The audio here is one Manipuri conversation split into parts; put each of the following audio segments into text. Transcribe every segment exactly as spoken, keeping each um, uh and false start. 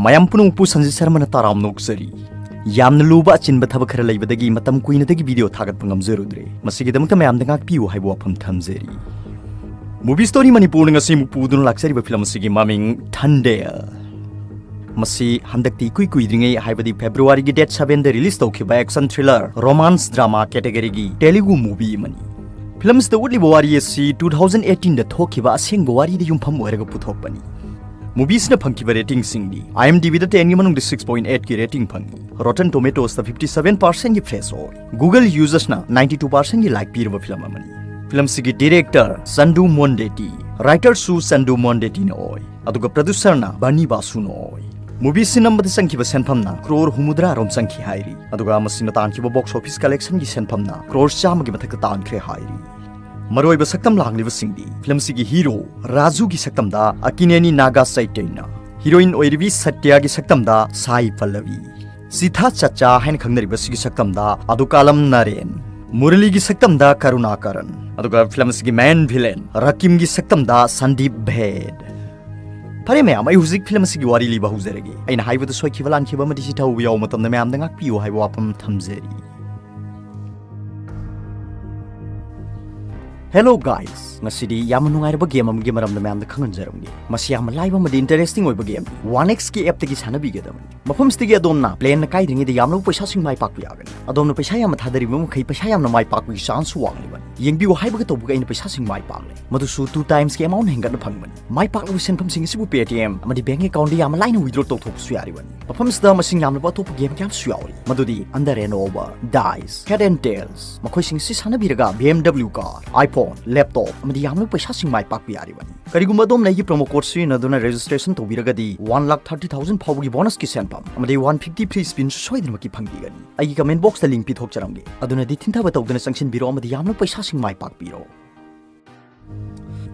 ꯃꯌꯥꯝ ꯄꯨꯝꯅꯃꯛꯄꯨ ꯁꯟꯖꯤꯠ ꯁꯔꯃꯅ ꯇꯔꯥꯝꯅ ꯑꯣꯛꯆꯔꯤ꯫ ꯌꯥꯝꯅ ꯂꯨꯕ ꯑꯆꯤꯟꯕ ꯊꯕꯛ ꯈꯔ ꯂꯩꯕꯗꯒꯤ ꯃꯇꯝ ꯀꯨꯏꯅꯗꯒꯤ ꯚꯤꯗꯤꯑꯣ ꯊꯥꯒꯠꯄ ꯉꯝꯖꯔꯨꯗ꯭ꯔꯦ꯫ ꯃꯁꯤꯒꯤꯗꯃꯛꯇ ꯃꯌꯥꯝꯗ ꯉꯥꯛꯄꯤꯌꯨ ꯍꯥꯏꯕ ꯋꯥꯐꯝ ꯊꯝꯖꯔꯤ꯫ ꯃꯨꯚꯤ ꯁ꯭ꯇꯣꯔꯤ ꯃꯅꯤꯄꯨꯔꯅ ꯉꯁꯤ ꯑꯃꯨꯛ ꯄꯨꯗꯨꯅ ꯂꯥꯛꯆꯔꯤꯕ ꯐꯤꯂꯝ ꯑꯁꯤꯒꯤ ꯃꯃꯤꯡ ꯊꯟꯗꯦꯜ꯫ ꯃꯁꯤ ꯍꯟꯗꯛꯇꯤ ꯏꯀꯨꯏ ꯀꯨꯏꯗ꯭ꯔꯤꯉꯩ, ꯍꯥꯏꯕꯗꯤ ꯐꯦꯕ꯭ꯔꯨꯋꯥꯔꯤꯒꯤ ꯗꯦꯠ ꯁꯕꯦꯟꯗ ꯔꯤꯂꯤꯁ ꯇꯧꯈꯤꯕ ꯑꯦꯛꯁꯟ ꯊ꯭ꯔꯤꯂꯔ ꯔꯣꯃꯥꯟꯁ ꯗ꯭ꯔꯃꯥ ꯀꯦꯇꯦꯒꯔꯤꯒꯤ ꯇꯦꯂꯨꯒꯨ ꯃꯨꯚꯤ ꯑꯃꯅꯤ꯫ ꯐꯤꯂꯝꯁꯤꯗ ꯎꯠꯂꯤꯕ ꯋꯥꯔꯤ ꯑꯁꯤ ꯇꯨ ꯊꯥꯎꯖꯟ ꯑꯩꯠꯇꯤꯟꯗ ꯊꯣꯛꯈꯤꯕ ꯑꯁꯦꯡꯕ ꯋꯥꯔꯤꯗ ꯌꯨꯝꯐꯝ ꯑꯣꯏꯔꯒ ꯄꯨꯊꯣꯛꯄꯅꯤ꯫ ꯃꯨꯚꯤꯁꯤꯅ ꯐꯪꯈꯤꯕ ꯔꯦꯇꯤꯡꯁꯤꯡꯗꯤ IMDbꯗ ꯇꯦꯟꯒꯤ ꯃꯅꯨꯡꯗ ꯁꯤꯛꯁ ꯄꯣꯏꯟ ꯑꯩꯠꯀꯤ ꯔꯦꯇꯤꯡ ꯐꯪꯉꯤ꯫ ꯔꯣꯇꯟ ꯇꯣꯃꯦꯇꯣꯁꯇ ꯐꯤꯐꯇꯤ ꯁꯚꯦꯟ ꯄꯥꯔꯁꯦꯟꯒꯤ ꯐ꯭ꯔꯦꯁ ꯑꯣꯏ꯫ ꯒꯨꯒꯜ ꯌꯨꯖꯔꯁꯅ ꯅꯥꯏꯟꯇꯤ ꯇꯨ ꯄꯥꯔꯁꯦꯟꯒꯤ ꯂꯥꯏꯛ ꯄꯤꯔꯕ ꯐꯤꯂꯝ ꯑꯃꯅꯤ꯫ ꯐꯤꯂꯝꯁꯤꯒꯤ ꯗꯤꯔꯦꯛꯇꯔ ꯆꯟꯗꯨ ꯃꯣꯟꯗꯦꯇꯤ, ꯔꯥꯏꯇꯔꯁꯨ ꯆꯟꯗꯨ ꯃꯣꯟꯗꯦꯇꯤꯅ ꯑꯣꯏ, ꯑꯗꯨꯒ ꯄ꯭ꯔꯣꯗ꯭ꯌꯨꯁꯔꯅ ꯕꯔꯅꯤ ꯕꯥꯁꯨꯅ ꯑꯣꯏ꯫ ꯃꯨꯚꯤꯁꯤ ꯅꯝꯕꯗ ꯆꯪꯈꯤꯕ ꯁꯦꯟꯐꯝꯅ ꯀ꯭ꯔꯣꯔ ꯍꯨꯝꯐꯨꯇꯔꯥ ꯔꯣꯝ ꯆꯪꯈꯤ ꯍꯥꯏꯔꯤ꯫ ꯑꯗꯨꯒ ꯃꯁꯤꯅ ꯇꯥꯟꯈꯤꯕ ꯕꯣꯛꯁ ꯑꯣꯐꯤꯁ ꯀꯂꯦꯛꯁꯟꯒꯤ ꯁꯦꯟꯐꯝꯅ ꯀ꯭ꯔꯣꯔ ꯆꯥꯝꯃꯒꯤ ꯃꯊꯛꯇ ꯇꯥꯟꯈ꯭ꯔꯦ ꯍꯥꯏꯔꯤ꯫ ꯃꯔꯨꯑꯣꯏꯕ ꯁꯛꯇꯝ ꯂꯥꯡꯂꯤꯕꯁꯤꯡꯗꯤ ꯐꯤꯂꯝꯁꯤꯒꯤ ꯍꯤꯔꯣ ꯔꯥꯖꯨꯒꯤ ꯁꯛꯇꯝꯗ ꯑꯀꯤꯅꯦꯅꯤ ꯅꯥꯒꯥ ꯆꯩꯇꯟꯅ, ꯍꯤꯔꯣꯏꯟ ꯑꯣꯏꯔꯤꯕꯤ ꯁꯇ꯭ꯌꯥꯒꯤ ꯁꯛꯇꯝꯗ ꯁꯥꯏ ꯄꯜꯂꯕꯤ, ꯁꯤꯊꯥ ꯆꯆꯥ ꯍꯥꯏꯅ ꯈꯪꯅꯔꯤꯕꯁꯤꯒꯤ ꯁꯛꯇꯝꯗ ꯑꯗꯨꯀꯥꯂꯝ ꯅꯔꯦꯟ, ꯃꯨꯔꯂꯤꯒꯤ ꯁꯛꯇꯝꯗ ꯀꯔꯨꯅꯥꯀꯔꯟ, ꯑꯗꯨꯒ ꯐꯤꯂꯝ ꯑꯁꯤꯒꯤ ꯃꯦꯟ ꯚꯤꯂꯦꯟ ꯔꯀꯤꯝꯒꯤ ꯁꯛꯇꯝꯗ ꯁꯟꯗꯤꯞ ꯚꯦꯗ꯫ ꯐꯔꯦ ꯃꯌꯥꯝ, ꯑꯩ ꯍꯧꯖꯤꯛ ꯐꯤꯂꯝ ꯑꯁꯤꯒꯤ ꯋꯥꯔꯤ ꯂꯤꯕ ꯍꯧꯖꯔꯒꯦ꯫ ꯑꯩꯅ ꯍꯥꯏꯕꯗ ꯁꯣꯏꯈꯤꯕ ꯂꯥꯟꯈꯤꯕ ꯑꯃꯗꯤ ꯆꯤꯊꯍꯧꯕ ꯌꯥꯎꯕ ꯃꯇꯝꯗ ꯃꯌꯥꯝꯗ ꯉꯥꯛꯄꯤꯌꯨ ꯍꯥꯏꯕ ꯋꯥꯐꯝ ꯊꯝꯖꯔꯤ꯫ Hello guys, ꯉꯁꯤꯗꯤ ꯌꯥꯝꯅ ꯅꯨꯡꯉꯥꯏꯔꯕ ꯒꯦꯝ ꯑꯃꯒꯤ ꯃꯔꯝꯗ ꯃꯌꯥꯝꯗ ꯈꯪꯍꯟꯖꯔꯝꯒꯦ꯫ ꯃꯁꯤ ꯌꯥꯝꯅ ꯂꯥꯏꯕ ꯑꯃꯗꯤ ꯏꯟꯇꯔꯦꯁꯇꯤꯡ ꯑꯣꯏꯕ ꯒꯦꯝꯅꯤ꯫ ꯋꯥꯟ ꯑꯦꯛꯁꯀꯤ ꯑꯦꯞꯇꯒꯤ ꯁꯥꯟꯅꯕꯤꯒꯗꯕꯅꯤ꯫ ꯃꯐꯝꯁꯤꯗꯒꯤ ꯑꯗꯣꯝꯅ ꯄ꯭ꯂꯦꯟꯅ ꯀꯥꯏꯗ꯭ꯔꯤꯉꯩꯗ ꯌꯥꯝꯂꯕ ꯄꯩꯁꯥꯁꯤꯡ ꯃꯥꯏ ꯄꯥꯛꯄ ꯌꯥꯒꯅꯤ꯫ ꯑꯗꯣꯝꯅ ꯄꯩꯁꯥ ꯌꯥꯝꯅ ꯊꯥꯗꯔꯤꯕ ꯃꯈꯩ ꯄꯩꯁꯥ ꯌꯥꯝꯅ ꯃꯥꯏ ꯄꯥꯛꯄꯒꯤ ꯆꯥꯟꯁꯁꯨ ꯋꯥꯡꯂꯤꯕꯅꯤ꯫ ꯌꯦꯡꯕꯤꯌꯨ ꯍꯥꯏꯕꯒ ꯇꯧꯕꯒ ꯑꯩꯅ ꯄꯩꯁꯥꯁꯤꯡ ꯃꯥꯏ ꯄꯥꯛꯂꯦ꯫ ꯃꯗꯨꯁꯨ ꯇꯨ ꯇꯥꯏꯝꯁꯀꯤ ꯑꯦꯃꯥꯎꯟ ꯍꯦꯟꯒꯠꯅ ꯐꯪꯕꯅꯤ꯫ ꯃꯥꯏ ꯄꯥꯛꯂꯕ ꯁꯦꯟꯐꯝꯁꯤꯡ ꯑꯁꯤꯕꯨ Paytm ꯑꯃꯗꯤ ꯕꯦꯡꯛ ꯑꯦꯀꯥꯎꯟꯗ ꯌꯥꯝꯅ ꯂꯥꯏꯅ ꯋꯤꯗ꯭ꯔꯣ ꯇꯧꯊꯣꯛꯄꯁꯨ ꯌꯥꯔꯤꯕꯅꯤ꯫ ꯃꯐꯝꯁꯤꯗ ꯃꯁꯤꯡ ꯌꯥꯝꯂꯕ ꯑꯇꯣꯞꯄ ꯒꯦꯝ ꯀꯌꯥ ꯑꯃꯁꯨ ꯌꯥꯎꯔꯤ, ꯃꯗꯨꯗꯤ Under and Over, Dice, Cat and Tails꯫ ꯃꯈꯣꯏꯁꯤꯡ ꯑꯁꯤ ꯁꯥꯟꯅꯕꯤꯔꯒ BMW car, iPhone, laptop ꯑꯃꯗꯤ ꯌꯥꯝꯂꯕ ꯄꯩꯁꯥꯁꯤꯡ ꯃꯥꯏ ꯄꯥꯛꯄ ꯌꯥꯔꯤꯕꯅꯤ꯫ ꯀꯔꯤꯒꯨꯝꯕ ꯑꯗꯣꯝꯅ ꯑꯩꯒꯤ promo code ꯁꯤꯖꯤꯟꯅꯗꯨꯅ registration ꯇꯧꯕꯤꯔꯒꯗꯤ one lakh thirty thousand ꯐꯥꯎꯕꯒꯤ ꯕꯣꯅꯁꯀꯤ ꯁꯦꯟꯐꯝ ꯑꯃꯗꯤ one fifty free spinꯁꯨ ꯁꯣꯏꯗꯅꯃꯛꯀꯤ ꯐꯪꯕꯤꯒꯅꯤ꯫ ꯑꯩꯒꯤ comment boxꯇ link ꯄꯤꯊꯣꯛꯆꯔꯝꯒꯦ, ꯑꯗꯨꯅꯗꯤ ꯊꯤꯟꯊꯕ ꯇꯧꯗꯅ ꯆꯪꯁꯤꯟꯕꯤꯔꯣ ꯑꯃꯗꯤ ꯌꯥꯝꯂꯕ ꯄꯩꯁꯥꯁꯤꯡ ꯃꯥꯏ ꯄꯥꯛꯄꯤꯔꯣ꯫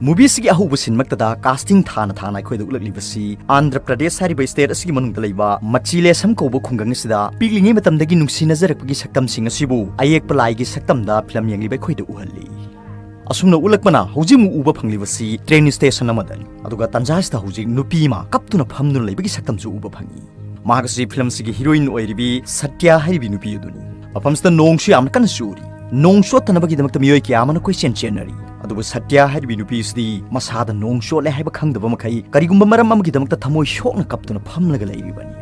ꯃꯨꯚꯤꯁꯤꯒꯤ ꯑꯍꯧꯕ ꯁꯤꯟꯃꯛꯇꯗ casting ꯊꯥꯅ ꯊꯥꯅ ꯑꯩꯈꯣꯏꯗ ꯎꯠꯂꯛꯂꯤꯕꯁꯤ ꯑꯟꯙ꯭ꯔ ꯄ꯭ꯔꯗꯦꯁ ꯍꯥꯏꯔꯤꯕ state ꯑꯁꯤꯒꯤ ꯃꯅꯨꯡꯗ ꯂꯩꯕ ꯃꯆꯤꯂꯦꯁꯝ ꯀꯧꯕ ꯈꯨꯡꯒꯪ ꯑꯁꯤꯗ ꯄꯤꯛꯂꯤꯉꯩ ꯃꯇꯝꯗꯒꯤ ꯅꯨꯡꯁꯤꯅꯖꯔꯛꯄꯒꯤ ꯁꯛꯇꯝꯁꯤꯡ ꯑꯁꯤꯕꯨ ꯑꯌꯦꯛꯄ ꯂꯥꯏꯒꯤ ꯁꯛꯇꯝꯗ ꯐꯤꯂꯝ ꯌꯦꯡꯂꯤꯕ ꯑꯩꯈꯣꯏꯗ ꯎꯍꯜꯂꯤ꯫ ꯑꯁꯨꯝꯅ ꯎꯠꯂꯛꯄꯅ ꯍꯧꯖꯤꯛ ꯑꯃꯨꯛ ꯎꯕ ꯐꯪꯂꯤꯕꯁꯤ train station ꯑꯃꯗꯅꯤ꯫ ꯑꯗꯨꯒ ꯇꯥꯟꯖꯥ ꯑꯁꯤꯗ ꯍꯧꯖꯤꯛ ꯅꯨꯄꯤ ꯑꯃ ꯀꯞꯇꯨꯅ ꯐꯝꯗꯨꯅ ꯂꯩꯕꯒꯤ ꯁꯛꯇꯝꯁꯨ ꯎꯕ ꯐꯪꯏ꯫ ꯃꯍꯥꯛ ꯑꯁꯤ film ꯑꯁꯤꯒꯤ heroine ꯑꯣꯏꯔꯤꯕꯤ ꯁꯇ꯭ꯌ ꯍꯥꯏꯔꯤꯕꯤ ꯅꯨꯄꯤ ꯑꯗꯨꯅꯤ꯫ ꯃꯐꯝꯁꯤꯗ ꯅꯣꯡꯁꯨ ꯌꯥꯝꯅ ꯀꯟꯅ ꯆꯨꯔꯤ꯫ ꯅꯣꯡ ꯆꯣꯠꯇꯅꯕꯒꯤꯗꯃꯛꯇ ꯃꯤꯑꯣꯏ ꯀꯌꯥ ꯑꯃꯅ ꯀꯣꯏꯆꯦꯟ ꯆꯦꯟꯅꯔꯤ꯫ ꯑꯗꯨꯕꯨ ꯁꯇ꯭ꯌ ꯍꯥꯏꯔꯤꯕꯤ ꯅꯨꯄꯤ ꯑꯁꯤꯗꯤ ꯃꯁꯥꯗ ꯅꯣꯡ ꯆꯣꯠꯂꯦ ꯍꯥꯏꯕ ꯈꯪꯗꯕ ꯃꯈꯩ ꯀꯔꯤꯒꯨꯝꯕ ꯃꯔꯝ ꯑꯃꯒꯤꯗꯃꯛꯇ ꯊꯃꯣꯏ ꯁꯣꯛꯅ ꯀꯞꯇꯨꯅ ꯐꯝꯂꯒ ꯂꯩꯔꯤꯕꯅꯤ꯫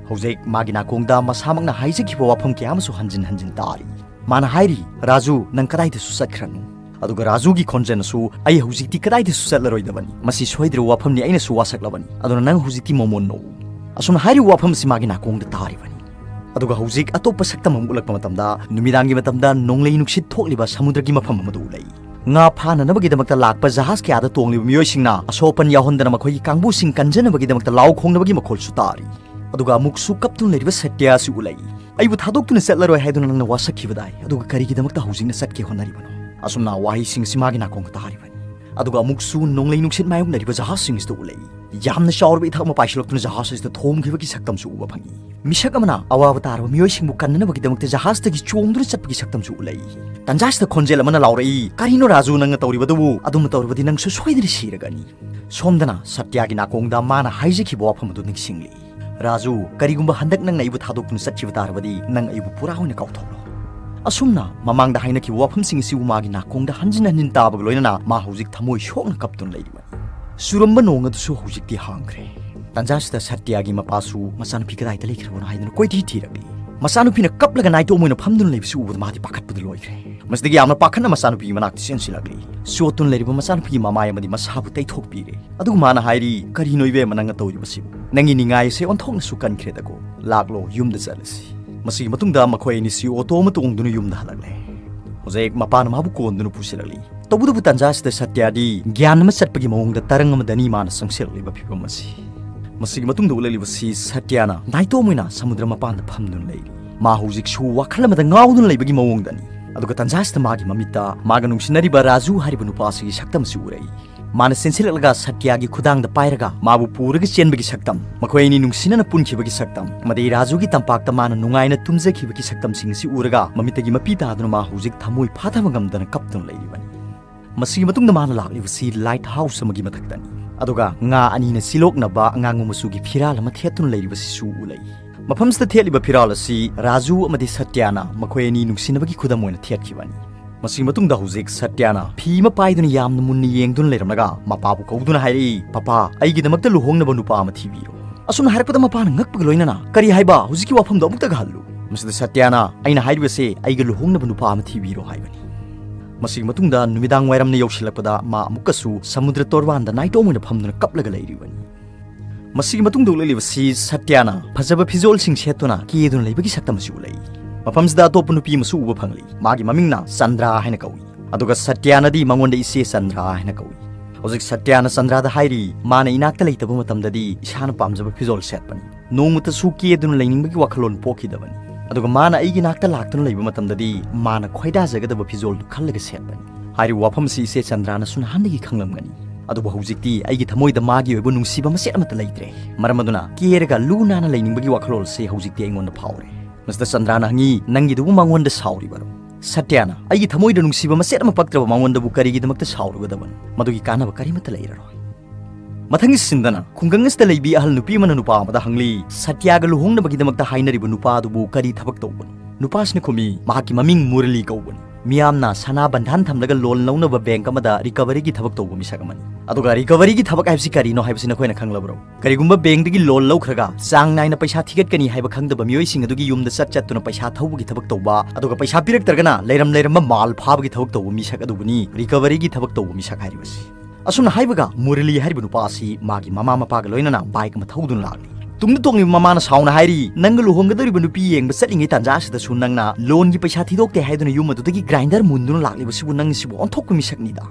ꯍꯧꯖꯤꯛ ꯃꯥꯒꯤ ꯅꯥꯀꯣꯡꯗ ꯃꯁꯥꯃꯛꯅ ꯍꯥꯏꯖꯈꯤꯕ ꯋꯥꯐꯝ ꯀꯌꯥ ꯑꯃꯁꯨ ꯍꯟꯖꯤꯟ ꯍꯟꯖꯤꯟ ꯇꯥꯔꯤ꯫ ꯃꯥꯅ ꯍꯥꯏꯔꯤ, "ꯔꯥꯖꯨ, ꯅꯪ ꯀꯗꯥꯏꯗꯁꯨ ꯆꯠꯈ꯭ꯔꯅꯨ"꯫ ꯑꯗꯨꯒ ꯔꯥꯖꯨꯒꯤ ꯈꯣꯟꯖꯦꯜꯅꯁꯨ, "ꯑꯩ ꯍꯧꯖꯤꯛꯇꯤ ꯀꯗꯥꯏꯗꯁꯨ ꯆꯠꯂꯔꯣꯏꯗꯕꯅꯤ꯫ ꯃꯁꯤ ꯁꯣꯏꯗ꯭ꯔꯕ ꯋꯥꯐꯝꯅꯤ, ꯑꯩꯅꯁꯨ ꯋꯥꯁꯛꯂꯕꯅꯤ꯫ ꯑꯗꯨꯅ ꯅꯪ ꯍꯧꯖꯤꯛꯇꯤ ꯃꯃꯣꯟ ꯅꯣꯛꯎ"꯫ ꯑꯁꯨꯝꯅ ꯍꯥꯏꯔꯤꯕ ꯋꯥꯐꯝ ꯑꯁꯤ ꯃꯥꯒꯤ ꯅꯥꯀꯣꯡꯗ ꯇꯥꯔꯤꯕꯅꯤ꯫ ꯑꯗꯨꯒ ꯍꯧꯖꯤꯛ ꯑꯇꯣꯞꯄ ꯁꯛꯇꯝ ꯑꯃ ꯎꯠꯂꯛꯄ ꯃꯇꯝꯗ, ꯅꯨꯃꯤꯗꯥꯡꯒꯤ ꯃꯇꯝꯗ ꯅꯣꯡꯂꯩ ꯅꯨꯡꯁꯤꯠ ꯊꯣꯛꯂꯤꯕ ꯁꯃꯨꯗ꯭ꯔꯒꯤ ꯃꯐꯝ ꯑꯃꯗ ꯎꯠꯂꯛꯏ꯫ ꯉꯥ ꯐꯥꯅꯅꯕꯒꯤꯗꯃꯛꯇ ꯂꯥꯛꯄ ꯖꯍꯥꯖ ꯀꯌꯥꯗ ꯇꯣꯡꯂꯤꯕ ꯃꯤꯑꯣꯏꯁꯤꯡꯅ ꯑꯁꯣꯛ ꯑꯄꯟ ꯌꯥꯎꯍꯟꯗꯅ ꯃꯈꯣꯏꯒꯤ ꯀꯥꯡꯕꯨꯁꯤꯡ ꯀꯟꯖꯅꯕꯒꯤꯗꯃꯛꯇ ꯂꯥꯎ ꯈꯣꯡꯅꯕꯒꯤ ꯃꯈꯣꯜꯁꯨ ꯇꯥꯔꯤ꯫ ꯑꯗꯨꯒ ꯑꯃꯨꯛꯁꯨ ꯀꯞꯇꯨꯅ ꯂꯩꯔꯤꯕ ꯁꯇ꯭ꯌ ꯑꯁꯤ ꯎꯠꯂꯛꯏ꯫ "ꯑꯩꯕꯨ ꯊꯥꯗꯣꯛꯇꯨꯅ ꯆꯠꯂꯔꯣꯏ ꯍꯥꯏꯗꯨꯅ ꯅꯪꯅ ꯋꯥꯁꯛꯈꯤꯕꯗꯥꯏ, ꯑꯗꯨꯒ ꯀꯔꯤꯒꯤꯗꯃꯛꯇ ꯍꯧꯖꯤꯛꯅ ꯆꯠꯀꯦ ꯍꯣꯠꯅꯔꯤꯕꯅꯣ?" ꯑꯁꯨꯝꯅ ꯋꯥꯍꯩꯁꯤꯡ ꯑꯁꯤ ꯃꯥꯒꯤ ꯅꯥꯀꯣꯡꯗ ꯇꯥꯔꯤꯕꯅꯤ꯫ ꯑꯗꯨꯒ ꯑꯃꯨꯛꯁꯨ ꯅꯣꯡꯂꯩ ꯅꯨꯡꯁꯤꯠ ꯃꯥꯌꯣꯛꯅꯔꯤꯕ ꯖꯍꯥꯖꯁꯤꯡ ꯑꯁꯤꯗ ꯎꯠꯂꯛꯏ꯫ ꯌꯥꯝꯅ ꯆꯥꯎꯔꯕ ꯏꯊꯛ ꯑꯃ ꯄꯥꯏꯁꯤꯜꯂꯛꯇꯨꯅ ꯖꯍꯥꯖ ꯑꯁꯤꯗ ꯊꯣꯝꯈꯤꯕꯒꯤ ꯁꯛꯇꯝꯁꯨ ꯎꯕ ꯐꯪꯏ꯫ ꯃꯤꯁꯛ ꯑꯃꯅ ꯑꯋꯥꯕ ꯇꯥꯔꯕ ꯃꯤꯑꯣꯏꯁꯤꯡꯕꯨ ꯀꯟꯅꯅꯕꯒꯤꯗꯃꯛꯇ ꯖꯍꯥꯖꯇꯒꯤ ꯆꯣꯡꯗꯨꯅ ꯆꯠꯄꯒꯤ ꯁꯛꯇꯝꯁꯨ ꯎꯠꯂꯛꯏ꯫ ꯇꯥꯟꯖꯥ ꯑꯁꯤꯗ ꯈꯣꯟꯖꯦꯜ ꯑꯃꯅ ꯂꯥꯎꯔꯛꯏ, "ꯀꯔꯤꯅꯣ ꯔꯥꯖꯨ ꯅꯪꯅ ꯇꯧꯔꯤꯕꯗꯨꯕꯨ? ꯑꯗꯨꯝꯅ ꯇꯧꯔꯕꯗꯤ ꯅꯪꯁꯨ ꯁꯣꯏꯗꯅ ꯁꯤꯔꯒꯅꯤ"꯫ ꯁꯣꯝꯗꯅ ꯁꯇ꯭ꯌꯒꯤ ꯅꯥꯀꯣꯡꯗ ꯃꯥꯅ ꯍꯥꯏꯖꯈꯤꯕ ꯋꯥꯐꯝ ꯑꯗꯨ ꯅꯤꯡꯁꯤꯡꯂꯛꯏ꯫ "ꯔꯥꯖꯨ, ꯀꯔꯤꯒꯨꯝꯕ ꯍꯟꯗꯛ ꯅꯪꯅ ꯑꯩꯕꯨ ꯊꯥꯗꯣꯛꯇꯨꯅ ꯆꯠꯈꯤꯕ ꯇꯥꯔꯕꯗꯤ ꯅꯪ ꯑꯩꯕꯨ ꯄꯨꯔꯥ ꯑꯣꯏꯅ ꯀꯥꯎꯊꯣꯛꯂꯣ"꯫ ꯑꯁꯨꯝꯅ ꯃꯃꯥꯡꯗ ꯍꯥꯏꯅꯈꯤꯕ ꯋꯥꯐꯝꯁꯤꯡ ꯑꯁꯤꯕꯨ ꯃꯥꯒꯤ ꯅꯥꯀꯣꯡꯗ ꯍꯟꯖꯤꯟ ꯍꯟꯖꯤꯟ ꯇꯥꯕꯒ ꯂꯣꯏꯅꯅ ꯃꯥ ꯍꯧꯖꯤꯛ ꯊꯃꯣꯏ ꯁꯣꯛꯅ ꯀꯞꯇꯨꯅ ꯂꯩꯔꯤꯕꯅꯤ꯫ ꯆꯨꯔꯝꯕ ꯅꯣꯡ ꯑꯗꯨꯁꯨ ꯍꯧꯖꯤꯛꯇꯤ ꯍꯥꯡꯈ꯭ꯔꯦ꯫ ꯇꯥꯟꯖꯥꯁꯤꯗ ꯁꯇ꯭ꯌꯒꯤ ꯃꯄꯥꯁꯨ ꯃꯆꯥꯅꯨꯄꯤ ꯀꯗꯥꯏꯗ ꯂꯩꯈ꯭ꯔꯕꯅꯣ ꯍꯥꯏꯗꯨꯅ ꯀꯣꯏꯊꯤ ꯊꯤꯔꯛꯂꯤ꯫ ꯃꯆꯥꯅꯨꯄꯤꯅ ꯀꯞꯂꯒ ꯅꯥꯏꯇꯣꯝ ꯑꯣꯏꯅ ꯐꯝꯗꯨꯅ ꯂꯩꯕꯁꯤ ꯎꯕꯗ ꯃꯥꯗꯤ ꯄꯥꯈꯠꯄꯗ ꯂꯣꯏꯈ꯭ꯔꯦ꯫ ꯃꯁꯤꯗꯒꯤ ꯌꯥꯝꯅ ꯄꯥꯈꯠꯅ ꯃꯆꯥꯅꯨꯄꯤꯒꯤ ꯃꯅꯥꯛꯇ ꯆꯦꯟꯁꯤꯜꯂꯛꯂꯤ꯫ ꯆꯣꯠꯇꯨꯅ ꯂꯩꯔꯤꯕ ꯃꯆꯥꯅꯨꯄꯤꯒꯤ ꯃꯃꯥꯏ ꯑꯃꯗꯤ ꯃꯁꯥꯕꯨ ꯇꯩꯊꯣꯛꯄꯤꯔꯦ꯫ ꯑꯗꯨꯒ ꯃꯥꯅ ꯍꯥꯏꯔꯤ, "ꯀꯔꯤꯅꯣ ꯏꯕꯦꯝꯃ ꯅꯪꯅ ꯇꯧꯔꯤꯕꯁꯤꯕꯨ? ꯅꯪꯒꯤ ꯅꯤꯡꯉꯥꯏ ꯑꯁꯦ ꯑꯣꯟꯊꯣꯛꯅꯁꯨ ꯀꯟꯈ꯭ꯔꯦꯗꯀꯣ꯫ ꯂꯥꯛꯂꯣ, ꯌꯨꯝꯗ ꯆꯠꯂꯁꯤ"꯫ ꯃꯁꯤꯒꯤ ꯃꯇꯨꯡꯗ ꯃꯈꯣꯏ ꯑꯅꯤꯁꯤ ꯑꯣꯇꯣ ꯑꯃ ꯇꯣꯡꯗꯨꯅ ꯌꯨꯝꯗ ꯍꯜꯂꯛꯂꯦ꯫ ꯍꯧꯖꯤꯛ ꯃꯄꯥꯅ ꯃꯥꯕꯨ ꯀꯣꯟꯗꯨꯅ ꯄꯨꯁꯤꯜꯂꯛꯂꯤ꯫ ꯇꯧꯕꯇꯕꯨ ꯇꯥꯟꯖꯥ ꯑꯁꯤꯗ ꯁꯇ꯭ꯌꯗꯤ ꯒ꯭ꯌꯥꯟ ꯑꯃ ꯆꯠꯄꯒꯤ ꯃꯑꯣꯡꯗ ꯇꯔꯪ ꯑꯃꯗꯅꯤ ꯃꯥꯅ ꯆꯪꯁꯤꯜꯂꯛꯂꯤꯕ ꯐꯤꯕꯝ ꯑꯁꯤ꯫ ꯃꯁꯤꯒꯤ ꯃꯇꯨꯡꯗ ꯎꯠꯂꯛꯂꯤꯕꯁꯤ ꯁꯇ꯭ꯌꯅ ꯅꯥꯏꯇꯣꯝ ꯑꯣꯏꯅ ꯁꯃꯨꯗ꯭ꯔ ꯃꯄꯥꯟꯗ ꯐꯝꯗꯨꯅ ꯂꯩꯔꯤ꯫ ꯃꯥ ꯍꯧꯖꯤꯛꯁꯨ ꯋꯥꯈꯜ ꯑꯃꯗ ꯉꯥꯎꯗꯨꯅ ꯂꯩꯕꯒꯤ ꯃꯑꯣꯡꯗꯅꯤ꯫ ꯑꯗꯨꯒ ꯇꯥꯟꯖꯥ ꯑꯁꯤꯗ ꯃꯥꯒꯤ ꯃꯃꯤꯠꯇ ꯃꯥꯒ ꯅꯨꯡꯁꯤꯅꯔꯤꯕ ꯔꯥꯖꯨ ꯍꯥꯏꯔꯤꯕ ꯅꯨꯄꯥ ꯑꯁꯤꯒꯤ ꯁꯛꯇꯝ ꯑꯁꯤ ꯎꯔꯛꯏ꯫ ꯃꯥꯅ ꯆꯦꯟꯁꯤꯜꯂꯛꯂꯒ ꯁꯇ꯭ꯌꯒꯤ ꯈꯨꯗꯥꯡꯗ ꯄꯥꯏꯔꯒ ꯃꯥꯕꯨ ꯄꯨꯔꯒ ꯆꯦꯟꯕꯒꯤ ꯁꯛꯇꯝ, ꯃꯈꯣꯏ ꯑꯅꯤ ꯅꯨꯡꯁꯤꯅꯅ ꯄꯨꯟꯈꯤꯕꯒꯤ ꯁꯛꯇꯝ, ꯑꯃꯗꯤ ꯔꯥꯖꯨꯒꯤ ꯇꯝꯄꯥꯛꯇ ꯃꯥꯅ ꯅꯨꯡꯉꯥꯏꯅ ꯇꯨꯝꯖꯈꯤꯕꯒꯤ ꯁꯛꯇꯝꯁꯤꯡ ꯑꯁꯤ ꯎꯔꯒ ꯃꯃꯤꯠꯇꯒꯤ ꯃꯄꯤ ꯇꯥꯗꯨꯅ ꯃꯥ ꯍꯧꯖꯤꯛ ꯊꯃꯣꯏ ꯐꯥꯊꯕ ꯉꯝꯗꯅ ꯀꯞꯇꯨꯅ ꯂꯩꯔꯤꯕꯅꯤ꯫ ꯃꯁꯤꯒꯤ ꯃꯇꯨꯡꯗ ꯃꯥꯅ ꯂꯥꯛꯂꯤꯕꯁꯤ ꯂꯥꯏꯠ ꯍꯥꯎꯁ ꯑꯃꯒꯤ ꯃꯊꯛꯇꯅꯤ꯫ ꯑꯗꯨꯒ ꯉꯥ ꯑꯅꯤꯅ ꯆꯤꯂꯣꯛꯅꯕ ꯑꯉꯥꯡꯕ ꯃꯆꯨꯒꯤ ꯐꯤꯔꯥꯜ ꯑꯃ ꯊꯦꯠꯇꯨꯅ ꯂꯩꯔꯤꯕꯁꯤꯁꯨ ꯎꯠꯂꯛꯏ꯫ ꯃꯐꯝꯁꯤꯗ ꯊꯦꯠꯂꯤꯕ ꯐꯤꯔꯥꯜ ꯑꯁꯤ ꯔꯥꯖꯨ ꯑꯃꯗꯤ ꯁꯇ꯭ꯌꯥꯅ ꯃꯈꯣꯏ ꯑꯅꯤ ꯅꯨꯡꯁꯤꯅꯕꯒꯤ ꯈꯨꯗꯝ ꯑꯣꯏꯅ ꯊꯦꯠꯈꯤꯕꯅꯤ꯫ ꯃꯁꯤꯒꯤ ꯃꯇꯨꯡꯗ ꯍꯧꯖꯤꯛ ꯁꯇ꯭ꯌꯥꯅ ꯐꯤ ꯑꯃ ꯄꯥꯏꯗꯨꯅ ꯌꯥꯝꯅ ꯃꯨꯟꯅ ꯌꯦꯡꯗꯨꯅ ꯂꯩꯔꯝꯂꯒ ꯃꯄꯥꯕꯨ ꯀꯧꯗꯨꯅ ꯍꯥꯏꯔꯛꯏ, "ꯄꯄꯥ, ꯑꯩꯒꯤꯗꯃꯛꯇ ꯂꯨꯍꯣꯡꯅꯕ ꯅꯨꯄꯥ ꯑꯃ ꯊꯤꯕꯤꯔꯣ"꯫ ꯑꯁꯨꯝꯅ ꯍꯥꯏꯔꯛꯄꯗ ꯃꯄꯥꯅ ꯉꯛꯄꯒ ꯂꯣꯏꯅꯅ, "ꯀꯔꯤ ꯍꯥꯏꯕ? ꯍꯧꯖꯤꯛꯀꯤ ꯋꯥꯐꯝꯗꯣ ꯑꯃꯨꯛꯇꯒ ꯍꯜꯂꯨ"꯫ ꯃꯁꯤꯗ ꯁꯇ꯭ꯌꯥꯅ, "ꯑꯩꯅ ꯍꯥꯏꯔꯤꯕꯁꯦ ꯑꯩꯒ ꯂꯨꯍꯣꯡꯅꯕ ꯅꯨꯄꯥ ꯑꯃ ꯊꯤꯕꯤꯔꯣ" ꯍꯥꯏꯕꯅꯤ꯫ ꯃꯁꯤꯒꯤ ꯃꯇꯨꯡꯗ ꯅꯨꯃꯤꯗꯥꯡ ꯋꯥꯏꯔꯝꯅ ꯌꯧꯁꯤꯜꯂꯛꯄꯗ ꯃꯥ ꯑꯃꯨꯛꯀꯁꯨ ꯁꯃꯨꯗ꯭ꯔ ꯇꯣꯔꯕꯥꯟꯗ ꯅꯥꯏꯇꯣꯝ ꯑꯣꯏꯅ ꯐꯝꯗꯨꯅ ꯀꯞꯂꯒ ꯂꯩꯔꯤꯕꯅꯤ꯫ ꯃꯁꯤꯒꯤ ꯃꯇꯨꯡꯗ ꯎꯠꯂꯛꯂꯤꯕꯁꯤ ꯁꯇ꯭ꯌꯥꯅ ꯐꯖꯕ ꯐꯤꯖꯣꯜꯁꯤꯡ ꯁꯦꯠꯇꯨꯅ ꯀꯦꯗꯨꯅ ꯂꯩꯕꯒꯤ ꯁꯛꯇꯝ ꯑꯁꯤ ꯎꯠꯂꯛꯏ꯫ ꯃꯐꯝꯁꯤꯗ ꯑꯇꯣꯞꯄ ꯅꯨꯄꯤ ꯑꯃꯁꯨ ꯎꯕ ꯐꯪꯂꯤ꯫ ꯃꯥꯒꯤ ꯃꯃꯤꯡꯅ ꯆꯟꯗ꯭ꯔꯥ ꯍꯥꯏꯅ ꯀꯧꯏ꯫ ꯑꯗꯨꯒ ꯁꯇ꯭ꯌꯥꯅꯗꯤ ꯃꯉꯣꯟꯗ ꯏꯆꯦ ꯆꯟꯗ꯭ꯔꯥ ꯍꯥꯏꯅ ꯀꯧꯏ꯫ ꯍꯧꯖꯤꯛ ꯁꯇ꯭ꯌꯥꯅ ꯆꯟꯗ꯭ꯔꯥꯗ ꯍꯥꯏꯔꯤ, ꯃꯥꯅ ꯏꯅꯥꯛꯇ ꯂꯩꯇꯕ ꯃꯇꯝꯗꯗꯤ ꯏꯁꯥꯅ ꯄꯥꯝꯖꯕ ꯐꯤꯖꯣꯜ ꯁꯦꯠꯄꯅꯤ꯫ ꯅꯣꯡꯃꯇꯁꯨ ꯀꯦꯗꯨꯅ ꯂꯩꯅꯤꯡꯕꯒꯤ ꯋꯥꯈꯜꯂꯣꯟ ꯄꯣꯛꯈꯤꯗꯕꯅꯤ꯫ ꯑꯗꯨꯒ ꯃꯥꯅ ꯑꯩꯒꯤ ꯅꯥꯛꯇ ꯂꯥꯛꯇꯨꯅ ꯂꯩꯕ ꯃꯇꯝꯗꯗꯤ ꯃꯥꯅ ꯈꯣꯏꯗꯥꯖꯒꯗꯕ ꯐꯤꯖꯣꯜꯗꯨ ꯈꯜꯂꯒ ꯁꯦꯠꯄꯅꯤ꯫ ꯍꯥꯏꯔꯤꯕ ꯋꯥꯐꯝ ꯑꯁꯤ ꯏꯆꯦ ꯆꯟꯗ꯭ꯔꯥꯅꯁꯨ ꯅꯍꯥꯟꯗꯒꯤ ꯈꯪꯂꯝꯒꯅꯤ꯫ ꯑꯗꯨꯕꯨ ꯍꯧꯖꯤꯛꯇꯤ ꯑꯩꯒꯤ ꯊꯃꯣꯏꯗ ꯃꯥꯒꯤ ꯑꯣꯏꯕ ꯅꯨꯡꯁꯤꯕ ꯃꯆꯦꯠ ꯑꯃꯠꯇ ꯂꯩꯇ꯭ꯔꯦ꯫ ꯃꯔꯝ ꯑꯗꯨꯅ ꯀꯦꯔꯒ ꯂꯨ ꯅꯥꯟꯅ ꯂꯩꯅꯤꯡꯕꯒꯤ ꯋꯥꯈꯜꯂꯣꯟꯁꯤ ꯍꯧꯖꯤꯛꯇꯤ ꯑꯩꯉꯣꯟꯗ ꯐꯥꯎꯔꯦ꯫ ꯃꯁꯤꯗ ꯆꯟꯗ꯭ꯔꯥꯅ ꯍꯪꯉꯤ, "ꯅꯪꯒꯤꯗꯨꯕꯨ ꯃꯉꯣꯟꯗ ꯁꯥꯎꯔꯤꯕꯔꯣ?" ꯁꯇ꯭ꯌꯥꯅ, "ꯑꯩꯒꯤ ꯊꯃꯣꯏꯗ ꯅꯨꯡꯁꯤꯕ ꯃꯆꯦꯠ ꯑꯃ ꯄꯛꯇ꯭ꯔꯕ ꯃꯉꯣꯟꯗꯕꯨ ꯀꯔꯤꯒꯤꯗꯃꯛꯇ ꯁꯥꯎꯔꯨꯒꯗꯕꯅꯣ? ꯃꯗꯨꯒꯤ ꯀꯥꯟꯅꯕ ꯀꯔꯤꯃꯠꯇ ꯂꯩꯔꯔꯣꯏ"꯫ ꯃꯊꯪꯒꯤ ꯁꯤꯟꯗꯅ ꯈꯨꯡꯒꯪ ꯑꯁꯤꯗ ꯂꯩꯕꯤ ꯑꯍꯜ ꯅꯨꯄꯤ ꯑꯃꯅ ꯅꯨꯄꯥ ꯑꯃꯗ ꯍꯪꯂꯤ, "ꯁꯇ꯭ꯌꯥꯒ ꯂꯨꯍꯣꯡꯅꯕꯒꯤꯗꯃꯛꯇ ꯍꯥꯏꯅꯔꯤꯕ ꯅꯨꯄꯥ ꯑꯗꯨꯕꯨ ꯀꯔꯤ ꯊꯕꯛ ꯇꯧꯕꯅꯣ?" ꯅꯨꯄꯥꯁꯤꯅ ꯈꯨꯝꯃꯤ, "ꯃꯍꯥꯛꯀꯤ ꯃꯃꯤꯡ ꯃꯨꯔꯂꯤ ꯀꯧꯕꯅꯤ꯫ ꯃꯤꯌꯥꯝꯅ ꯁꯅꯥ ꯕꯟꯙꯥꯟ ꯊꯝꯂꯒ ꯂꯣꯟ ꯂꯧꯅꯕ ꯕꯦꯡꯛ ꯑꯃꯗ ꯔꯤꯀꯚꯔꯤꯒꯤ ꯊꯕꯛ ꯇꯧꯕ ꯃꯤꯁꯛ ꯑꯃꯅꯤ"꯫ ꯑꯗꯨꯒ ꯔꯤꯀꯚꯔꯤꯒꯤ ꯊꯕꯛ ꯍꯥꯏꯕꯁꯤ ꯀꯔꯤꯅꯣ ꯍꯥꯏꯕꯁꯤ ꯅꯈꯣꯏꯅ ꯈꯪꯂꯕ꯭ꯔꯣ? ꯀꯔꯤꯒꯨꯝꯕ ꯕꯦꯡꯛꯇꯒꯤ ꯂꯣꯟ ꯂꯧꯈ꯭ꯔꯒ ꯆꯥꯡ ꯅꯥꯏꯅ ꯄꯩꯁꯥ ꯊꯤꯒꯠꯀꯅꯤ ꯍꯥꯏꯕ ꯈꯪꯗꯕ ꯃꯤꯑꯣꯏꯁꯤꯡ ꯑꯗꯨꯒꯤ ꯌꯨꯝꯗ ꯆꯠ ꯆꯠꯇꯨꯅ ꯄꯩꯁꯥ ꯊꯧꯕꯒꯤ ꯊꯕꯛ ꯇꯧꯕ, ꯑꯗꯨꯒ ꯄꯩꯁꯥ ꯄꯤꯔꯛꯇ꯭ꯔꯒꯅ ꯂꯩꯔꯝ ꯂꯩꯔꯝꯕ ꯃꯥꯜ ꯐꯥꯕꯒꯤ ꯊꯕꯛ ꯇꯧꯕ ꯃꯤꯁꯛ ꯑꯗꯨꯕꯨꯅꯤ ꯔꯤꯀꯚꯔꯤꯒꯤ ꯊꯕꯛ ꯇꯧꯕ ꯃꯤꯁꯛ ꯍꯥꯏꯔꯤꯕꯁꯤ꯫ ꯑꯁꯨꯝꯅ ꯍꯥꯏꯕꯒ ꯃꯨꯔꯂꯤ ꯍꯥꯏꯔꯤꯕ ꯅꯨꯄꯥ ꯑꯁꯤ ꯃꯥꯒꯤ ꯃꯃꯥ ꯃꯄꯥꯒ ꯂꯣꯏꯅꯅ ꯕꯥꯏꯛ ꯑꯃ ꯊꯧꯗꯨꯅ ꯂꯥꯛꯂꯤ꯫ ꯇꯨꯡꯗ ꯇꯣꯡꯂꯤꯕ ꯃꯃꯥꯅ ꯁꯥꯎꯅ ꯍꯥꯏꯔꯤ, "ꯅꯪꯒ ꯂꯨꯍꯣꯡꯒꯗꯧꯔꯤꯕ ꯅꯨꯄꯤ ꯌꯦꯡꯕ ꯆꯠꯂꯤꯉꯩ ꯇꯥꯟꯖꯥ ꯑꯁꯤꯗꯁꯨ ꯅꯪꯅ ꯂꯣꯟꯒꯤ ꯄꯩꯁꯥ ꯊꯤꯗꯣꯛꯇꯦ ꯍꯥꯏꯗꯨꯅ ꯌꯨꯝ ꯑꯗꯨꯗꯒꯤ ꯒ꯭ꯔꯥꯏꯟꯗꯔ ꯃꯨꯟꯗꯨꯅ ꯂꯥꯛꯂꯤꯕꯁꯤꯕꯨ ꯅꯪꯁꯤꯕꯨ ꯑꯣꯟꯊꯣꯛꯄ ꯃꯤꯁꯛꯅꯤꯗ"꯫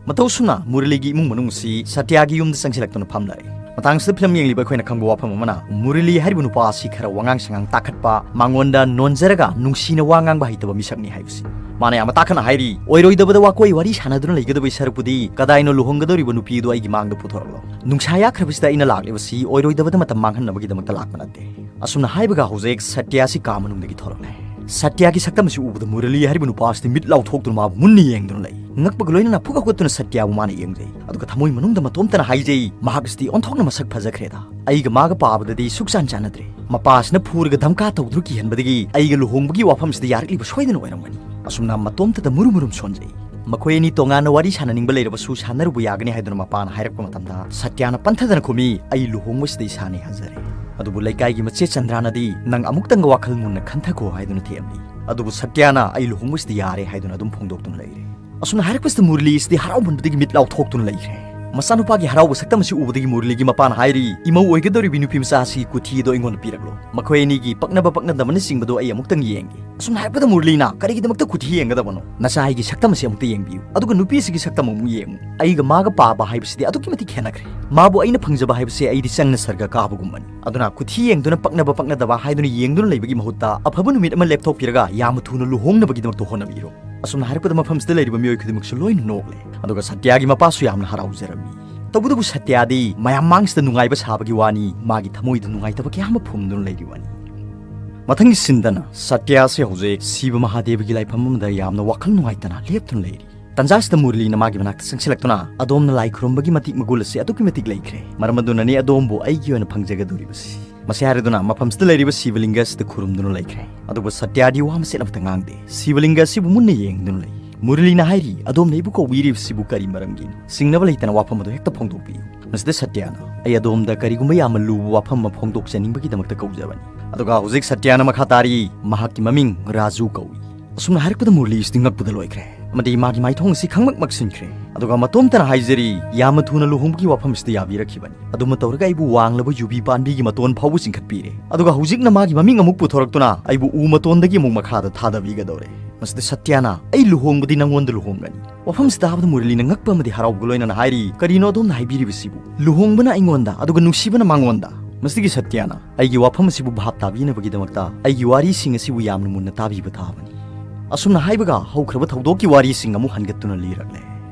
ꯃꯇꯧꯁꯨꯝꯅ ꯃꯨꯔꯂꯤꯒꯤ ꯏꯃꯨꯡ ꯃꯅꯨꯡ ꯑꯁꯤ ꯁꯇ꯭ꯌꯥꯒꯤ ꯌꯨꯝꯗ ꯆꯪꯁꯤꯜꯂꯛꯇꯨꯅ ꯐꯝꯂꯔꯦ꯫ ꯃꯇꯥꯡꯁꯤꯗ ꯐꯤꯂꯝ ꯌꯦꯡꯂꯤꯕ ꯑꯩꯈꯣꯏꯅ ꯈꯪꯕ ꯋꯥꯐꯝ ꯑꯃꯅ, ꯃꯨꯔꯂꯤ ꯍꯥꯏꯔꯤꯕ ꯅꯨꯄꯥ ꯑꯁꯤ ꯈꯔ ꯋꯥꯉꯥꯡ ꯁꯉꯥꯡ ꯇꯥꯈꯠꯄ, ꯃꯉꯣꯟꯗ ꯅꯣꯟꯖꯔꯒ ꯅꯨꯡꯁꯤꯅ ꯋꯥ ꯉꯥꯡꯕ ꯍꯩꯇꯕ ꯃꯤꯁꯛꯅꯤ ꯍꯥꯏꯕꯁꯤ꯫ ꯃꯥꯅ ꯌꯥꯝꯅ ꯇꯥꯈꯠꯅ ꯍꯥꯏꯔꯤ, "ꯑꯣꯏꯔꯣꯏꯗꯕꯗ ꯋꯥꯀꯣꯏ ꯋꯥꯔꯤ ꯁꯥꯟꯅꯗꯨꯅ ꯂꯩꯒꯗꯕꯒꯤ ꯁꯔꯨꯛꯄꯨꯗꯤ ꯀꯗꯥꯏꯅꯣ ꯂꯨꯍꯣꯡꯒꯗꯧꯔꯤꯕ ꯅꯨꯄꯤ ꯑꯗꯨ ꯑꯩꯒꯤ ꯃꯥꯡꯗ ꯄꯨꯊꯣꯔꯛꯂꯣ꯫ ꯅꯨꯡꯁꯥ ꯌꯥꯛꯈ꯭ꯔꯕꯁꯤꯗ ꯑꯩꯅ ꯂꯥꯛꯂꯤꯕꯁꯤ ꯑꯣꯏꯔꯣꯏꯗꯕꯗ ꯃꯇꯝ ꯃꯥꯡꯍꯟꯅꯕꯒꯤꯗꯃꯛꯇ ꯂꯥꯛꯄ ꯅꯠꯇꯦ"꯫ ꯑꯁꯨꯝꯅ ꯍꯥꯏꯕꯒ ꯍꯧꯖꯤꯛ ꯁꯇ꯭ꯌꯥꯁꯤ ꯀꯥ ꯃꯅꯨꯡꯗꯒꯤ ꯊꯣꯔꯛꯂꯦ꯫ ꯁꯇ꯭ꯌꯥꯒꯤ ꯁꯛꯇꯝ ꯑꯁꯤ ꯎꯕꯗ ꯃꯨꯔꯂꯤ ꯍꯥꯏꯔꯤꯕ ꯅꯨꯄꯥ ꯑꯁꯤꯗꯤ ꯃꯤꯠ ꯂꯥꯎꯊꯣꯛꯇꯨꯅ ꯃꯥꯕꯨ ꯃꯨꯟꯅ ꯌꯦꯡꯗꯨꯅ ꯂꯩ꯫ ꯉꯛꯄꯒ ꯂꯣꯏꯅꯅ ꯐꯨꯒꯠ ꯍꯧꯒꯠꯇꯨꯅ ꯁꯇ꯭ꯌꯥꯕꯨ ꯃꯥꯅ ꯌꯦꯡꯖꯩ꯫ ꯑꯗꯨꯒ ꯊꯃꯣꯏ ꯃꯅꯨꯡꯗ ꯃꯇꯣꯝꯇꯅ ꯍꯥꯏꯖꯩ, "ꯃꯍꯥꯛ ꯑꯁꯤꯗꯤ ꯑꯣꯟꯊꯣꯛꯅ ꯃꯁꯛ ꯐꯖꯈ꯭ꯔꯦꯗ꯫ ꯑꯩꯒ ꯃꯥꯒ ꯄꯥꯕꯗꯗꯤ ꯁꯨꯛꯆꯥꯟ ꯆꯥꯟꯅꯗ꯭ꯔꯦ꯫ ꯃꯄꯥ ꯑꯁꯤꯅ ꯐꯨꯔꯒ ꯙꯝꯀꯥ ꯇꯧꯗꯨꯅ ꯀꯤꯍꯟꯕꯗꯒꯤ ꯑꯩꯒ ꯂꯨꯍꯣꯡꯕꯒꯤ ꯋꯥꯐꯝꯁꯤꯗ ꯌꯥꯔꯛꯂꯤꯕ ꯁꯣꯏꯗꯅ ꯑꯣꯏꯔꯝꯒꯅꯤ"꯫ ꯑꯁꯨꯝꯅ ꯃꯇꯣꯝꯇꯗ ꯃꯨꯔꯨꯝ ꯃꯨꯔꯨꯝ ꯁꯣꯟꯖꯩ꯫ ꯃꯈꯣꯏ ꯑꯅꯤ ꯇꯣꯉꯥꯟꯅ ꯋꯥꯔꯤ ꯁꯥꯟꯅꯅꯤꯡꯕ ꯂꯩꯔꯕꯁꯨ ꯁꯥꯟꯅꯔꯨꯕ ꯌꯥꯒꯅꯤ ꯍꯥꯏꯗꯨꯅ ꯃꯄꯥꯅ ꯍꯥꯏꯔꯛꯄ ꯃꯇꯝꯗ, ꯁꯇ꯭ꯌꯥꯅ ꯄꯟꯊꯗꯅ ꯈꯨꯝꯃꯤ, "ꯑꯩ ꯂꯨꯍꯣꯡꯕꯁꯤꯗ ꯏꯁꯥꯅ ꯌꯥꯖꯔꯦ"꯫ ꯑꯗꯨꯕꯨ ꯂꯩꯀꯥꯏꯒꯤ ꯃꯆꯦ ꯆꯟꯗ꯭ꯔꯥꯅꯗꯤ, "ꯅꯪ ꯑꯃꯨꯛꯇꯪꯒ ꯋꯥꯈꯜ ꯃꯨꯟꯅ ꯈꯟꯊꯈꯣ" ꯍꯥꯏꯗꯨꯅ ꯊꯦꯝꯃꯤ꯫ ꯑꯗꯨꯕꯨ ꯁꯇ꯭ꯌꯥꯅ, "ꯑꯩ ꯂꯨꯍꯣꯡꯕꯁꯤꯗ ꯌꯥꯔꯦ" ꯍꯥꯏꯗꯨꯅ ꯑꯗꯨꯝ ꯐꯣꯡꯗꯣꯛꯇꯨꯅ ꯂꯩꯔꯦ꯫ ꯑꯁꯨꯝꯅ ꯍꯥꯏꯔꯛꯄꯁꯤꯗ ꯃꯨꯔꯂꯤ ꯑꯁꯤꯗꯤ ꯍꯔꯥꯎꯃꯟꯕꯗꯒꯤ ꯃꯤꯠ ꯂꯥꯎꯊꯣꯛꯇꯨꯅ ꯂꯩꯈ꯭ꯔꯦ꯫ ꯃꯆꯥꯅꯨꯄꯥꯒꯤ ꯍꯔꯥꯎꯕ ꯁꯛꯇꯝ ꯑꯁꯤ ꯎꯕꯗꯒꯤ ꯃꯨꯔꯂꯤꯒꯤ ꯃꯄꯥꯅ ꯍꯥꯏꯔꯤ, "ꯏꯃꯧ ꯑꯣꯏꯒꯗꯧꯔꯤꯕꯤ ꯅꯨꯄꯤ ꯃꯆꯥ ꯑꯁꯤꯒꯤ ꯀꯨꯊꯤ ꯑꯗꯣ ꯑꯩꯉꯣꯟꯗ ꯄꯤꯔꯛꯂꯣ꯫ ꯃꯈꯣꯏ ꯑꯅꯤꯒꯤ ꯄꯛꯅꯕ ꯄꯛꯅꯗꯕꯅꯆꯤꯡꯕꯗꯣ ꯑꯩ ꯑꯃꯨꯛꯇꯪ ꯌꯦꯡꯒꯦ"꯫ ꯑꯁꯨꯝꯅ ꯍꯥꯏꯔꯛꯄꯗ ꯃꯨꯔꯂꯤꯅ, "ꯀꯔꯤꯒꯤꯗꯃꯛꯇ ꯀꯨꯊꯤ ꯌꯦꯡꯒꯗꯕꯅꯣ? ꯅꯆꯥ ꯑꯩꯒꯤ ꯁꯛꯇꯝ ꯑꯁꯤ ꯑꯃꯨꯛꯇ ꯌꯦꯡꯕꯤꯌꯨ, ꯑꯗꯨꯒ ꯅꯨꯄꯤ ꯑꯁꯤꯒꯤ ꯁꯛꯇꯝ ꯑꯃꯨꯛ ꯌꯦꯡꯉꯨ꯫ ꯑꯩꯒ ꯃꯥꯒ ꯄꯥꯕ ꯍꯥꯏꯕꯁꯤꯗꯤ ꯑꯗꯨꯛꯀꯤ ꯃꯇꯤꯛ ꯈꯦꯠꯅꯈ꯭ꯔꯦ꯫ ꯃꯥꯕꯨ ꯑꯩꯅ ꯐꯪꯖꯕ ꯍꯥꯏꯕꯁꯦ ꯑꯩꯗꯤ ꯆꯪꯅ ꯁꯔꯒ ꯀꯥꯕꯒꯨꯝꯕꯅꯤ꯫ ꯑꯗꯨꯅ ꯀꯨꯊꯤ ꯌꯦꯡꯗꯨꯅ ꯄꯛꯅꯕ ꯄꯛꯅꯗꯕ ꯍꯥꯏꯗꯨꯅ ꯌꯦꯡꯗꯨꯅ ꯂꯩꯕꯒꯤ ꯃꯍꯨꯠꯇ ꯑꯐꯕ ꯅꯨꯃꯤꯠ ꯑꯃ ꯂꯦꯞꯊꯣꯛꯄꯤꯔꯒ ꯌꯥꯝꯅ ꯊꯨꯅ ꯂꯨꯍꯣꯡꯅꯕꯒꯤꯗꯃꯛꯇ ꯍꯣꯠꯅꯕꯤꯔꯣ"꯫ ꯑꯁꯨꯝꯅ ꯍꯥꯏꯔꯛꯄꯗ ꯃꯐꯝꯁꯤꯗ ꯂꯩꯔꯤꯕ ꯃꯤꯑꯣꯏ ꯈꯨꯗꯤꯡꯃꯛꯁꯨ ꯂꯣꯏꯅ ꯅꯣꯛꯂꯦ꯫ ꯑꯗꯨꯒ ꯁꯇ꯭ꯌꯥꯒꯤ ꯃꯄꯥꯁꯨ ꯌꯥꯝꯅ ꯍꯔꯥꯎꯖꯔꯝꯃꯤ꯫ ꯇꯧꯕꯇꯕꯨ ꯁꯇ꯭ꯌꯥꯗꯤ ꯃꯌꯥꯝ ꯃꯥꯡꯁꯤꯗ ꯅꯨꯡꯉꯥꯏꯕ ꯁꯥꯕꯒꯤ ꯋꯥꯅꯤ, ꯃꯥꯒꯤ ꯊꯃꯣꯏꯗ ꯅꯨꯡꯉꯥꯏꯇꯕ ꯀꯌꯥ ꯑꯃ ꯐꯨꯝꯗꯨꯅ ꯂꯩꯔꯤꯕꯅꯤ꯫ ꯃꯊꯪꯒꯤ ꯁꯤꯟꯗꯅ ꯁꯇ꯭ꯌꯥꯁꯤ ꯍꯧꯖꯤꯛ ꯁꯤꯕ ꯃꯍꯥꯗꯦꯕꯒꯤ ꯂꯥꯏꯐꯝ ꯑꯃꯗ ꯌꯥꯝꯅ ꯋꯥꯈꯜ ꯅꯨꯡꯉꯥꯏꯇꯅ ꯂꯦꯞꯇꯨꯅ ꯂꯩꯔꯤ꯫ ꯇꯟꯖꯥꯁꯤꯗ ꯃꯨꯔꯂꯤꯅ ꯃꯥꯒꯤ ꯃꯅꯥꯛꯇ ꯆꯪꯁꯤꯜꯂꯛꯇꯨꯅ, "ꯑꯗꯣꯝꯅ ꯂꯥꯏ ꯈꯨꯔꯨꯝꯕꯒꯤ ꯃꯇꯤꯛ ꯃꯒꯨꯟ ꯑꯁꯤ ꯑꯗꯨꯛꯀꯤ ꯃꯇꯤꯛ ꯂꯩꯈ꯭ꯔꯦ꯫ ꯃꯔꯝ ꯑꯗꯨꯅꯅꯤ ꯑꯗꯣꯝꯕꯨ ꯑꯩꯒꯤ ꯑꯣꯏꯅ ꯐꯪꯖꯒꯗꯧꯔꯤꯕꯁꯤ"꯫ ꯃꯁꯤ ꯍꯥꯏꯔꯗꯨꯅ ꯃꯐꯝꯁꯤꯗ ꯂꯩꯔꯤꯕ ꯁꯤꯕꯂꯤꯡꯒ ꯑꯁꯤꯗ ꯈꯨꯔꯨꯝꯗꯨꯅ ꯂꯩꯈ꯭ꯔꯦ꯫ ꯑꯗꯨꯕꯨ ꯁꯇ꯭ꯌꯥꯗꯤ ꯋꯥ ꯃꯆꯦꯠ ꯑꯃꯠꯇ ꯉꯥꯡꯗꯦ꯫ ꯁꯤꯕꯂꯤꯡꯒ ꯑꯁꯤꯕꯨ ꯃꯨꯟꯅ ꯌꯦꯡꯗꯨꯅ ꯂꯩ꯫ ꯃꯨꯔꯂꯤꯅ ꯍꯥꯏꯔꯤ, "ꯑꯗꯣꯝꯅ ꯑꯩꯕꯨ ꯀꯧꯕꯤꯔꯤꯕꯁꯤꯕꯨ ꯀꯔꯤ ꯃꯔꯝꯒꯤꯅꯣ? ꯆꯤꯡꯅꯕ ꯂꯩꯇꯅ ꯋꯥꯐꯝ ꯑꯗꯨ ꯍꯦꯛꯇ ꯐꯣꯡꯗꯣꯛꯄꯤꯌꯨ"꯫ ꯃꯁꯤꯗ ꯁꯇ꯭ꯌꯥꯅ, "ꯑꯩ ꯑꯗꯣꯝꯗ ꯀꯔꯤꯒꯨꯝꯕ ꯌꯥꯝꯅ ꯂꯨꯕ ꯋꯥꯐꯝ ꯑꯃ ꯐꯣꯡꯗꯣꯛꯆꯅꯤꯡꯕꯒꯤꯗꯃꯛꯇ ꯀꯧꯖꯕꯅꯤ"꯫ ꯑꯗꯨꯒ ꯍꯧꯖꯤꯛ ꯁꯇ꯭ꯌꯥꯅ ꯃꯈꯥ ꯇꯥꯔꯤ, "ꯃꯍꯥꯛꯀꯤ ꯃꯃꯤꯡ ꯔꯥꯖꯨ ꯀꯧꯏ"꯫ ꯑꯁꯨꯝꯅ ꯍꯥꯏꯔꯛꯄꯗ ꯃꯨꯔꯂꯤ ꯑꯁꯤꯗꯤ ꯉꯛꯄꯗ ꯂꯣꯏꯈ꯭ꯔꯦ ꯑꯃꯗꯤ ꯃꯥꯒꯤ ꯃꯥꯏꯊꯣꯡ ꯑꯁꯤ ꯈꯪꯃꯛ ꯃꯛꯁꯤꯟꯈ꯭ꯔꯦ꯫ ꯑꯗꯨꯒ ꯃꯇꯣꯝꯇꯅ ꯍꯥꯏꯖꯔꯤ, "ꯌꯥꯝꯅ ꯊꯨꯅ ꯂꯨꯍꯣꯡꯕꯒꯤ ꯋꯥꯐꯝꯁꯤꯗ ꯌꯥꯕꯤꯔꯛꯈꯤꯕꯅꯤ꯫ ꯑꯗꯨꯝꯅ ꯇꯧꯔꯒ ꯑꯩꯕꯨ ꯋꯥꯡꯂꯕ ꯌꯨꯕꯤ ꯄꯥꯟꯕꯤꯒꯤ ꯃꯇꯣꯟ ꯐꯥꯎꯕ ꯆꯤꯡꯈꯠꯄꯤꯔꯦ꯫ ꯑꯗꯨꯒ ꯍꯧꯖꯤꯛꯅ ꯃꯥꯒꯤ ꯃꯃꯤꯡ ꯑꯃꯨꯛ ꯄꯨꯊꯣꯔꯛꯇꯨꯅ ꯑꯩꯕꯨ ꯎ ꯃꯇꯣꯟꯗꯒꯤ ꯑꯃꯨꯛ ꯃꯈꯥꯗ ꯊꯥꯗꯕꯤꯒꯗꯧꯔꯦ"꯫ ꯃꯁꯤꯗ ꯁꯇ꯭ꯌꯥꯅ, "ꯑꯩ ꯂꯨꯍꯣꯡꯕꯗꯤ ꯅꯪꯉꯣꯟꯗ ꯂꯨꯍꯣꯡꯒꯅꯤ"꯫ ꯋꯥꯐꯝꯁꯤ ꯇꯥꯕꯗ ꯃꯨꯔꯂꯤꯅ ꯉꯛꯄ ꯑꯃꯗꯤ ꯍꯔꯥꯎꯕꯒ ꯂꯣꯏꯅꯅ ꯍꯥꯏꯔꯤ, "ꯀꯔꯤꯅꯣ ꯑꯗꯣꯝꯅ ꯍꯥꯏꯕꯤꯔꯤꯕꯁꯤꯕꯨ? ꯂꯨꯍꯣꯡꯕꯅ ꯑꯩꯉꯣꯟꯗ, ꯑꯗꯨꯒ ꯅꯨꯡꯁꯤꯕꯅ ꯃꯉꯣꯟꯗ"? ꯃꯁꯤꯒꯤ ꯁꯇ꯭ꯌꯥꯅ, "ꯑꯩꯒꯤ ꯋꯥꯐꯝ ꯑꯁꯤꯕꯨ ꯚꯥꯞ ꯇꯥꯕꯤꯅꯕꯒꯤꯗꯃꯛꯇ ꯑꯩꯒꯤ ꯋꯥꯔꯤꯁꯤꯡ ꯑꯁꯤꯕꯨ ꯌꯥꯝꯅ ꯃꯨꯟꯅ ꯇꯥꯕꯤꯕ ꯇꯥꯕꯅꯤ"꯫ ꯑꯁꯨꯝꯅ ꯍꯥꯏꯕꯒ ꯍꯧꯈ꯭ꯔꯕ ꯊꯧꯗꯣꯛꯀꯤ ꯋꯥꯔꯤꯁꯤꯡ ꯑꯃꯨꯛ ꯍꯟꯒꯠꯇꯨꯅ ꯂꯤꯔꯛꯂꯦ꯫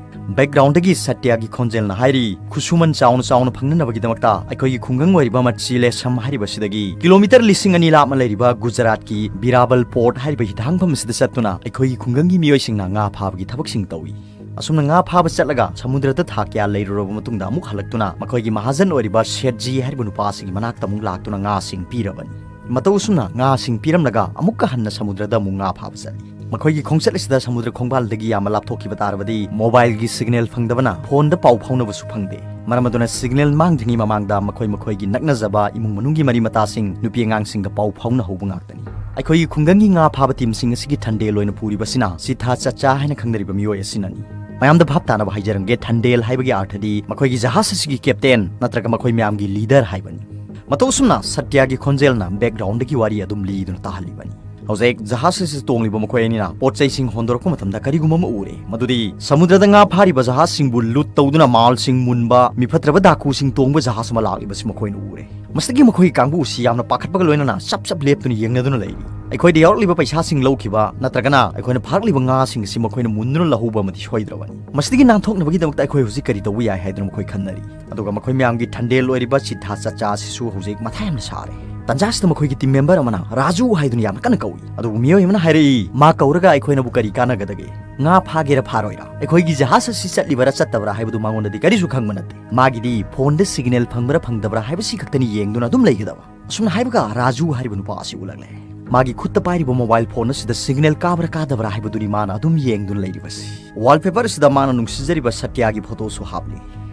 ꯕꯦꯛꯒ꯭ꯔꯥꯎꯟꯗꯒꯤ ꯁꯇ꯭ꯌꯒꯤ ꯈꯣꯟꯖꯦꯜꯅ ꯍꯥꯏꯔꯤ, ꯈꯨꯠꯁꯨꯃꯟ ꯆꯥꯎꯅ ꯆꯥꯎꯅ ꯐꯪꯅꯅꯕꯒꯤꯗꯃꯛꯇ ꯑꯩꯈꯣꯏꯒꯤ ꯈꯨꯡꯒꯪ ꯑꯣꯏꯔꯤꯕ ꯃꯆꯤ ꯂꯦꯁꯝ ꯍꯥꯏꯔꯤꯕꯁꯤꯗꯒꯤ ꯀꯤꯂꯣꯃꯤꯇꯔ ꯂꯤꯁꯤꯡ ꯑꯅꯤ ꯂꯥꯞꯅ ꯂꯩꯔꯤꯕ ꯒꯨꯖꯔꯥꯠꯀꯤ ꯕꯤꯔꯥꯕꯜ ꯄꯣꯔꯠ ꯍꯥꯏꯔꯤꯕ ꯍꯤꯊꯥꯡꯐꯝ ꯑꯁꯤꯗ ꯆꯠꯇꯨꯅ ꯑꯩꯈꯣꯏꯒꯤ ꯈꯨꯡꯒꯪꯒꯤ ꯃꯤꯑꯣꯏꯁꯤꯡꯅ ꯉꯥ ꯐꯥꯕꯒꯤ ꯊꯕꯛꯁꯤꯡ ꯇꯧꯏ꯫ ꯑꯁꯨꯝꯅ ꯉꯥ ꯐꯥꯕ ꯆꯠꯂꯒ ꯁꯃꯨꯗ꯭ꯔꯗ ꯊꯥ ꯀꯌꯥ ꯂꯩꯔꯨꯔꯕ ꯃꯇꯨꯡꯗ ꯑꯃꯨꯛ ꯍꯜꯂꯛꯇꯨꯅ ꯃꯈꯣꯏꯒꯤ ꯃꯍꯥꯖꯟ ꯑꯣꯏꯔꯤꯕ ꯁꯦꯠꯖꯤ ꯍꯥꯏꯔꯤꯕ ꯅꯨꯄꯥ ꯑꯁꯤꯒꯤ ꯃꯅꯥꯛꯇ ꯑꯃꯨꯛ ꯂꯥꯛꯇꯨꯅ ꯉꯥꯁꯤꯡ ꯄꯤꯔꯕꯅꯤ꯫ ꯃꯇꯧ ꯑꯁꯨꯝꯅ ꯉꯥꯁꯤꯡ ꯄꯤꯔꯝꯂꯒ ꯑꯃꯨꯛꯀ ꯍꯟꯅ ꯁꯃꯨꯗ꯭ꯔꯗ ꯑꯃꯨꯛ ꯉꯥ ꯐꯥꯕ ꯆꯠꯂꯤ꯫ ꯃꯈꯣꯏꯒꯤ ꯈꯣꯡꯆꯠ ꯑꯁꯤꯗ ꯁꯃꯨꯗ꯭ꯔ ꯈꯣꯡꯕꯥꯜꯗꯒꯤ ꯌꯥꯝꯅ ꯂꯥꯞꯊꯣꯛꯈꯤꯕ ꯇꯥꯔꯕꯗꯤ ꯃꯣꯕꯥꯏꯜꯒꯤ ꯁꯤꯒꯅꯦꯜ ꯐꯪꯗꯕꯅ ꯐꯣꯟꯗ ꯄꯥꯎ ꯐꯥꯎꯅꯕꯁꯨ ꯐꯪꯗꯦ꯫ ꯃꯔꯝ ꯑꯗꯨꯅ ꯁꯤꯒꯅꯦꯜ ꯃꯥꯡꯗ꯭ꯔꯤꯉꯩ ꯃꯃꯥꯡꯗ ꯃꯈꯣꯏ ꯃꯈꯣꯏꯒꯤ ꯅꯛꯅꯖꯕ ꯏꯃꯨꯡ ꯃꯅꯨꯡꯒꯤ ꯃꯔꯤ ꯃꯇꯥꯁꯤꯡ, ꯅꯨꯄꯤ ꯑꯉꯥꯡꯁꯤꯡꯒ ꯄꯥꯎ ꯐꯥꯎꯅꯍꯧꯕ ꯉꯥꯛꯇꯅꯤ꯫ ꯑꯩꯈꯣꯏꯒꯤ ꯈꯨꯡꯒꯪꯒꯤ ꯉꯥ ꯐꯥꯕ ꯇꯤꯝꯁꯤꯡ ꯑꯁꯤꯒꯤ ꯊꯟꯗꯦꯜ ꯑꯣꯏꯅ ꯄꯨꯔꯤꯕꯁꯤꯅ ꯁꯤꯊꯥ ꯆꯆꯥ ꯍꯥꯏꯅ ꯈꯪꯅꯔꯤꯕ ꯃꯤꯑꯣꯏ ꯑꯁꯤꯅꯅꯤ꯫ ꯃꯌꯥꯝꯗ ꯚꯥꯞ ꯇꯥꯅꯕ ꯍꯥꯏꯖꯔꯝꯒꯦ, ꯊꯟꯗꯦꯜ ꯍꯥꯏꯕꯒꯤ ꯑꯥꯔꯊꯗꯤ ꯃꯈꯣꯏꯒꯤ ꯖꯍꯥꯖ ꯑꯁꯤꯒꯤ ꯀꯦꯞꯇꯦꯟ ꯅꯠꯇ꯭ꯔꯒ ꯃꯈꯣꯏ ꯃꯌꯥꯝꯒꯤ ꯂꯤꯗꯔ ꯍꯥꯏꯕꯅꯤ꯫ ꯃꯇꯧ ꯑꯁꯨꯝꯅ ꯁꯇ꯭ꯌꯒꯤ ꯈꯣꯟꯖꯦꯜꯅ ꯕꯦꯛꯒ꯭ꯔꯥꯎꯟꯗꯒꯤ ꯋꯥꯔꯤ ꯑꯗꯨꯝ ꯂꯤꯗꯨꯅ ꯇꯥꯍꯜꯂꯤꯕꯅꯤ꯫ ꯍꯧꯖꯤꯛ ꯖꯍꯥꯖ ꯑꯁꯤꯗ ꯇꯣꯡꯂꯤꯕ ꯃꯈꯣꯏ ꯑꯅꯤꯅ ꯄꯣꯠ ꯆꯩꯁꯤꯡ ꯍꯣꯟꯗꯣꯔꯛꯄ ꯃꯇꯝꯗ ꯀꯔꯤꯒꯨꯝꯕ ꯑꯃ ꯎꯔꯦ, ꯃꯗꯨꯗꯤ ꯁꯃꯨꯗ꯭ꯔꯗ ꯉꯥ ꯐꯥꯔꯤꯕ ꯖꯍꯥꯖꯁꯤꯡꯕꯨ ꯂꯨꯠ ꯇꯧꯗꯨꯅ ꯃꯥꯜꯁꯤꯡ ꯃꯨꯟꯕ, ꯃꯤꯐꯠꯇ꯭ꯔꯕ ꯗꯥꯀꯨꯁꯤꯡ ꯇꯣꯡꯕ ꯖꯍꯥꯖ ꯑꯃ ꯂꯥꯛꯂꯤꯕꯁꯤ ꯃꯈꯣꯏꯅ ꯎꯔꯦ꯫ ꯃꯁꯤꯗꯒꯤ ꯃꯈꯣꯏꯒꯤ ꯀꯥꯡꯕꯨ ꯑꯁꯤ ꯌꯥꯝꯅ ꯄꯥꯈꯠꯄꯒ ꯂꯣꯏꯅꯅ ꯆꯞ ꯆꯞ ꯂꯦꯞꯇꯨꯅ ꯌꯦꯡꯅꯗꯨꯅ ꯂꯩꯔꯤ꯫ ꯑꯩꯈꯣꯏꯗ ꯌꯥꯎꯔꯛꯂꯤꯕ ꯄꯩꯁꯥꯁꯤꯡ ꯂꯧꯈꯤꯕ ꯅꯠꯇ꯭ꯔꯒꯅ ꯑꯩꯈꯣꯏꯅ ꯐꯥꯔꯛꯂꯤꯕ ꯉꯥꯁꯤꯡ ꯑꯁꯤ ꯃꯈꯣꯏꯅ ꯃꯨꯟꯗꯨꯅ ꯂꯧꯍꯧꯕ ꯑꯃꯗꯤ ꯁꯣꯏꯗ꯭ꯔꯕꯅꯤ꯫ ꯃꯁꯤꯗꯒꯤ ꯅꯥꯟꯊꯣꯛꯅꯕꯒꯤꯗꯃꯛꯇ ꯑꯩꯈꯣꯏ ꯍꯧꯖꯤꯛ ꯀꯔꯤ ꯇꯧꯕ ꯌꯥꯏ ꯍꯥꯏꯗꯨꯅ ꯃꯈꯣꯏ ꯈꯟꯅꯔꯤ꯫ ꯑꯗꯨꯒ ꯃꯈꯣꯏ ꯃꯌꯥꯝꯒꯤ ꯊꯟꯗꯦꯜ ꯑꯣꯏꯔꯤꯕ ꯁꯤꯗ꯭ꯙꯥ ꯆꯆꯥ ꯑꯁꯤꯁꯨ ꯍꯧꯖꯤꯛ ꯃꯊꯥ ꯌꯥꯝꯅ ꯁꯥꯔꯦ꯫ ꯇꯟꯖꯥꯁꯤꯗ ꯃꯈꯣꯏꯒꯤ ꯇꯤꯝ ꯃꯦꯝꯕꯔ ꯑꯃꯅ ꯔꯥꯖꯨ ꯍꯥꯏꯗꯨꯅ ꯌꯥꯝꯅ ꯀꯟꯅ ꯀꯧꯏ꯫ ꯑꯗꯨꯕꯨ ꯃꯤꯑꯣꯏ ꯑꯃꯅ ꯍꯥꯏꯔꯛꯏ, "ꯃꯥ ꯀꯧꯔꯒ ꯑꯩꯈꯣꯏꯅꯕꯨ ꯀꯔꯤ ꯀꯥꯟꯅꯒꯗꯒꯦ? ꯉꯥ ꯐꯥꯒꯦꯔꯥ ꯐꯥꯔꯣꯏꯔꯥ? ꯑꯩꯈꯣꯏꯒꯤ ꯖꯍꯥꯖ ꯑꯁꯤ ꯆꯠꯂꯤꯕꯔꯥ ꯆꯠꯇꯕ꯭ꯔꯥ ꯍꯥꯏꯕꯗꯨ ꯃꯉꯣꯟꯗꯗꯤ ꯀꯔꯤꯁꯨ ꯈꯪꯕ ꯅꯠꯇꯦ꯫ ꯃꯥꯒꯤꯗꯤ ꯐꯣꯟꯗ ꯁꯤꯒꯅꯦꯜ ꯐꯪꯕ꯭ꯔꯥ ꯐꯪꯗꯕ꯭ꯔꯥ ꯍꯥꯏꯕꯁꯤ ꯈꯛꯇꯅꯤ ꯌꯦꯡꯗꯨꯅ ꯑꯗꯨꯝ ꯂꯩꯒꯗꯕ"꯫ ꯑꯁꯨꯝꯅ ꯍꯥꯏꯕꯒ ꯔꯥꯖꯨ ꯍꯥꯏꯔꯤꯕ ꯅꯨꯄꯥ ꯑꯁꯤ ꯎꯠꯂꯛꯂꯦ꯫ ꯃꯥꯒꯤ ꯈꯨꯠꯇ ꯄꯥꯏꯔꯤꯕ ꯃꯣꯕꯥꯏꯜ ꯐꯣꯟ ꯑꯁꯤꯗ ꯁꯤꯒꯅꯦꯜ ꯀꯥꯕ꯭ꯔꯥ ꯀꯥꯗꯕ꯭ꯔꯥ ꯍꯥꯏꯕꯗꯨꯅꯤ ꯃꯥꯅ ꯑꯗꯨꯝ ꯌꯦꯡꯗꯨꯅ ꯂꯩꯔꯤꯕꯁꯤ꯫ ꯋꯥꯜꯄꯦꯄꯔ ꯑꯁꯤꯗ ꯃꯥꯅ ꯅꯨꯡꯁꯤꯖꯔꯤꯕ ꯁꯇ꯭ꯌꯒꯤ ꯐꯣꯇꯣꯁꯨ ꯍꯥꯞꯂꯤ꯫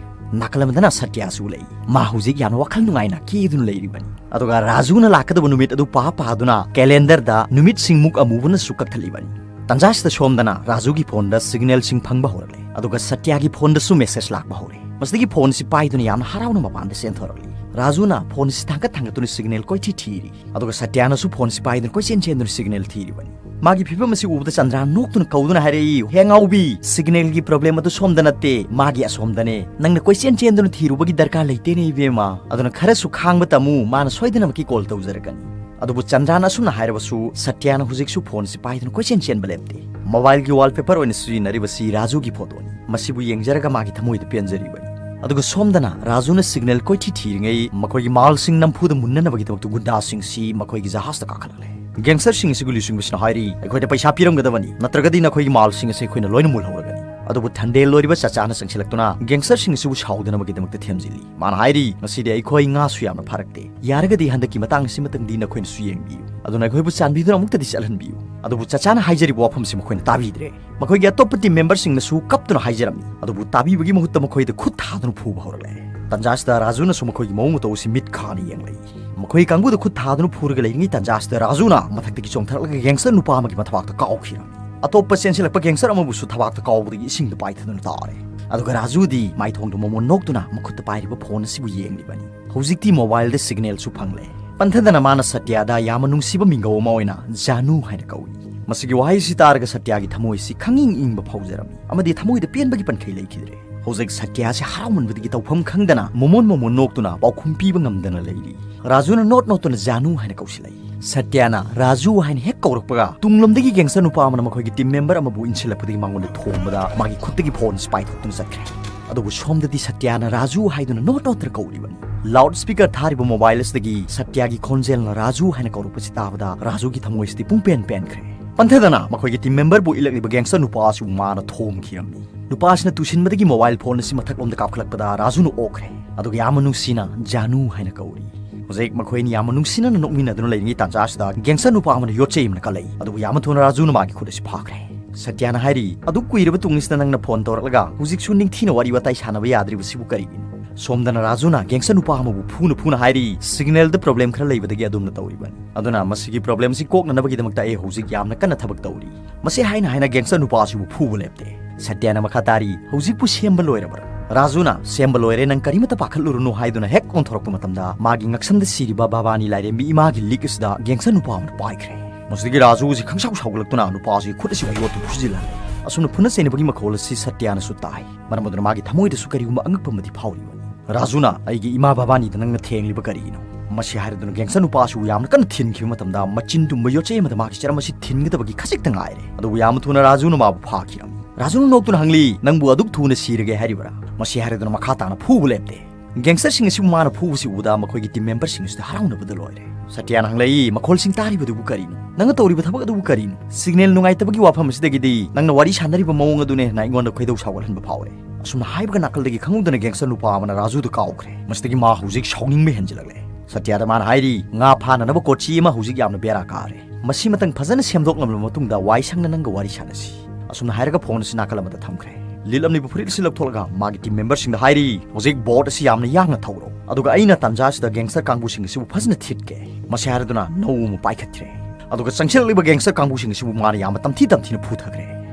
ꯅꯥꯀꯜ ꯑꯃꯗꯅ ꯁꯇ꯭ꯌꯁꯨ ꯂꯩ꯫ ꯃꯥ ꯍꯧꯖꯤꯛ ꯌꯥꯝꯅ ꯋꯥꯈꯜ ꯅꯨꯡꯉꯥꯏꯅ ꯀꯦꯗꯨꯅ ꯂꯩꯔꯤꯕꯅꯤ꯫ ꯑꯗꯨꯒ ꯔꯥꯖꯨꯅ ꯂꯥꯛꯀꯗꯕ ꯅꯨꯃꯤꯠ ꯑꯗꯨ ꯄꯥ ꯄꯥꯗꯨꯅ ꯀꯦꯂꯦꯟꯗꯔꯗ ꯅꯨꯃꯤꯠꯁꯤꯡ ꯃꯨꯛ ꯑꯃꯨꯕꯅꯁꯨ ꯀꯛꯊꯠꯂꯤꯕꯅꯤ꯫ ꯇꯟꯖꯥꯁꯤꯗ ꯁꯣꯝꯗꯅ ꯔꯥꯖꯨꯒꯤ ꯐꯣꯟꯗ ꯁꯤꯒꯅꯦꯜꯁꯤꯡ ꯐꯪꯕ ꯍꯧꯔꯛꯂꯦ꯫ ꯑꯗꯨꯒ ꯁꯇ꯭ꯌꯒꯤ ꯐꯣꯟꯗꯁꯨ ꯃꯦꯁꯦꯖ ꯂꯥꯛꯄ ꯍꯧꯔꯦ꯫ ꯃꯁꯤꯗꯒꯤ ꯐꯣꯟꯁꯤ ꯄꯥꯏꯗꯨꯅ ꯌꯥꯝꯅ ꯍꯔꯥꯎꯅ ꯃꯄꯥꯟꯗ ꯆꯦꯟꯊꯣꯔꯛꯂꯤ꯫ ꯔꯥꯖꯨꯅ ꯐꯣꯟꯁꯤ ꯊꯥꯡꯒꯠ ꯊꯥꯡꯒꯠꯇꯨꯅ ꯁꯤꯒꯅꯦꯜ ꯀꯣꯏꯊꯤ ꯊꯤꯔꯤ꯫ ꯑꯗꯨꯒ ꯁꯇ꯭ꯌꯅꯁꯨ ꯐꯣꯟꯁꯤ ꯄꯥꯏꯗꯨꯅ ꯀꯣꯏꯆꯦꯟ ꯆꯦꯟꯗꯨꯅ ꯁꯤꯒꯅꯦꯜ ꯊꯤꯔꯤꯕꯅꯤ꯫ ꯃꯥꯒꯤ ꯐꯤꯕꯝ ꯑꯁꯤ ꯎꯕꯗ ꯆꯟꯗ꯭ꯔꯥ ꯅꯣꯛꯇꯨꯅ ꯀꯧꯗꯨꯅ ꯍꯥꯏꯔꯛꯏ, "ꯍꯦ ꯑꯉꯥꯎꯕꯤ, ꯁꯤꯒꯅꯦꯜꯒꯤ ꯄ꯭ꯔꯣꯕ꯭ꯂꯦꯝ ꯑꯗꯨ ꯁꯣꯝꯗ ꯅꯠꯇꯦ, ꯃꯥꯒꯤ ꯑꯁꯣꯝꯗꯅꯦ꯫ ꯅꯪꯅ ꯀꯣꯏꯆꯦꯟ ꯆꯦꯟꯗꯨꯅ ꯊꯤꯔꯨꯕꯒꯤ ꯗꯔꯀꯥꯔ ꯂꯩꯇꯦꯅꯦ ꯏꯕꯦꯝꯃ꯫ ꯑꯗꯨꯅ ꯈꯔꯁꯨ ꯈꯥꯡꯕ ꯇꯝꯃꯨ, ꯃꯥꯅ ꯁꯣꯏꯗꯅꯃꯛꯀꯤ ꯀꯣꯜ ꯇꯧꯖꯔꯛꯀꯅꯤ"꯫ ꯑꯗꯨꯕꯨ ꯆꯟꯗ꯭ꯔꯥꯅ ꯑꯁꯨꯝꯅ ꯍꯥꯏꯔꯕꯁꯨ ꯁꯇ꯭ꯌꯅ ꯍꯧꯖꯤꯛꯁꯨ ꯐꯣꯟꯁꯤ ꯄꯥꯏꯗꯨꯅ ꯀꯣꯏꯆꯦꯟ ꯆꯦꯟꯕ ꯂꯦꯞꯇꯦ꯫ ꯃꯣꯕꯥꯏꯜꯒꯤ ꯋꯥꯜꯄꯦꯄꯔ ꯑꯣꯏꯅ ꯁꯤꯖꯤꯟꯅꯔꯤꯕꯁꯤ ꯔꯥꯖꯨꯒꯤ ꯐꯣꯇꯣꯅꯤ꯫ ꯃꯁꯤꯕꯨ ꯌꯦꯡꯖꯔꯒ ꯃꯥꯒꯤ ꯊꯃꯣꯏꯗ ꯄꯦꯟꯖꯔꯤꯕꯅꯤ꯫ ꯑꯗꯨꯒ ꯁꯣꯝꯗꯅ ꯔꯥꯖꯨꯅ ꯁꯤꯒꯅꯦꯜ ꯀꯣꯏꯊꯤ ꯊꯤꯔꯤꯉꯩ ꯃꯈꯣꯏꯒꯤ ꯃꯥꯜꯁꯤꯡ ꯅꯝꯐꯨꯗ ꯃꯨꯟꯅꯅꯕꯒꯤꯗꯃꯛꯇ ꯒꯨꯟꯗꯥꯁꯤꯡꯁꯤ ꯃꯈꯣꯏꯒꯤ ꯖꯍꯥꯖꯇ ꯀꯥꯈꯠꯍꯜꯂꯦ꯫ ꯒꯦꯡꯁꯇꯔꯁꯤꯡ ꯑꯁꯤꯕꯨ ꯂꯨꯆꯤꯡꯕꯁꯤꯅ ꯍꯥꯏꯔꯤ, "ꯑꯩꯈꯣꯏꯗ ꯄꯩꯁꯥ ꯄꯤꯔꯝꯒꯗꯕꯅꯤ, ꯅꯠꯇ꯭ꯔꯒꯗꯤ ꯅꯈꯣꯏꯒꯤ ꯃꯥꯜꯁꯤꯡ ꯑꯁꯤ ꯑꯩꯈꯣꯏꯅ ꯂꯣꯏꯅ ꯃꯨꯜꯍꯧꯔꯒꯅꯤ"꯫ ꯑꯗꯨꯕꯨ ꯊꯟꯗꯦꯜ ꯑꯣꯏꯔꯤꯕ ꯆꯆꯥꯅ ꯆꯪꯁꯤꯜꯂꯛꯇꯨꯅ ꯒꯦꯡꯁꯇꯔꯁꯤꯡ ꯑꯁꯤꯕꯨ ꯁꯥꯎꯗꯅꯕꯒꯤꯗꯃꯛꯇ ꯊꯦꯝꯖꯤꯜꯂꯤ꯫ ꯃꯥꯅ ꯍꯥꯏꯔꯤ, "ꯉꯁꯤꯗꯤ ꯑꯩꯈꯣꯏ ꯉꯥꯁꯨ ꯌꯥꯝꯅ ꯐꯥꯔꯛꯇꯦ꯫ ꯌꯥꯔꯒꯗꯤ ꯍꯟꯗꯛꯀꯤ ꯃꯇꯥꯡ ꯑꯁꯤꯃꯇꯪꯗꯤ ꯅꯈꯣꯏꯅꯁꯨ ꯌꯦꯡꯕꯤꯌꯨ꯫ ꯑꯗꯨꯅ ꯑꯩꯈꯣꯏꯕꯨ ꯆꯥꯟꯕꯤꯗꯨꯅ ꯑꯃꯨꯛꯇꯗꯤ ꯆꯠꯍꯟꯕꯤꯌꯨ"꯫ ꯑꯗꯨꯕꯨ ꯆꯆꯥꯅ ꯍꯥꯏꯖꯔꯤꯕ ꯋꯥꯐꯝꯁꯤ ꯃꯈꯣꯏꯅ ꯇꯥꯕꯤꯗ꯭ꯔꯦ꯫ ꯃꯈꯣꯏꯒꯤ ꯑꯇꯣꯞꯄ ꯇꯤꯝ ꯃꯦꯝꯕꯔꯁꯤꯡꯅꯁꯨ ꯀꯞꯇꯨꯅ ꯍꯥꯏꯖꯔꯝꯃꯤ, ꯑꯗꯨꯕꯨ ꯇꯥꯕꯤꯕꯒꯤ ꯃꯍꯨꯠꯇ ꯃꯈꯣꯏꯗ ꯈꯨꯠ ꯊꯥꯗꯨꯅ ꯐꯨꯕ ꯍꯧꯔꯛꯂꯦ꯫ ꯇꯟꯖꯥꯁꯤꯗ ꯔꯥꯖꯨꯅꯁꯨ ꯃꯈꯣꯏꯒꯤ ꯃꯑꯣꯡ ꯃꯇꯧ ꯑꯁꯤ ꯃꯤꯠ ꯈꯥꯅ ꯌꯦꯡꯂꯛꯏ꯫ ꯃꯈꯣꯏ ꯀꯥꯡꯕꯨꯗ ꯈꯨꯠ ꯊꯥꯗꯨꯅ ꯐꯨꯔꯒ ꯂꯩꯔꯤꯉꯩ ꯇꯟꯖꯥꯁꯤꯗ ꯔꯥꯖꯨꯅ ꯃꯊꯛꯇꯒꯤ ꯆꯣꯡꯊꯔꯛꯂꯒ ꯒꯦꯡꯁꯇꯔ ꯅꯨꯄꯥ ꯑꯃꯒꯤ ꯃꯊꯕꯥꯛꯇ ꯀꯥꯎꯈꯤꯔꯝꯃꯤ꯫ ꯑꯇꯣꯞꯄ ꯆꯦꯟꯁꯤꯜꯂꯛꯄ ꯒꯦꯡꯁꯇꯔ ꯑꯃꯕꯨꯁꯨ ꯊꯕꯥꯛꯇ ꯀꯥꯎꯕꯗꯒꯤ ꯏꯁꯤꯡꯗ ꯄꯥꯏꯊꯗꯨꯅ ꯇꯥꯔꯦ꯫ ꯑꯗꯨꯒ ꯔꯥꯖꯨꯗꯤ ꯃꯥꯏꯊꯣꯡꯗ ꯃꯣꯃꯣꯟ ꯅꯣꯛꯇꯨꯅ ꯃꯈꯨꯠꯇ ꯄꯥꯏꯔꯤꯕ ꯐꯣꯟ ꯑꯁꯤꯕꯨ ꯌꯦꯡꯂꯤꯕꯅꯤ꯫ ꯍꯧꯖꯤꯛꯇꯤ ꯃꯣꯕꯥꯏꯜꯗ ꯁꯤꯒꯅꯦꯜꯁꯨ ꯐꯪꯂꯦ꯫ ꯄꯟꯊꯗꯅ ꯃꯥꯅ ꯁꯇ꯭ꯌꯥꯗ ꯌꯥꯝꯅ ꯅꯨꯡꯁꯤꯕ ꯃꯤꯡꯒꯧ ꯑꯃ ꯑꯣꯏꯅ ꯖꯥꯅꯨ ꯍꯥꯏꯅ ꯀꯧꯏ꯫ ꯃꯁꯤꯒꯤ ꯋꯥꯍꯩꯁꯤ ꯇꯥꯔꯒ ꯁꯇ꯭ꯌꯥꯒꯤ ꯊꯃꯣꯏꯁꯤ ꯈꯪꯏꯪ ꯏꯪꯕ ꯐꯥꯎꯖꯔꯝꯃꯤ ꯑꯃꯗꯤ ꯊꯃꯣꯏꯗ ꯄꯦꯟꯕꯒꯤ ꯄꯟꯈꯩ ꯂꯩꯈꯤꯗ꯭ꯔꯦ꯫ ꯍꯧꯖꯤꯛ ꯁꯇ꯭ꯌꯥꯁꯤ ꯍꯔꯥꯎꯃꯟꯕꯗꯒꯤ ꯇꯧꯐꯝ ꯈꯪꯗꯅ ꯃꯣꯃꯣꯟ ꯃꯣꯃꯣꯟ ꯅꯣꯛꯇꯨꯅ ꯄꯥꯎꯈꯨꯝ ꯄꯤꯕ ꯉꯝꯗꯅ ꯂꯩꯔꯤ꯫ ꯔꯥꯖꯨꯅ ꯅꯣꯠ ꯅꯣꯠꯇꯨꯅ ꯖꯥꯅꯨ ꯍꯥꯏꯅ ꯀꯧꯁꯤꯜꯂꯛꯏ꯫ ꯁꯇ꯭ꯌꯥꯅ ꯔꯥꯖꯨ ꯍꯥꯏꯅ ꯍꯦꯛ ꯀꯧꯔꯛꯄꯒ ꯇꯨꯡꯂꯣꯝꯗꯒꯤ ꯒꯦꯡꯁꯇꯔ ꯅꯨꯄꯥ ꯑꯃꯅ ꯃꯈꯣꯏꯒꯤ ꯇꯤꯝ ꯃꯦꯝꯕꯔ ꯑꯃꯕꯨ ꯏꯟꯁꯤꯜꯂꯛꯄꯗꯒꯤ ꯃꯉꯣꯟꯗ ꯊꯣꯝꯕꯗ ꯃꯥꯒꯤ ꯈꯨꯠꯇꯒꯤ ꯐꯣꯟ ꯑꯁꯤ ꯄꯥꯏꯊꯣꯛꯇꯨꯅ ꯆꯠꯈ꯭ꯔꯦ꯫ ꯑꯗꯨꯕꯨ ꯁꯣꯝꯗꯗꯤ ꯁꯇ꯭ꯌꯥꯅ ꯔꯥꯖꯨ ꯍꯥꯏꯗꯨꯅ ꯅꯣꯠ ꯅꯣꯠꯇꯅ ꯀꯧꯔꯤꯕꯅꯤ꯫ ꯂꯥꯎꯗ ꯁ꯭ꯄꯤꯀꯔ ꯊꯥꯔꯤꯕ ꯃꯣꯕꯥꯏꯜ ꯑꯁꯤꯗꯒꯤ ꯁꯇ꯭ꯌꯥꯒꯤ ꯈꯣꯟꯖꯦꯜꯅ ꯔꯥꯖꯨ ꯍꯥꯏꯅ ꯀꯧꯔꯛꯄꯁꯤ ꯇꯥꯕꯗ ꯔꯥꯖꯨꯒꯤ ꯊꯃꯣꯏꯁꯤꯗꯤ ꯄꯨꯡꯄꯦꯟ ꯄꯦꯟꯈ꯭ꯔꯦ꯫ ꯄꯟꯊꯗꯅ ꯃꯈꯣꯏꯒꯤ ꯇꯤꯝ ꯃꯦꯝꯕꯔꯕꯨ ꯏꯜꯂꯛꯂꯤꯕ ꯒꯦꯡꯁꯇꯔ ꯅꯨꯄꯥ ꯑꯁꯤꯕꯨ ꯃꯥꯅ ꯊꯣꯝꯈꯤꯔꯝꯃꯤ꯫ ꯅꯨꯄꯥ ꯑꯁꯤꯅ ꯇꯨꯁꯤꯟꯕꯗꯒꯤ ꯃꯣꯕꯥꯏꯜ ꯐꯣꯟ ꯑꯁꯤ ꯃꯊꯛꯂꯣꯝꯗ ꯀꯥꯞꯈꯠꯂꯛꯄꯗ ꯔꯥꯖꯨꯅ ꯑꯣꯛꯈ꯭ꯔꯦ꯫ ꯑꯗꯨꯒ ꯌꯥꯝꯅ ꯅꯨꯡꯁꯤꯅ ꯖꯥꯅꯨ ꯍꯥꯏꯅ ꯀꯧꯔꯤ꯫ ꯍꯧꯖꯤꯛ ꯃꯈꯣꯏ ꯑꯅꯤ ꯌꯥꯝꯅ ꯅꯨꯡꯁꯤꯅꯅ ꯅꯣꯛꯃꯤꯟꯅꯗꯨꯅ ꯂꯩꯔꯤꯉꯩ ꯇꯥꯟꯖꯥ ꯑꯁꯤꯗ ꯒꯦꯡꯁꯇꯔ ꯅꯨꯄꯥ ꯑꯃꯅ ꯌꯣꯠꯆꯩ ꯑꯃꯅ ꯀꯜꯂꯛꯏ꯫ ꯑꯗꯨꯕꯨ ꯌꯥꯝꯅ ꯊꯨꯅ ꯔꯥꯖꯨꯅ ꯃꯥꯒꯤ ꯈꯨꯠ ꯑꯁꯤ ꯐꯥꯈ꯭ꯔꯦ꯫ ꯁꯇ꯭ꯌꯥꯅ ꯍꯥꯏꯔꯤ, "ꯑꯗꯨꯛ ꯀꯨꯏꯔꯕ ꯇꯨꯡꯁꯤꯗ ꯅꯪꯅ ꯐꯣꯟ ꯇꯧꯔꯛꯂꯒ ꯍꯧꯖꯤꯛꯁꯨ ꯅꯤꯡꯊꯤꯅ ꯋꯥꯔꯤ ꯋꯥꯇꯥꯏ ꯁꯥꯟꯅꯕ ꯌꯥꯗ꯭ꯔꯤꯕꯁꯤꯕꯨ ꯀꯔꯤꯒꯤꯅꯣ?" ꯁꯣꯝꯗꯅ ꯔꯥꯖꯨꯅ ꯒꯦꯡꯁꯇꯔ ꯅꯨꯄꯥ ꯑꯃꯕꯨ ꯐꯨꯅ ꯐꯨꯅ ꯍꯥꯏꯔꯤ, "ꯁꯤꯒꯅꯦꯜꯗ ꯄ꯭ꯔꯣꯕ꯭ꯂꯦꯝ ꯈꯔ ꯂꯩꯕꯗꯒꯤ ꯑꯗꯨꯝꯅ ꯇꯧꯔꯤꯕꯅꯤ꯫ ꯑꯗꯨꯅ ꯃꯁꯤꯒꯤ ꯄ꯭ꯔꯣꯕ꯭ꯂꯦꯝ ꯑꯁꯤ ꯀꯣꯛꯅꯅꯕꯒꯤꯗꯃꯛꯇ ꯑꯩ ꯍꯧꯖꯤꯛ ꯌꯥꯝꯅ ꯀꯟꯅ ꯊꯕꯛ ꯇꯧꯔꯤ"꯫ ꯃꯁꯤ ꯍꯥꯏꯅ ꯍꯥꯏꯅ ꯒꯦꯡꯁꯇꯔ ꯅꯨꯄꯥ ꯑꯁꯤꯕꯨ ꯐꯨꯕ ꯂꯦꯞꯇꯦ꯫ ꯁꯇ꯭ꯌꯥꯅ ꯃꯈꯥ ꯇꯥꯔꯤ, "ꯍꯧꯖꯤꯛꯄꯨ ꯁꯦꯝꯕ ꯂꯣꯏꯔꯕ꯭ꯔꯥ?" ꯔꯥꯖꯨꯅ, "ꯁꯦꯝꯕ ꯂꯣꯏꯔꯦ, ꯅꯪ ꯀꯔꯤꯃꯠꯇ ꯄꯥꯈꯠꯂꯨꯔꯅꯨ" ꯍꯥꯏꯗꯨꯅ ꯍꯦꯛ ꯑꯣꯟꯊꯣꯔꯛꯄ ꯃꯇꯝꯗ ꯃꯥꯒꯤ ꯉꯛꯁꯝꯗ ꯁꯤꯔꯤꯕ ꯚꯕꯥꯅꯤ ꯂꯥꯏꯔꯦꯝꯕꯤ ꯏꯃꯥꯒꯤ ꯂꯤꯛ ꯑꯁꯤꯗ ꯒꯦꯡꯁꯇꯔ ꯅꯨꯄꯥ ꯑꯃꯅ ꯄꯥꯏꯈ꯭ꯔꯦ꯫ ꯃꯁꯤꯗꯒꯤ ꯔꯥꯖꯨ ꯑꯁꯤ ꯈꯪꯁꯥꯎ ꯁꯥꯎꯒꯠꯂꯛꯇꯨꯅ ꯅꯨꯄꯥ ꯑꯁꯤꯒꯤ ꯈꯨꯠ ꯑꯁꯤꯕꯨ ꯌꯣꯠꯇꯨꯅ ꯐꯨꯖꯤꯜꯍꯜꯂꯦ꯫ ꯑꯁꯨꯝꯅ ꯐꯨꯅ ꯆꯩꯅꯕꯒꯤ ꯃꯈꯣꯜ ꯑꯁꯤ ꯁꯇ꯭ꯌꯥꯅꯁꯨ ꯇꯥꯏ꯫ ꯃꯔꯝ ꯑꯗꯨꯅ ꯃꯥꯒꯤ ꯊꯃꯣꯏꯗꯁꯨ ꯀꯔꯤꯒꯨꯝꯕ ꯑꯉꯛꯄ ꯑꯃꯗꯤ ꯐꯥꯎꯔꯤꯕꯅꯤ꯫ ꯔꯥꯖꯨꯅ, "ꯑꯩꯒꯤ ꯏꯃꯥ ꯕꯕꯥꯅꯤꯗ ꯅꯪꯅ ꯊꯦꯡꯂꯤꯕ ꯀꯔꯤꯒꯤꯅꯣ?" ꯃꯁꯤ ꯍꯥꯏꯔꯗꯨꯅ ꯒꯦꯡꯁꯇꯔ ꯅꯨꯄꯥꯁꯤꯕꯨ ꯌꯥꯝꯅ ꯀꯟꯅ ꯊꯤꯟꯈꯤꯕ ꯃꯇꯝꯗ, ꯃꯆꯤꯟ ꯇꯨꯝꯕ ꯌꯣꯠꯆꯩ ꯑꯃꯗ ꯃꯥꯒꯤ ꯆꯔꯝ ꯑꯁꯤ ꯊꯤꯟꯒꯗꯕꯒꯤ ꯈꯖꯤꯛꯇ ꯉꯥꯏꯔꯦ꯫ ꯑꯗꯨꯕꯨ ꯌꯥꯝꯅ ꯊꯨꯅ ꯔꯥꯖꯨꯅ ꯃꯥꯕꯨ ꯐꯥꯈꯤꯔꯝꯃꯤ꯫ ꯔꯥꯖꯨꯅ ꯅꯣꯛꯇꯨꯅ ꯍꯪꯂꯤ, "ꯅꯪꯕꯨ ꯑꯗꯨꯛ ꯊꯨꯅ ꯁꯤꯔꯒꯦ ꯍꯥꯏꯔꯤꯕꯔꯥ?" ꯃꯁꯤ ꯍꯥꯏꯔꯗꯨꯅ ꯃꯈꯥ ꯇꯥꯅ ꯐꯨꯕ ꯂꯦꯞꯇꯦ꯫ ꯒꯦꯡꯁꯇꯔꯁꯤꯡ ꯑꯁꯤꯕꯨ ꯃꯥꯅ ꯐꯨꯕꯁꯤ ꯎꯕꯗ ꯃꯈꯣꯏꯒꯤ ꯇꯤꯝ ꯃꯦꯝꯕꯔꯁꯤꯡ ꯑꯁꯤꯗ ꯍꯔꯥꯎꯅꯕꯗ ꯂꯣꯏꯔꯦ꯫ ꯁꯇ꯭ꯌꯥꯅ ꯍꯪꯂꯛꯏ, "ꯃꯈꯣꯜꯁꯤꯡ ꯇꯥꯔꯤꯕꯗꯨꯕꯨ ꯀꯔꯤꯅꯣ? ꯅꯪꯅ ꯇꯧꯔꯤꯕ ꯊꯕꯛ ꯑꯗꯨꯕꯨ ꯀꯔꯤꯅꯣ? ꯁꯤꯒꯅꯦꯜ ꯅꯨꯡꯉꯥꯏꯇꯕꯒꯤ ꯋꯥꯐꯝ ꯑꯁꯤꯗꯒꯤꯗꯤ ꯅꯪꯅ ꯋꯥꯔꯤ ꯁꯥꯟꯅꯔꯤꯕ ꯃꯑꯣꯡ ꯑꯗꯨꯅ ꯍꯦꯟꯅ ꯑꯩꯉꯣꯟꯗ ꯈꯣꯏꯗꯧ ꯁꯥꯎꯒꯠꯍꯟꯕ ꯐꯥꯎꯔꯦ꯫" ꯑꯁꯨꯝꯅ ꯍꯥꯏꯕꯒ ꯅꯥꯀꯜꯗꯒꯤ ꯈꯪꯍꯧꯗꯅ ꯒꯦꯡꯁꯇꯔ ꯅꯨꯄꯥ ꯑꯃꯅ ꯔꯥꯖꯨꯗ ꯀꯥꯎꯈ꯭ꯔꯦ꯫ ꯃꯁꯤꯗꯒꯤ ꯃꯥ ꯍꯧꯖꯤꯛ ꯁꯥꯎꯅꯤꯡꯕ ꯍꯦꯟꯖꯤꯜꯂꯛꯂꯦ꯫ ꯁꯇ꯭ꯌꯥꯗ ꯃꯥꯅ ꯍꯥꯏꯔꯤ, "ꯉꯥ ꯐꯥꯅꯅꯕ ꯀꯣꯆꯤ ꯑꯃ ꯍꯧꯖꯤꯛ ꯌꯥꯝꯅ ꯕꯦꯔꯥ ꯀꯥꯔꯦ꯫ ꯃꯁꯤꯃꯇꯪ ꯐꯖꯅ ꯁꯦꯝꯗꯣꯛꯂꯕ ꯃꯇꯨꯡꯗ ꯋꯥꯏ ꯁꯪꯅ ꯅꯪꯒ ꯋꯥꯔꯤ ꯁꯥꯟꯅꯁꯤ꯫" ꯑꯁꯨꯝꯅ ꯍꯥꯏꯔꯒ ꯐꯣꯟ ꯑꯁꯤ ꯅꯥꯀꯜ ꯑꯃꯗ ꯊꯝꯈ꯭ꯔꯦ꯫ ꯂꯤꯠꯂꯝꯂꯤꯕ ꯐꯨꯔꯤꯠ ꯑꯁꯤ ꯂꯧꯊꯣꯛꯂꯒ ꯃꯥꯒꯤ ꯇꯤꯝ ꯃꯦꯝꯕꯔꯁꯤꯡꯗ ꯍꯥꯏꯔꯤ, "ꯍꯧꯖꯤꯛ ꯕꯣꯠ ꯑꯁꯤ ꯌꯥꯝꯅ ꯌꯥꯡꯅ ꯊꯧꯔꯣ, ꯑꯗꯨꯒ ꯑꯩꯅ ꯇꯥꯟꯖꯥ ꯑꯁꯤꯗ ꯒꯦꯡꯁꯇꯔ ꯀꯥꯡꯕꯨꯁꯤꯡ ꯑꯁꯤꯕꯨ ꯐꯖꯅ ꯊꯤꯠꯀꯦ꯫" ꯃꯁꯤ ꯍꯥꯏꯔꯗꯨꯅ ꯅꯧ ꯑꯃ ꯄꯥꯏꯈꯠꯈ꯭ꯔꯦ꯫ ꯑꯗꯨꯒ ꯆꯪꯁꯤꯜꯂꯛꯂꯤꯕ ꯒꯦꯡꯁꯇꯔ ꯀꯥꯡꯕꯨꯁꯤꯡ ꯑꯁꯤꯕꯨ ꯃꯥꯅ ꯌꯥꯝꯅ ꯇꯝꯊꯤ ꯇꯝꯊꯤꯅ ꯐꯨꯊꯈ꯭ꯔꯦ꯫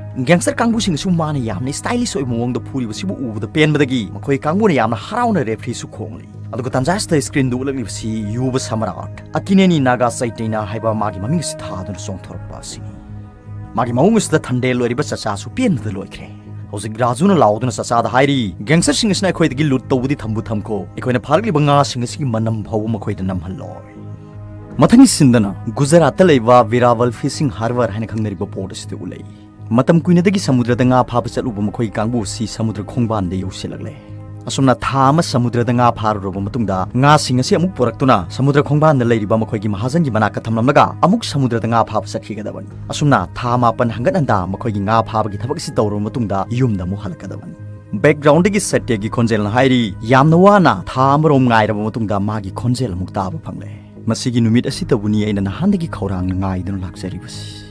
ꯒꯦꯡꯁꯇꯔ ꯀꯥꯡꯕꯨꯁꯤꯡ ꯑꯁꯤꯕꯨ ꯃꯥꯅ ꯌꯥꯝꯅ ꯁ꯭ꯇꯥꯏꯂꯤꯁ ꯑꯣꯏꯕ ꯃꯑꯣꯡꯗ ꯐꯨꯔꯤꯕꯁꯤꯕꯨ ꯎꯕꯗ ꯄꯦꯟꯕꯗꯒꯤ ꯃꯈꯣꯏ ꯀꯥꯡꯕꯨꯅ ꯌꯥꯝꯅ ꯍꯔꯥꯎꯅ ꯔꯦꯐ꯭ꯔꯤꯁꯨ ꯈꯣꯡꯂꯤ꯫ ꯑꯗꯨꯒ ꯇꯥꯟꯖꯥ ꯑꯁꯤꯗ ꯁ꯭ꯀ꯭ꯔꯤꯟꯗ ꯎꯠꯂꯛꯂꯤꯕꯁꯤ ꯌꯨꯕ ꯁꯃꯔꯥꯠ ꯑꯀꯤꯅꯦꯅꯤ ꯅꯥꯒꯥ ꯆꯩꯇꯩꯅ ꯍꯥꯏꯕ ꯃꯥꯒꯤ ꯃꯃꯤꯡ ꯑꯁꯤ ꯊꯥꯗꯨꯅ ꯆꯣꯡꯊꯣꯔꯛꯄ ꯑꯁꯤꯅꯤ꯫ ꯃꯥꯒꯤ ꯃꯑꯣꯡ ꯑꯁꯤꯗ ꯊꯟꯗꯦꯜ ꯑꯣꯏꯔꯤꯕ ꯆꯆꯥꯁꯨ ꯄꯦꯟꯕꯗ ꯂꯣꯏꯈ꯭ꯔꯦ꯫ ꯍꯧꯖꯤꯛ ꯔꯥꯖꯨꯅ ꯂꯥꯎꯗꯨꯅ ꯆꯆꯥꯗ ꯍꯥꯏꯔꯤ, "ꯒꯦꯡꯁꯇꯔꯁꯤꯡ ꯑꯁꯤꯅ ꯑꯩꯈꯣꯏꯗꯒꯤ ꯂꯨꯠ ꯇꯧꯕꯗꯤ ꯊꯝꯕꯨ ꯊꯝꯈꯣ, ꯑꯩꯈꯣꯏꯅ ꯐꯥꯔꯛꯂꯤꯕ ꯉꯥꯁꯤꯡ ꯑꯁꯤꯒꯤ ꯃꯅꯝ ꯐꯥꯎꯕ ꯃꯈꯣꯏꯗ ꯅꯝꯍꯜꯂꯣꯏ꯫" ꯃꯊꯪꯒꯤ ꯁꯤꯟꯗꯅ ꯒꯨꯖꯔꯥꯠꯇ ꯂꯩꯕ ꯕꯤꯔꯥꯕꯜ ꯐꯤꯁꯤꯡ ꯍꯥꯔꯕꯔ ꯍꯥꯏꯅ ꯈꯪꯅꯔꯤꯕ ꯄꯣꯔꯠ ꯑꯁꯤꯗ ꯎꯠꯂꯛꯏ꯫ ꯃꯇꯝ ꯀꯨꯏꯅꯗꯒꯤ ꯁꯃꯨꯗ꯭ꯔꯗ ꯉꯥ ꯐꯥꯕ ꯆꯠꯂꯨꯕ ꯃꯈꯣꯏꯒꯤ ꯀꯥꯡꯕꯨ ꯑꯁꯤ ꯁꯃꯨꯗ꯭ꯔ ꯈꯣꯡꯕꯥꯟꯗ ꯌꯧꯁꯤꯜꯂꯛꯂꯦ꯫ ꯑꯁꯨꯝꯅ ꯊꯥ ꯑꯃ ꯁꯃꯨꯗ꯭ꯔꯗ ꯉꯥ ꯐꯥꯔꯨꯔꯕ ꯃꯇꯨꯡꯗ ꯉꯥꯁꯤꯡ ꯑꯁꯤ ꯑꯃꯨꯛ ꯄꯨꯔꯛꯇꯨꯅ ꯁꯃꯨꯗ꯭ꯔ ꯈꯣꯡꯕꯥꯟꯗ ꯂꯩꯔꯤꯕ ꯃꯈꯣꯏꯒꯤ ꯃꯍꯥꯖꯟꯒꯤ ꯃꯅꯥꯛꯇ ꯊꯝꯂꯝꯂꯒ ꯑꯃꯨꯛ ꯁꯃꯨꯗ꯭ꯔꯗ ꯉꯥ ꯐꯥꯕ ꯆꯠꯈꯤꯒꯗꯕꯅꯤ꯫ ꯑꯁꯨꯝꯅ ꯊꯥ ꯃꯥꯄꯟ ꯍꯟꯒꯠ ꯍꯟꯗꯥ ꯃꯈꯣꯏꯒꯤ ꯉꯥ ꯐꯥꯕꯒꯤ ꯊꯕꯛ ꯑꯁꯤ ꯇꯧꯔꯕ ꯃꯇꯨꯡꯗ ꯌꯨꯝꯗ ꯑꯃꯨꯛ ꯍꯜꯂꯛꯀꯗꯕꯅꯤ꯫ ꯕꯦꯛꯒ꯭ꯔꯥꯎꯟꯗꯒꯤ ꯁꯇ꯭ꯌꯒꯤ ꯈꯣꯟꯖꯦꯜꯅ ꯍꯥꯏꯔꯤ, "ꯌꯥꯝꯅ ꯋꯥꯅ ꯊꯥ ꯑꯃꯔꯣꯝ ꯉꯥꯏꯔꯕ ꯃꯇꯨꯡꯗ ꯃꯥꯒꯤ ꯈꯣꯟꯖꯦꯜ ꯑꯃꯨꯛ ꯇꯥꯕ ꯐꯪꯂꯦ꯫ ꯃꯁꯤꯒꯤ ꯅꯨꯃꯤꯠ ꯑꯁꯤꯇꯕꯨꯅꯤ ꯑꯩꯅ ꯅꯍꯥꯟꯗꯒꯤ ꯈꯧꯔꯥꯡꯅ ꯉꯥꯏꯗꯨꯅ ꯂꯥꯛꯆꯔꯤꯕꯁꯤ꯫"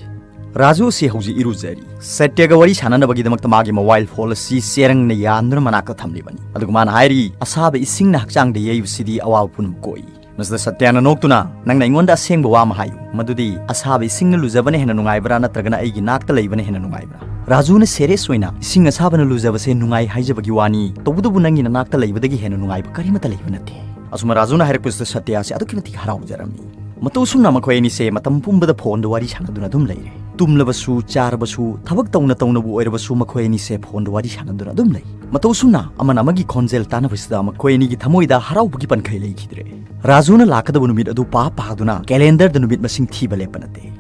ꯔꯥꯖꯨ ꯑꯁꯤ ꯍꯧꯖꯤꯛ ꯏꯔꯨꯖꯔꯤ꯫ ꯁꯇ꯭ꯌꯒ ꯋꯥꯔꯤ ꯁꯥꯟꯅꯅꯕꯒꯤꯗꯃꯛꯇ ꯃꯥꯒꯤ ꯃꯣꯕꯥꯏꯜ ꯐꯣꯟ ꯑꯁꯤ ꯆꯦꯔꯪꯅ ꯌꯥꯟꯗꯨꯅ ꯃꯅꯥꯛꯇ ꯊꯝꯂꯤꯕꯅꯤ꯫ ꯑꯗꯨꯒ ꯃꯥꯅ ꯍꯥꯏꯔꯤ, "ꯑꯁꯥꯕ ꯏꯁꯤꯡꯅ ꯍꯛꯆꯥꯡꯗ ꯌꯩꯕꯁꯤꯗꯤ ꯑꯋꯥꯕ ꯄꯨꯝꯅꯃꯛ ꯀꯣꯛꯏ꯫" ꯃꯁꯤꯗ ꯁꯇ꯭ꯌꯅ ꯅꯣꯛꯇꯨꯅ, "ꯅꯪꯅ ꯑꯩꯉꯣꯟꯗ ꯑꯁꯦꯡꯕ ꯋꯥ ꯑꯃ ꯍꯥꯏꯌꯨ, ꯃꯗꯨꯗꯤ ꯑꯁꯥꯕ ꯏꯁꯤꯡꯅ ꯂꯨꯖꯕꯅ ꯍꯦꯟꯅ ꯅꯨꯡꯉꯥꯏꯕ꯭ꯔꯥ ꯅꯠꯇ꯭ꯔꯒꯅ ꯑꯩꯒꯤ ꯅꯥꯛꯇ ꯂꯩꯕꯅ ꯍꯦꯟꯅ ꯅꯨꯡꯉꯥꯏꯕ꯭ꯔꯥ?" ꯔꯥꯖꯨꯅ ꯁꯦꯔꯤꯌꯁ ꯑꯣꯏꯅ, "ꯏꯁꯤꯡ ꯑꯁꯥꯕꯅ ꯂꯨꯖꯕꯁꯦ ꯅꯨꯡꯉꯥꯏ ꯍꯥꯏꯖꯕꯒꯤ ꯋꯥꯅꯤ, ꯇꯧꯕꯇꯕꯨ ꯅꯪꯒꯤ ꯅꯅꯥꯛꯇ ꯂꯩꯕꯗꯒꯤ ꯍꯦꯟꯅ ꯅꯨꯡꯉꯥꯏꯕ ꯀꯔꯤꯃꯠꯇ ꯂꯩꯕ ꯅꯠꯇꯦ꯫" ꯑꯁꯨꯝꯅ ꯔꯥꯖꯨꯅ ꯍꯥꯏꯔꯛꯄꯁꯤꯗ ꯁꯇ꯭ꯌ ꯑꯁꯤ ꯑꯗꯨꯛꯀꯤ ꯃꯇꯤꯛ ꯍꯔꯥꯎꯖꯔꯝꯃꯤ꯫ ꯃꯇꯧ ꯑꯁꯨꯝꯅ ꯃꯈꯣꯏ ꯑꯅꯤꯁꯦ ꯃꯇꯝ ꯄꯨꯝꯕꯗ ꯐꯣꯟꯗ ꯋꯥꯔꯤ ꯁꯥꯟꯅꯗꯨꯅ ꯑꯗꯨꯝ ꯂꯩꯔꯦ꯫ ꯇꯨꯝꯂꯕꯁꯨ, ꯆꯥꯔꯕꯁꯨ, ꯊꯕꯛ ꯇꯧꯅ ꯇꯧꯅꯕꯨ ꯑꯣꯏꯔꯕꯁꯨ ꯃꯈꯣꯏ ꯑꯅꯤꯁꯦ ꯐꯣꯟꯗ ꯋꯥꯔꯤ ꯁꯥꯟꯅꯗꯨꯅ ꯑꯗꯨꯝ ꯂꯩ꯫ ꯃꯇꯧ ꯑꯁꯨꯝꯅ ꯑꯃꯅ ꯑꯃꯒꯤ ꯈꯣꯟꯖꯦꯜ ꯇꯥꯟꯅꯕꯁꯤꯗ ꯃꯈꯣꯏ ꯑꯅꯤꯒꯤ ꯊꯃꯣꯏꯗ ꯍꯔꯥꯎꯕꯒꯤ ꯄꯟꯈꯩ ꯂꯩꯈꯤꯗ꯭ꯔꯦ꯫ ꯔꯥꯖꯨꯅ ꯂꯥꯛꯀꯗꯕ ꯅꯨꯃꯤꯠ ꯑꯗꯨ ꯄꯥ ꯄꯥꯗꯨꯅ ꯀꯦꯂꯦꯟꯗꯔꯗ ꯅꯨꯃꯤꯠ ꯃꯁꯤꯡ ꯊꯤꯕ ꯂꯦꯞꯄ ꯅꯠꯇꯦ꯫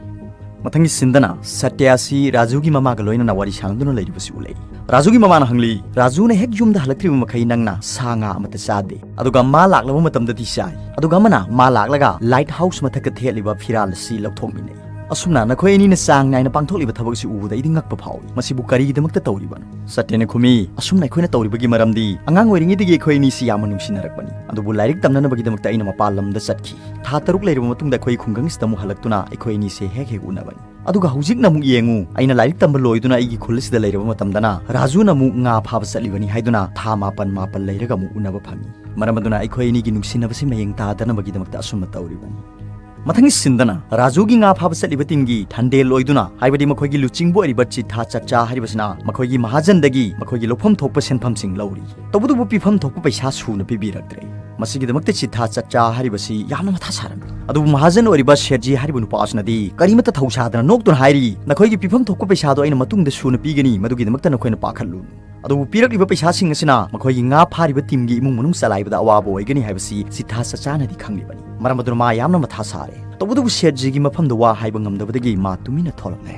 ꯃꯊꯪꯒꯤ ꯁꯤꯟꯗꯅ ꯁꯇ꯭ꯌ ꯑꯁꯤ ꯔꯥꯖꯨꯒꯤ ꯃꯃꯥꯒ ꯂꯣꯏꯅꯅ ꯋꯥꯔꯤ ꯁꯥꯟꯅꯗꯨꯅ ꯂꯩꯔꯤꯕꯁꯤ ꯎꯠꯂꯛꯏ꯫ ꯔꯥꯖꯨꯒꯤ ꯃꯃꯥꯅ ꯍꯪꯂꯤ, "ꯔꯥꯖꯨꯅ ꯍꯦꯛ ꯌꯨꯝꯗ ꯍꯜꯂꯛꯇ꯭ꯔꯤꯕ ꯃꯈꯩ ꯅꯪꯅ ꯁꯥ ꯉꯥ ꯑꯃꯠꯇ ꯆꯥꯗꯦ, ꯑꯗꯨꯒ ꯃꯥ ꯂꯥꯛꯂꯕ ꯃꯇꯝꯗꯗꯤ ꯆꯥꯏ, ꯑꯗꯨꯒ ꯑꯃꯅ ꯃꯥ ꯂꯥꯛꯂꯒ ꯂꯥꯏꯠ ꯍꯥꯎꯁ ꯃꯊꯛꯇ ꯊꯦꯠꯂꯤꯕ ꯐꯤꯔꯥꯜ ꯑꯁꯤ ꯂꯧꯊꯣꯛꯃꯤꯟꯅꯩ꯫ ꯑꯁꯨꯝꯅ ꯅꯈꯣꯏ ꯑꯅꯤꯅ ꯆꯥꯡ ꯅꯥꯏꯅ ꯄꯥꯡꯊꯣꯛꯂꯤꯕ ꯊꯕꯛ ꯑꯁꯤ ꯎꯕꯗ ꯑꯩꯗꯤ ꯉꯛꯄ ꯐꯥꯎꯏ꯫ ꯃꯁꯤꯕꯨ ꯀꯔꯤꯒꯤꯗꯃꯛꯇ ꯇꯧꯔꯤꯕꯅꯣ?" ꯁꯇ꯭ꯌꯅ ꯈꯨꯝꯃꯤ, "ꯑꯁꯨꯝꯅ ꯑꯩꯈꯣꯏꯅ ꯇꯧꯔꯤꯕꯒꯤ ꯃꯔꯝꯗꯤ ꯑꯉꯥꯡ ꯑꯣꯏꯔꯤꯉꯩꯗꯒꯤ ꯑꯩꯈꯣꯏ ꯑꯅꯤꯁꯤ ꯌꯥꯝꯅ ꯅꯨꯡꯁꯤꯅꯔꯛꯄꯅꯤ, ꯑꯗꯨꯕꯨ ꯂꯥꯏꯔꯤꯛ ꯇꯝꯅꯅꯕꯒꯤꯗꯃꯛꯇ ꯑꯩꯅ ꯃꯄꯥꯟ ꯂꯝꯗ ꯆꯠꯈꯤ꯫ ꯊꯥ ꯇꯔꯨꯛ ꯂꯩꯔꯕ ꯃꯇꯨꯡꯗ ꯑꯩꯈꯣꯏ ꯈꯨꯡꯒꯪ ꯑꯁꯤꯗ ꯑꯃꯨꯛ ꯍꯜꯂꯛꯇꯨꯅ ꯑꯩꯈꯣꯏ ꯑꯅꯤꯁꯦ ꯍꯦꯛ ꯍꯦꯛ ꯎꯅꯕꯅꯤ꯫ ꯑꯗꯨꯒ ꯍꯧꯖꯤꯛꯅ ꯑꯃꯨꯛ ꯌꯦꯡꯉꯨ, ꯑꯩꯅ ꯂꯥꯏꯔꯤꯛ ꯇꯝꯕ ꯂꯣꯏꯗꯨꯅ ꯑꯩꯒꯤ ꯈꯨꯜ ꯑꯁꯤꯗ ꯂꯩꯔꯕ ꯃꯇꯝꯗꯅ ꯔꯥꯖꯨꯅ ꯑꯃꯨꯛ ꯉꯥ ꯐꯥꯕ ꯆꯠꯂꯤꯕꯅꯤ ꯍꯥꯏꯗꯨꯅ ꯊꯥ ꯃꯥꯄꯟ ꯃꯥꯄꯟ ꯂꯩꯔꯒ ꯑꯃꯨꯛ ꯎꯅꯕ ꯐꯪꯏ꯫ ꯃꯔꯝ ꯑꯗꯨꯅ ꯑꯩꯈꯣꯏ ꯑꯅꯤꯒꯤ ꯅꯨꯡꯁꯤꯅꯕꯁꯤ ꯃꯌꯦꯡ ꯇꯥꯗꯅꯕꯒꯤꯗꯃꯛꯇ ꯑꯁꯨꯝꯅ ꯇꯧꯔꯤꯕꯅꯤ꯫" ꯃꯊꯪꯒꯤ ꯁꯤꯟꯗꯅ ꯔꯥꯖꯨꯒꯤ ꯉꯥ ꯐꯥꯕ ꯆꯠꯂꯤꯕ ꯇꯤꯝꯒꯤ ꯊꯟꯗꯦꯜ ꯑꯣꯏꯗꯨꯅ, ꯍꯥꯏꯕꯗꯤ ꯃꯈꯣꯏꯒꯤ ꯂꯨꯆꯤꯡꯕ ꯑꯣꯏꯔꯤꯕ ꯆꯤꯊꯥ ꯆꯠꯆꯥ ꯍꯥꯏꯔꯤꯕꯁꯤꯅ ꯃꯈꯣꯏꯒꯤ ꯃꯍꯥꯖꯟꯗꯒꯤ ꯃꯈꯣꯏꯒꯤ ꯂꯧꯐꯝ ꯊꯣꯛꯄ ꯁꯦꯟꯐꯝꯁꯤꯡ ꯂꯧꯔꯤ꯫ ꯇꯧꯕꯇꯕꯨ ꯄꯤꯐꯝ ꯊꯣꯛꯄ ꯄꯩꯁꯥ ꯁꯨꯅ ꯄꯤꯕꯤꯔꯛꯇ꯭ꯔꯦ꯫ ꯃꯁꯤꯒꯤꯗꯃꯛꯇ ꯆꯤꯊꯥ ꯆꯠꯆꯥ ꯍꯥꯏꯔꯤꯕꯁꯤ ꯌꯥꯝꯅ ꯃꯊꯥ ꯁꯥꯔꯝꯃꯤ꯫ ꯑꯗꯨꯕꯨ ꯃꯍꯥꯖꯟ ꯑꯣꯏꯔꯤꯕ ꯁꯦꯠꯖꯤ ꯍꯥꯏꯔꯤꯕ ꯅꯨꯄꯥ ꯑꯁꯤꯅꯗꯤ ꯀꯔꯤꯃꯠꯇ ꯊꯧꯁꯥꯗꯅ ꯅꯣꯛꯇꯨꯅ ꯍꯥꯏꯔꯤ, "ꯅꯈꯣꯏꯒꯤ ꯄꯤꯐꯝ ꯊꯣꯛꯄ ꯄꯩꯁꯥꯗꯣ ꯑꯩꯅ ꯃꯇꯨꯡꯗ ꯁꯨꯅ ꯄꯤꯒꯅꯤ, ꯃꯗꯨꯒꯤꯗꯃꯛꯇ ꯅꯈꯣꯏꯅ ꯄꯥꯈꯠꯂꯨꯅꯨ꯫ ꯑꯗꯨꯕꯨ ꯄꯤꯔꯛꯂꯤꯕ ꯄꯩꯁꯥꯁꯤꯡ ꯑꯁꯤꯅ ꯃꯈꯣꯏꯒꯤ ꯉꯥ ꯐꯥꯔꯤꯕ ꯇꯤꯝꯒꯤ ꯏꯃꯨꯡ ꯃꯅꯨꯡ ꯆꯂꯥꯏꯕꯗ ꯑꯋꯥꯕ ꯑꯣꯏꯒꯅꯤ ꯍꯥꯏꯕꯁꯤ ꯆꯤꯊꯥ ꯆꯆꯥꯅꯗꯤ ꯈꯪꯂꯤꯕꯅꯤ꯫ ꯃꯔꯝ ꯑꯗꯨꯅ ꯃꯥ ꯌꯥꯝꯅ ꯃꯊꯥ ꯁꯥꯔꯦ꯫ ꯇꯧꯕꯇꯕꯨ ꯁꯦꯠꯖꯤꯒꯤ ꯃꯐꯝꯗ ꯋꯥ ꯍꯥꯏꯕ ꯉꯝꯗꯕꯗꯒꯤ ꯃꯥ ꯇꯨꯃꯤꯟꯅ ꯊꯣꯛꯂꯛꯂꯦ꯫"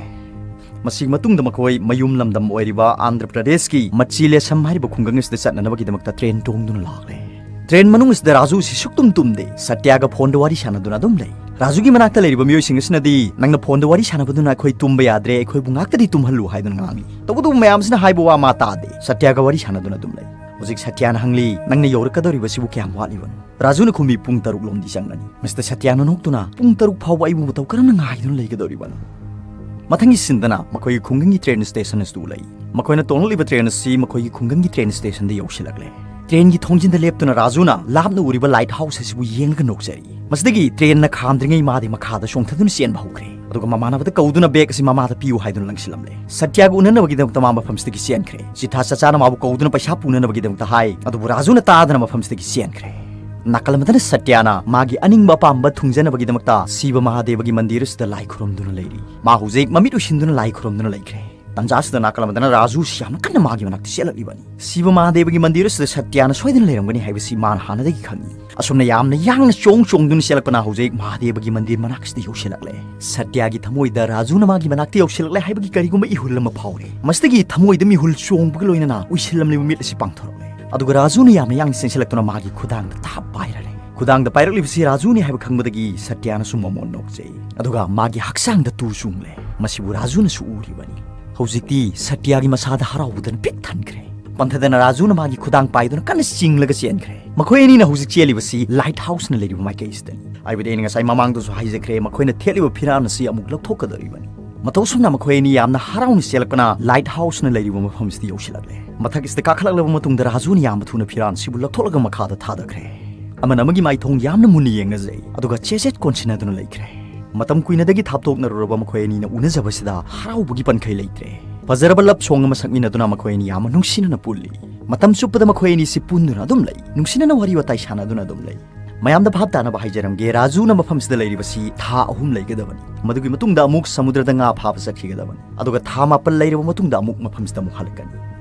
ꯃꯁꯤꯒꯤ ꯃꯇꯨꯡꯗ ꯃꯈꯣꯏ ꯃꯌꯨꯝ ꯂꯝꯗꯝ ꯑꯣꯏꯔꯤꯕ ꯑꯥꯟꯙ꯭ꯔ ꯄ꯭ꯔꯗꯦꯁꯀꯤ ꯃꯆꯤꯂꯦꯁꯝ ꯍꯥꯏꯔꯤꯕ ꯈꯨꯡꯒꯪ ꯑꯁꯤꯗ ꯆꯠꯅꯅꯕꯒꯤꯗꯃꯛꯇ ꯇ꯭ꯔꯦꯟ ꯇꯣꯡꯗꯨꯅ ꯂꯥꯛꯂꯦ꯫ ꯇ꯭ꯔꯦꯟ ꯃꯅꯨꯡ ꯑꯁꯤꯗ ꯔꯥꯖꯨ ꯑꯁꯤ ꯁꯨꯛꯇꯨꯝ ꯇꯨꯝꯗꯦ꯫ ꯁꯇ꯭ꯌꯒ ꯐꯣꯟꯗ ꯋꯥꯔꯤ ꯁꯥꯟꯅꯗꯨꯅ ꯑꯗꯨꯝ ꯂꯩ꯫ ꯔꯥꯖꯨꯒꯤ ꯃꯅꯥꯛꯇ ꯂꯩꯔꯤꯕ ꯃꯤꯑꯣꯏꯁꯤꯡ ꯑꯁꯤꯅꯗꯤ, "ꯅꯪꯅ ꯐꯣꯟꯗ ꯋꯥꯔꯤ ꯁꯥꯟꯅꯕꯗꯨꯅ ꯑꯩꯈꯣꯏ ꯇꯨꯝꯕ ꯌꯥꯗ꯭ꯔꯦ, ꯑꯩꯈꯣꯏꯕꯨ ꯉꯥꯛꯇꯗꯤ ꯇꯨꯝꯍꯜꯂꯨ" ꯍꯥꯏꯗꯨꯅ ꯉꯥꯡꯏ꯫ ꯇꯧꯕꯇꯕꯨ ꯃꯌꯥꯝꯁꯤꯅ ꯍꯥꯏꯕ ꯋꯥ ꯃꯥ ꯇꯥꯗꯦ꯫ ꯁꯇ꯭ꯌꯒ ꯋꯥꯔꯤ ꯁꯥꯟꯅꯗꯨꯅ ꯑꯗꯨꯝ ꯂꯩ꯫ ꯍꯧꯖꯤꯛ ꯁꯇ꯭ꯌꯅ ꯍꯪꯂꯤ, "ꯅꯪꯅ ꯌꯧꯔꯛꯀꯗꯧꯔꯤꯕꯁꯤꯕꯨ ꯀꯌꯥꯝ ꯋꯥꯠꯂꯤꯕꯅꯣ?" ꯔꯥꯖꯨꯅ ꯈꯨꯝꯃꯤ, "ꯄꯨꯡ ꯇꯔꯨꯛ ꯂꯣꯝꯗꯤ ꯆꯪꯒꯅꯤ꯫" ꯃꯤꯁꯇꯔ ꯁꯇ꯭ꯌꯅ ꯅꯣꯛꯇꯨꯅ, "ꯄꯨꯡ ꯇꯔꯨꯛ ꯐꯥꯎꯕ ꯑꯩꯕꯨ ꯃꯇꯧ ꯀꯔꯝꯅ ꯉꯥꯏꯗꯨꯅ ꯂꯩꯒꯗꯧꯔꯤꯕꯅꯣ?" ꯃꯊꯪꯒꯤ ꯁꯤꯟꯗꯅ ꯃꯈꯣꯏꯒꯤ ꯈꯨꯡꯒꯪꯒꯤ ꯇ꯭ꯔꯦꯟ ꯁ꯭ꯇꯦꯁꯟ ꯑꯁꯤꯗ ꯎꯠꯂꯛꯏ꯫ ꯃꯈꯣꯏꯅ ꯇꯣꯡꯂꯛꯂꯤꯕ ꯇ꯭ꯔꯦꯟ ꯑꯁꯤ ꯃꯈꯣꯏꯒꯤ ꯈꯨꯡꯒꯪꯒꯤ ꯇ꯭ꯔꯦꯟ ꯁ꯭ꯇꯦꯁꯟꯗ ꯌꯧꯁꯤꯜꯂꯛꯂꯦ꯫ ꯇ꯭ꯔꯦꯟꯒꯤ ꯊꯣꯡꯖꯤꯟꯗ ꯂꯦꯞꯇꯨꯅ ꯔꯥꯖꯨꯅ ꯂꯥꯞꯅ ꯎꯔꯤꯕ ꯂꯥꯏꯠ ꯍꯥꯎꯁ ꯑꯁꯤꯕꯨ ꯌꯦꯡꯂꯒ ꯅꯣꯛꯆꯔꯤ꯫ ꯃꯁꯤꯗꯒꯤ ꯇ꯭ꯔꯦꯟꯅ ꯈꯥꯝꯗ꯭ꯔꯤꯉꯩ ꯃꯥꯗꯤ ꯃꯈꯥꯗ ꯆꯣꯡꯊꯗꯨꯅ ꯆꯦꯟꯕ ꯍꯧꯈ꯭ꯔꯦ꯫ ꯑꯗꯨꯒ ꯃꯃꯥꯟꯅꯕꯗ ꯀꯧꯗꯨꯅ ꯕꯦꯒ ꯑꯁꯤ ꯃꯃꯥꯗ ꯄꯤꯌꯨ ꯍꯥꯏꯗꯨꯅ ꯂꯪꯁꯤꯜꯂꯝꯂꯦ꯫ ꯁꯇ꯭ꯌꯒ ꯎꯅꯅꯕꯒꯤꯗꯃꯛꯇ ꯃꯥ ꯃꯐꯝꯁꯤꯗꯒꯤ ꯆꯦꯟꯈ꯭ꯔꯦ꯫ ꯆꯤꯊꯥ ꯆꯆꯥꯅ ꯃꯥꯕꯨ ꯀꯧꯗꯨꯅ ꯄꯩꯁꯥ ꯄꯨꯅꯅꯕꯒꯤꯗꯃꯛꯇ ꯍꯥꯏ, ꯑꯗꯨꯕꯨ ꯔꯥꯖꯨꯅ ꯇꯥꯗꯅ ꯃꯐꯝꯁꯤꯗꯒꯤ ꯆꯦꯟꯈ꯭ꯔꯦ꯫ ꯅꯥꯀꯜ ꯑꯃꯗꯅ ꯁꯇ꯭ꯌꯅ ꯃꯥꯒꯤ ꯑꯅꯤꯡꯕ ꯑꯄꯥꯝꯕ ꯊꯨꯡꯖꯅꯕꯒꯤꯗꯃꯛꯇ ꯁꯤꯕ ꯃꯍꯥꯗꯦꯕꯒꯤ ꯃꯟꯗꯤꯔ ꯑꯁꯤꯗ ꯂꯥꯏ ꯈꯨꯔꯨꯝꯗꯨꯅ ꯂꯩꯔꯤ꯫ ꯃꯥ ꯍꯧꯖꯤꯛ ꯃꯃꯤꯠ ꯎꯏꯁꯤꯟꯗꯨꯅ ꯂꯥꯏ ꯈꯨꯔꯨꯝꯗꯨꯅ ꯂꯩꯈ꯭ꯔꯦ꯫ ꯇꯥꯟꯖꯥꯁꯤꯗ ꯅꯥꯀꯜ ꯑꯃꯗꯅ ꯔꯥꯖꯨꯁꯤ ꯌꯥꯝꯅ ꯀꯟꯅ ꯃꯥꯒꯤ ꯃꯅꯥꯛꯇ ꯆꯦꯜꯂꯛꯂꯤꯕꯅꯤ꯫ ꯁꯤꯕ ꯃꯍꯥꯗꯦꯕꯒꯤ ꯃꯟꯗꯤꯔ ꯑꯁꯤꯗ ꯁꯇ꯭ꯌꯥꯅ ꯁꯣꯏꯗꯅ ꯂꯩꯔꯝꯒꯅꯤ ꯍꯥꯏꯕꯁꯤ ꯃꯥꯅ ꯍꯥꯟꯅꯗꯒꯤ ꯈꯪꯏ꯫ ꯑꯁꯨꯝꯅ ꯌꯥꯝꯅ ꯌꯥꯡꯅ ꯆꯣꯡ ꯆꯣꯡꯗꯨꯅ ꯆꯦꯜꯂꯛꯄꯅ ꯍꯧꯖꯤꯛ ꯃꯍꯥꯗꯦꯕꯒꯤ ꯃꯟꯗꯤꯔ ꯃꯅꯥꯛꯁꯤꯗ ꯌꯧꯁꯤꯜꯂꯛꯂꯦ꯫ ꯁꯇ꯭ꯌꯥꯒꯤ ꯊꯃꯣꯏꯗ ꯔꯥꯖꯨꯅ ꯃꯥꯒꯤ ꯃꯅꯥꯛꯇ ꯌꯧꯁꯤꯜꯂꯛꯂꯦ ꯍꯥꯏꯕꯒꯤ ꯀꯔꯤꯒꯨꯝꯕ ꯏꯍꯨꯜ ꯑꯃ ꯐꯥꯎꯔꯦ꯫ ꯃꯁꯤꯗꯒꯤ ꯊꯃꯣꯏꯗ ꯃꯤꯍꯨꯜ ꯆꯣꯡꯕꯒ ꯂꯣꯏꯅꯅ ꯎꯏꯁꯤꯜꯂꯝꯂꯤꯕ ꯃꯤꯠ ꯑꯁꯤ ꯄꯥꯡꯊꯣꯔꯛꯂꯦ꯫ ꯑꯗꯨꯒ ꯔꯥꯖꯨꯅ ꯌꯥꯝꯅ ꯌꯥꯡꯅ ꯆꯦꯟꯁꯤꯜꯂꯛꯇꯨꯅ ꯃꯥꯒꯤ ꯈꯨꯗꯥꯡꯗ ꯊꯥꯞ ꯄꯥꯏꯔꯔꯦ꯫ ꯈꯨꯗꯥꯡꯗ ꯄꯥꯏꯔꯛꯂꯤꯕꯁꯤ ꯔꯥꯖꯨꯅꯤ ꯍꯥꯏꯕ ꯈꯪꯕꯗꯒꯤ ꯁꯇ꯭ꯌꯥꯅꯁꯨ ꯃꯃꯣꯟ ꯅꯣꯛꯆꯩ꯫ ꯑꯗꯨꯒ ꯃꯥꯒꯤ ꯍꯛꯆꯥꯡꯗ ꯇꯨ ꯆꯨꯡꯂꯦ꯫ ꯃꯁꯤꯕꯨ ꯔꯥꯖꯨꯅꯁꯨ ꯎꯔꯤꯕꯅꯤ꯫ ꯍꯧꯖꯤꯛꯇꯤ ꯁꯇ꯭ꯌꯥꯒꯤ ꯃꯁꯥꯗ ꯍꯔꯥꯎꯕꯗꯅ ꯄꯤꯛ ꯊꯟꯈ꯭ꯔꯦ꯫ ꯄꯟꯊꯗꯅ ꯔꯥꯖꯨꯅ ꯃꯥꯒꯤ ꯈꯨꯗꯥꯡ ꯄꯥꯏꯗꯨꯅ ꯀꯟꯅ ꯆꯤꯡꯂꯒ ꯆꯦꯟꯈ꯭ꯔꯦ꯫ ꯃꯈꯣꯏ ꯑꯅꯤꯅ ꯍꯧꯖꯤꯛ ꯆꯦꯜꯂꯤꯕꯁꯤ ꯂꯥꯏꯠ ꯍꯥꯎꯁꯅ ꯂꯩꯔꯤꯕ ꯃꯥꯏꯀꯩꯁꯤꯗꯅꯤ꯫ ꯍꯥꯏꯕꯗꯤ ꯑꯩꯅ ꯉꯁꯥꯏ ꯃꯃꯥꯡꯗꯁꯨ ꯍꯥꯏꯖꯈ꯭ꯔꯦ, ꯃꯈꯣꯏꯅ ꯊꯦꯠꯂꯤꯕ ꯐꯤꯔꯥꯜ ꯑꯁꯤ ꯑꯃꯨꯛ ꯂꯧꯊꯣꯛꯀꯗꯧꯔꯤꯕꯅꯤ꯫ ꯃꯇꯧ ꯑꯁꯨꯝꯅ ꯃꯈꯣꯏ ꯑꯅꯤ ꯌꯥꯝꯅ ꯍꯔꯥꯎꯅ ꯆꯦꯜꯂꯛꯄꯅ ꯂꯥꯏꯠ ꯍꯥꯎꯁꯅ ꯂꯩꯔꯤꯕ ꯃꯐꯝꯁꯤꯗ ꯌꯧꯁꯤꯜꯂꯛꯂꯦ꯫ ꯃꯊꯛ ꯑꯁꯤꯗ ꯀꯥꯈꯠꯂꯛꯂꯕ ꯃꯇꯨꯡꯗ ꯔꯥꯖꯨꯅ ꯌꯥꯝꯅ ꯊꯨꯅ ꯐꯤꯔꯥꯜ ꯑꯁꯤꯕꯨ ꯂꯧꯊꯣꯛꯂꯒ ꯃꯈꯥꯗ ꯊꯥꯗꯈ꯭ꯔꯦ꯫ ꯑꯃꯅ ꯑꯃꯒꯤ ꯃꯥꯏꯊꯣꯡ ꯌꯥꯝꯅ ꯃꯨꯟꯅ ꯌꯦꯡꯅꯖꯩ, ꯑꯗꯨꯒ ꯆꯦꯆꯦꯠ ꯀꯣꯟꯁꯤꯟꯅꯗꯨꯅ ꯂꯩꯈ꯭ꯔꯦ꯫ ꯃꯇꯝ ꯀꯨꯏꯅꯗꯒꯤ ꯊꯥꯞꯇꯣꯛꯅꯔꯨꯔꯕ ꯃꯈꯣꯏ ꯑꯅꯤꯅ ꯎꯅꯖꯕꯁꯤꯗ ꯍꯔꯥꯎꯕꯒꯤ ꯄꯟꯈꯩ ꯂꯩꯇ꯭ꯔꯦ꯫ ꯐꯖꯔꯕ ꯂꯞ ꯁꯣꯡ ꯑꯃ ꯁꯛꯃꯤꯟꯅꯗꯨꯅ ꯃꯈꯣꯏ ꯑꯅꯤ ꯌꯥꯝꯅ ꯅꯨꯡꯁꯤꯅꯅ ꯄꯨꯜꯂꯤ꯫ ꯃꯇꯝ ꯆꯨꯞꯄꯗ ꯃꯈꯣꯏ ꯑꯅꯤꯁꯤ ꯄꯨꯟꯗꯨꯅ ꯑꯗꯨꯝ ꯂꯩ, ꯅꯨꯡꯁꯤꯅꯅ ꯋꯥꯔꯤ ꯋꯥꯇꯥꯏ ꯁꯥꯟꯅꯗꯨꯅ ꯑꯗꯨꯝ ꯂꯩ꯫ ꯃꯌꯥꯝꯗ ꯚꯥꯞ ꯇꯥꯅꯕ ꯍꯥꯏꯖꯔꯝꯒꯦ, ꯔꯥꯖꯨꯅ ꯃꯐꯝꯁꯤꯗ ꯂꯩꯔꯤꯕꯁꯤ ꯊꯥ ꯑꯍꯨꯝ ꯂꯩꯒꯗꯕꯅꯤ꯫ ꯃꯗꯨꯒꯤ ꯃꯇꯨꯡꯗ ꯑꯃꯨꯛ ꯁꯃꯨꯗ꯭ꯔꯗ ꯉꯥ ꯐꯥꯕ ꯆꯠꯈꯤꯒꯗꯕꯅꯤ꯫ ꯑꯗꯨꯒ ꯊꯥ ꯃꯥꯄꯜ ꯂꯩꯔꯕ ꯃꯇꯨꯡꯗ ꯑꯃꯨꯛ ꯃꯐꯝꯁꯤꯗ ꯑꯃꯨꯛ ꯍꯜꯂꯛꯀꯅꯤ꯫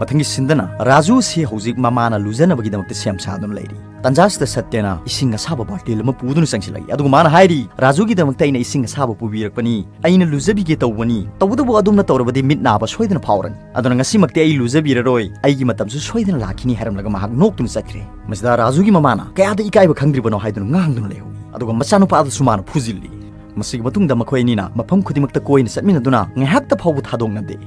ꯃꯊꯪꯒꯤ ꯁꯤꯟꯗꯅ ꯔꯥꯖꯨ ꯑꯁꯤ ꯍꯧꯖꯤꯛ ꯃꯃꯥꯅ ꯂꯨꯖꯅꯕꯒꯤꯗꯃꯛꯇ ꯁꯦꯝ ꯁꯥꯗꯨꯅ ꯂꯩꯔꯤ꯫ ꯇꯥꯟꯖꯥꯁꯤꯗ ꯁꯇ꯭ꯌꯅ ꯏꯁꯤꯡ ꯑꯁꯥꯕ ꯕꯥꯔꯇꯤꯜ ꯑꯃ ꯄꯨꯗꯨꯅ ꯆꯪꯁꯤꯜꯂꯛꯏ, ꯑꯗꯨꯒ ꯃꯥꯅ ꯍꯥꯏꯔꯤ, "ꯔꯥꯖꯨꯒꯤꯗꯃꯛꯇ ꯑꯩꯅ ꯏꯁꯤꯡ ꯑꯁꯥꯕ ꯄꯨꯕꯤꯔꯛꯄꯅꯤ꯫ ꯑꯩꯅ ꯂꯨꯖꯕꯤꯒꯦ ꯇꯧꯕꯅꯤ꯫ ꯇꯧꯕꯇꯕꯨ ꯑꯗꯣꯝꯅ ꯇꯧꯔꯕꯗꯤ ꯃꯤꯠ ꯅꯥꯕ ꯁꯣꯏꯗꯅ ꯐꯥꯎꯔꯅꯤ꯫ ꯑꯗꯨꯅ ꯉꯁꯤꯃꯛꯇꯤ ꯑꯩ ꯂꯨꯖꯕꯤꯔꯔꯣꯏ꯫ ꯑꯩꯒꯤ ꯃꯇꯝꯁꯨ ꯁꯣꯏꯗꯅ ꯂꯥꯛꯈꯤꯅꯤ" ꯍꯥꯏꯔꯝꯂꯒ ꯃꯍꯥꯛ ꯅꯣꯛꯇꯨꯅ ꯆꯠꯈ꯭ꯔꯦ꯫ ꯃꯁꯤꯗ ꯔꯥꯖꯨꯒꯤ ꯃꯃꯥꯅ ꯀꯌꯥꯗ ꯏꯀꯥꯏꯕ ꯈꯪꯗ꯭ꯔꯤꯕꯅꯣ ꯍꯥꯏꯗꯨꯅ ꯉꯥꯡꯗꯨꯅ ꯂꯩꯍꯧꯏ꯫ ꯑꯗꯨꯒ ꯃꯆꯥꯅꯨꯄꯥ ꯑꯗꯨꯁꯨ ꯃꯥꯅ ꯐꯨꯖꯤꯜꯂꯤ꯫ ꯃꯁꯤꯒꯤ ꯃꯇꯨꯡꯗ ꯃꯈꯣꯏ ꯑꯅꯤꯅ ꯃꯐꯝ ꯈꯨꯗꯤꯡꯃꯛꯇ ꯀꯣꯏꯅ ꯆꯠꯃꯤꯟꯅꯗꯨꯅ ꯉꯥꯏꯍꯥꯛꯇ ꯐꯥꯎꯕ ꯊꯥꯗꯣꯛꯅꯗꯦ꯫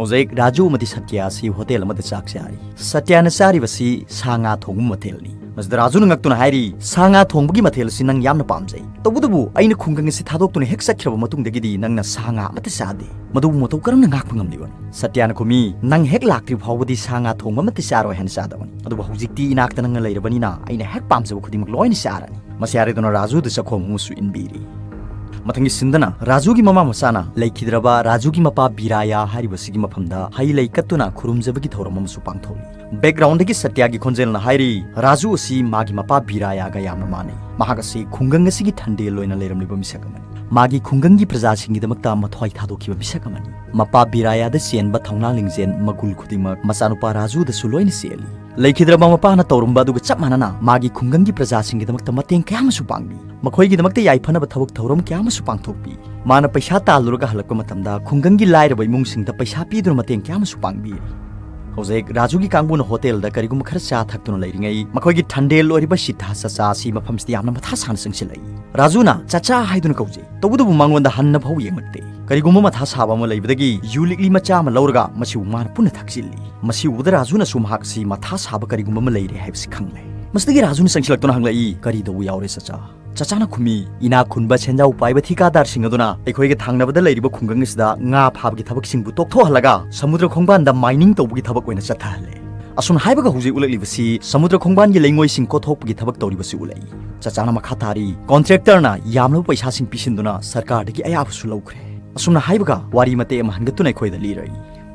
ꯍꯧꯖꯤꯛ ꯔꯥꯖꯨ ꯑꯃꯗꯤ ꯁꯇ꯭ꯌ ꯑꯁꯤ ꯍꯣꯇꯦꯜ ꯑꯃꯗ ꯆꯥꯛ ꯆꯥꯔꯤ꯫ ꯁꯇ꯭ꯌꯅ ꯆꯥꯔꯤꯕꯁꯤ ꯁꯥ ꯉꯥ ꯊꯣꯡꯕ ꯃꯊꯦꯜꯅꯤ꯫ ꯃꯁꯤꯗ ꯔꯥꯖꯨꯅ ꯉꯛꯇꯨꯅ ꯍꯥꯏꯔꯤ, "ꯁꯥ ꯉꯥ ꯊꯣꯡꯕꯒꯤ ꯃꯊꯦꯜ ꯑꯁꯤ ꯅꯪ ꯌꯥꯝꯅ ꯄꯥꯝꯖꯩ꯫ ꯇꯧꯕꯇꯕꯨ ꯑꯩꯅ ꯈꯨꯡꯒꯪ ꯑꯁꯤ ꯊꯥꯗꯣꯛꯇꯨꯅ ꯍꯦꯛ ꯆꯠꯈ꯭ꯔꯕ ꯃꯇꯨꯡꯗꯒꯤꯗꯤ ꯅꯪꯅ ꯁꯥ ꯉꯥ ꯑꯃꯠꯇ ꯆꯥꯗꯦ꯫ ꯃꯗꯨꯕꯨ ꯃꯇꯧ ꯀꯔꯝꯅ ꯉꯥꯛꯄ ꯉꯝꯂꯤꯕꯅꯣ?" ꯁꯇ꯭ꯌꯅ ꯈꯨꯝꯃꯤ, "ꯅꯪ ꯍꯦꯛ ꯂꯥꯛꯇ꯭ꯔꯤ ꯐꯥꯎꯕꯗꯤ ꯁꯥ ꯉꯥ ꯊꯣꯡꯕ ꯑꯃꯠꯇ ꯆꯥꯔꯣꯏ ꯍꯥꯏꯅ ꯆꯥꯗꯕꯅꯤ꯫ ꯑꯗꯨꯕꯨ ꯍꯧꯖꯤꯛꯇꯤ ꯏꯅꯥꯛꯇ ꯅꯪꯅ ꯂꯩꯔꯕꯅꯤꯅ ꯑꯩꯅ ꯍꯦꯛ ꯄꯥꯝꯖꯕ ꯈꯨꯗꯤꯡꯃꯛ ꯂꯣꯏꯅ ꯆꯥꯔꯅꯤ꯫" ꯃꯁꯤ ꯍꯥꯏꯔꯗꯨꯅ ꯔꯥꯖꯨꯗ ꯆꯥꯛꯈꯣꯝ ꯑꯃꯁꯨ ꯏꯟꯕꯤꯔꯤ꯫ ꯃꯊꯪꯒꯤ ꯁꯤꯟꯗꯅ ꯔꯥꯖꯨꯒꯤ ꯃꯃꯥ ꯃꯆꯥꯅ ꯂꯩꯈꯤꯗ꯭ꯔꯕ ꯔꯥꯖꯨꯒꯤ ꯃꯄꯥ ꯕꯤꯔꯥꯌꯥ ꯍꯥꯏꯔꯤꯕꯁꯤꯒꯤ ꯃꯐꯝꯗ ꯍꯩ ꯂꯩ ꯀꯠꯇꯨꯅ ꯈꯨꯔꯨꯝꯖꯕꯒꯤ ꯊꯧꯔꯝ ꯑꯃꯁꯨ ꯄꯥꯡꯊꯣꯛꯂꯤ꯫ ꯕꯦꯛꯒ꯭ꯔꯥꯎꯟꯗꯒꯤ ꯁꯇ꯭ꯌꯒꯤ ꯈꯣꯟꯖꯦꯜꯅ ꯍꯥꯏꯔꯤ, "ꯔꯥꯖꯨ ꯑꯁꯤ ꯃꯥꯒꯤ ꯃꯄꯥ ꯕꯤꯔꯥꯌꯥꯒ ꯌꯥꯝꯅ ꯃꯥꯟꯅꯩ꯫ ꯃꯍꯥꯛ ꯑꯁꯤ ꯈꯨꯡꯒꯪ ꯑꯁꯤꯒꯤ ꯊꯟꯗꯦꯜ ꯑꯣꯏꯅ ꯂꯩꯔꯝꯂꯤꯕ ꯃꯤꯁꯛ ꯑꯃꯅꯤ꯫" ꯃꯥꯒꯤ ꯈꯨꯡꯒꯪꯒꯤ ꯄ꯭ꯔꯖꯥꯁꯤꯡꯒꯤꯗꯃꯛꯇ ꯃꯊ꯭ꯋꯥꯏ ꯊꯥꯗꯣꯛꯈꯤꯕ ꯃꯤꯁꯛ ꯑꯃꯅꯤ꯫ ꯃꯄꯥ ꯕꯤꯔꯥꯌꯥꯗ ꯆꯦꯟꯕ ꯊꯧꯅꯥ ꯂꯤꯡꯖꯦꯜ ꯃꯒꯨꯜ ꯈꯨꯗꯤꯡꯃꯛ ꯃꯆꯥꯅꯨꯄꯥ ꯔꯥꯖꯨꯗꯁꯨ ꯂꯣꯏꯅ ꯆꯦꯜꯂꯤ꯫ ꯂꯩꯈꯤꯗ꯭ꯔꯕ ꯃꯄꯥꯅ ꯇꯧꯔꯝꯕ ꯑꯗꯨꯒ ꯆꯞ ꯃꯥꯟꯅꯅ ꯃꯥꯒꯤ ꯈꯨꯡꯒꯪꯒꯤ ꯄ꯭ꯔꯖꯥꯁꯤꯡꯒꯤꯗꯃꯛꯇ ꯃꯇꯦꯡ ꯀꯌꯥ ꯑꯃꯁꯨ ꯄꯥꯡꯂꯤ꯫ ꯃꯈꯣꯏꯒꯤꯗꯃꯛꯇ ꯌꯥꯏꯐꯅꯕ ꯊꯕꯛ ꯊꯧꯔꯝ ꯀꯌꯥ ꯑꯃꯁꯨ ꯄꯥꯡꯊꯣꯛꯄꯤ꯫ ꯃꯥꯅ ꯄꯩꯁꯥ ꯇꯥꯜꯂꯨꯔꯒ ꯍꯜꯂꯛꯄ ꯃꯇꯝꯗ ꯈꯨꯡꯒꯪꯒꯤ ꯂꯥꯏꯔꯕ ꯏꯃꯨꯡꯁꯤꯡꯗ ꯄꯩꯁꯥ ꯄꯤꯗꯨꯅ ꯃꯇꯦꯡ ꯀꯌꯥ ꯑꯃꯁꯨ ꯄꯥꯡꯕꯤꯔꯤ꯫ ꯍꯧꯖꯤꯛ ꯔꯥꯖꯨꯒꯤ ꯀꯥꯡꯕꯨꯅ ꯍꯣꯇꯦꯜꯗ ꯀꯔꯤꯒꯨꯝꯕ ꯈꯔ ꯆꯥ ꯊꯛꯇꯨꯅ ꯂꯩꯔꯤꯉꯩ, ꯃꯈꯣꯏꯒꯤ ꯊꯟꯗꯦꯜ ꯑꯣꯏꯔꯤꯕ ꯁꯤꯠꯊꯥ ꯆꯆꯥ ꯑꯁꯤ ꯃꯐꯝꯁꯤꯗ ꯌꯥꯝꯅ ꯃꯊꯥ ꯁꯥꯅ ꯆꯪꯁꯤꯜꯂꯛꯏ꯫ ꯔꯥꯖꯨꯅ ꯆꯆꯥ ꯍꯥꯏꯗꯨꯅ ꯀꯧꯖꯩ, ꯇꯧꯕꯇꯕꯨ ꯃꯉꯣꯟꯗ ꯍꯟꯅ ꯐꯥꯎ ꯌꯦꯡꯂꯛꯇꯦ꯫ ꯀꯔꯤꯒꯨꯝꯕ ꯃꯊꯥ ꯁꯥꯕ ꯑꯃ ꯂꯩꯕꯗꯒꯤ ꯌꯨ ꯂꯤꯛꯂꯤ ꯃꯆꯥ ꯑꯃ ꯂꯧꯔꯒ ꯃꯁꯤꯕꯨ ꯃꯥꯅ ꯄꯨꯟꯅ ꯊꯛꯆꯤꯜꯂꯤ꯫ ꯃꯁꯤ ꯎꯕꯗ ꯔꯥꯖꯨꯅꯁꯨ ꯃꯍꯥꯛ ꯑꯁꯤ ꯃꯊꯥ ꯁꯥꯕ ꯀꯔꯤꯒꯨꯝꯕ ꯑꯃ ꯂꯩꯔꯦ ꯍꯥꯏꯕꯁꯤ ꯈꯪꯂꯦ꯫ ꯃꯁꯤꯗꯒꯤ ꯔꯥꯖꯨꯅ ꯆꯪꯁꯤꯜꯂꯛꯇꯨꯅ ꯍꯪꯂꯛꯏ, "ꯀꯔꯤ ꯇꯧꯕ ꯌꯥꯎꯔꯦ ꯆꯆꯥ?" ꯆꯆꯥꯅ ꯈꯨꯝꯃꯤ, "ꯏꯅꯥꯛ ꯈꯨꯟꯕ ꯁꯦꯟꯖꯥꯎ ꯄꯥꯏꯕ ꯊꯤꯀꯥꯗꯥꯔꯁꯤꯡ ꯑꯗꯨꯅ ꯑꯩꯈꯣꯏꯒ ꯊꯪꯅꯕꯗ ꯂꯩꯔꯤꯕ ꯈꯨꯡꯒꯪ ꯑꯁꯤꯗ ꯉꯥ ꯐꯥꯕꯒꯤ ꯊꯕꯛꯁꯤꯡꯕꯨ ꯇꯣꯛꯊꯣꯛꯍꯜꯂꯒ ꯁꯃꯨꯗ꯭ꯔ ꯈꯣꯡꯕꯥꯟꯗ ꯃꯥꯏꯅꯤꯡ ꯇꯧꯕꯒꯤ ꯊꯕꯛ ꯑꯣꯏꯅ ꯆꯠꯊꯍꯜꯂꯦ꯫ ꯑꯁꯨꯝꯅ ꯍꯥꯏꯕꯒ ꯍꯧꯖꯤꯛ ꯎꯠꯂꯛꯂꯤꯕꯁꯤ ꯁꯃꯨꯗ꯭ꯔ ꯈꯣꯡꯕꯥꯟꯒꯤ ꯂꯩꯉꯣꯏꯁꯤꯡ ꯀꯣꯠꯊꯣꯛꯄꯒꯤ ꯊꯕꯛ ꯇꯧꯔꯤꯕꯁꯤ ꯎꯠꯂꯛꯏ꯫" ꯆꯆꯥꯅ ꯃꯈꯥ ꯇꯥꯔꯤ, "ꯀꯣꯟꯇ꯭ꯔꯦꯛꯇꯔꯅ ꯌꯥꯝꯂꯕ ꯄꯩꯁꯥꯁꯤꯡ ꯄꯤꯁꯤꯟꯗꯨꯅ ꯁꯔꯀꯥꯔꯗꯒꯤ ꯑꯌꯥꯕꯁꯨ ꯂꯧꯈ꯭ꯔꯦ꯫" ꯑꯁꯨꯝꯅ ꯍꯥꯏꯕꯒ ꯋꯥꯔꯤ ꯃꯇꯦꯛ ꯑꯃ ꯍꯟꯒꯠꯇꯨꯅ ꯑꯩꯈꯣꯏꯗ ꯂꯤꯔꯛꯏ꯫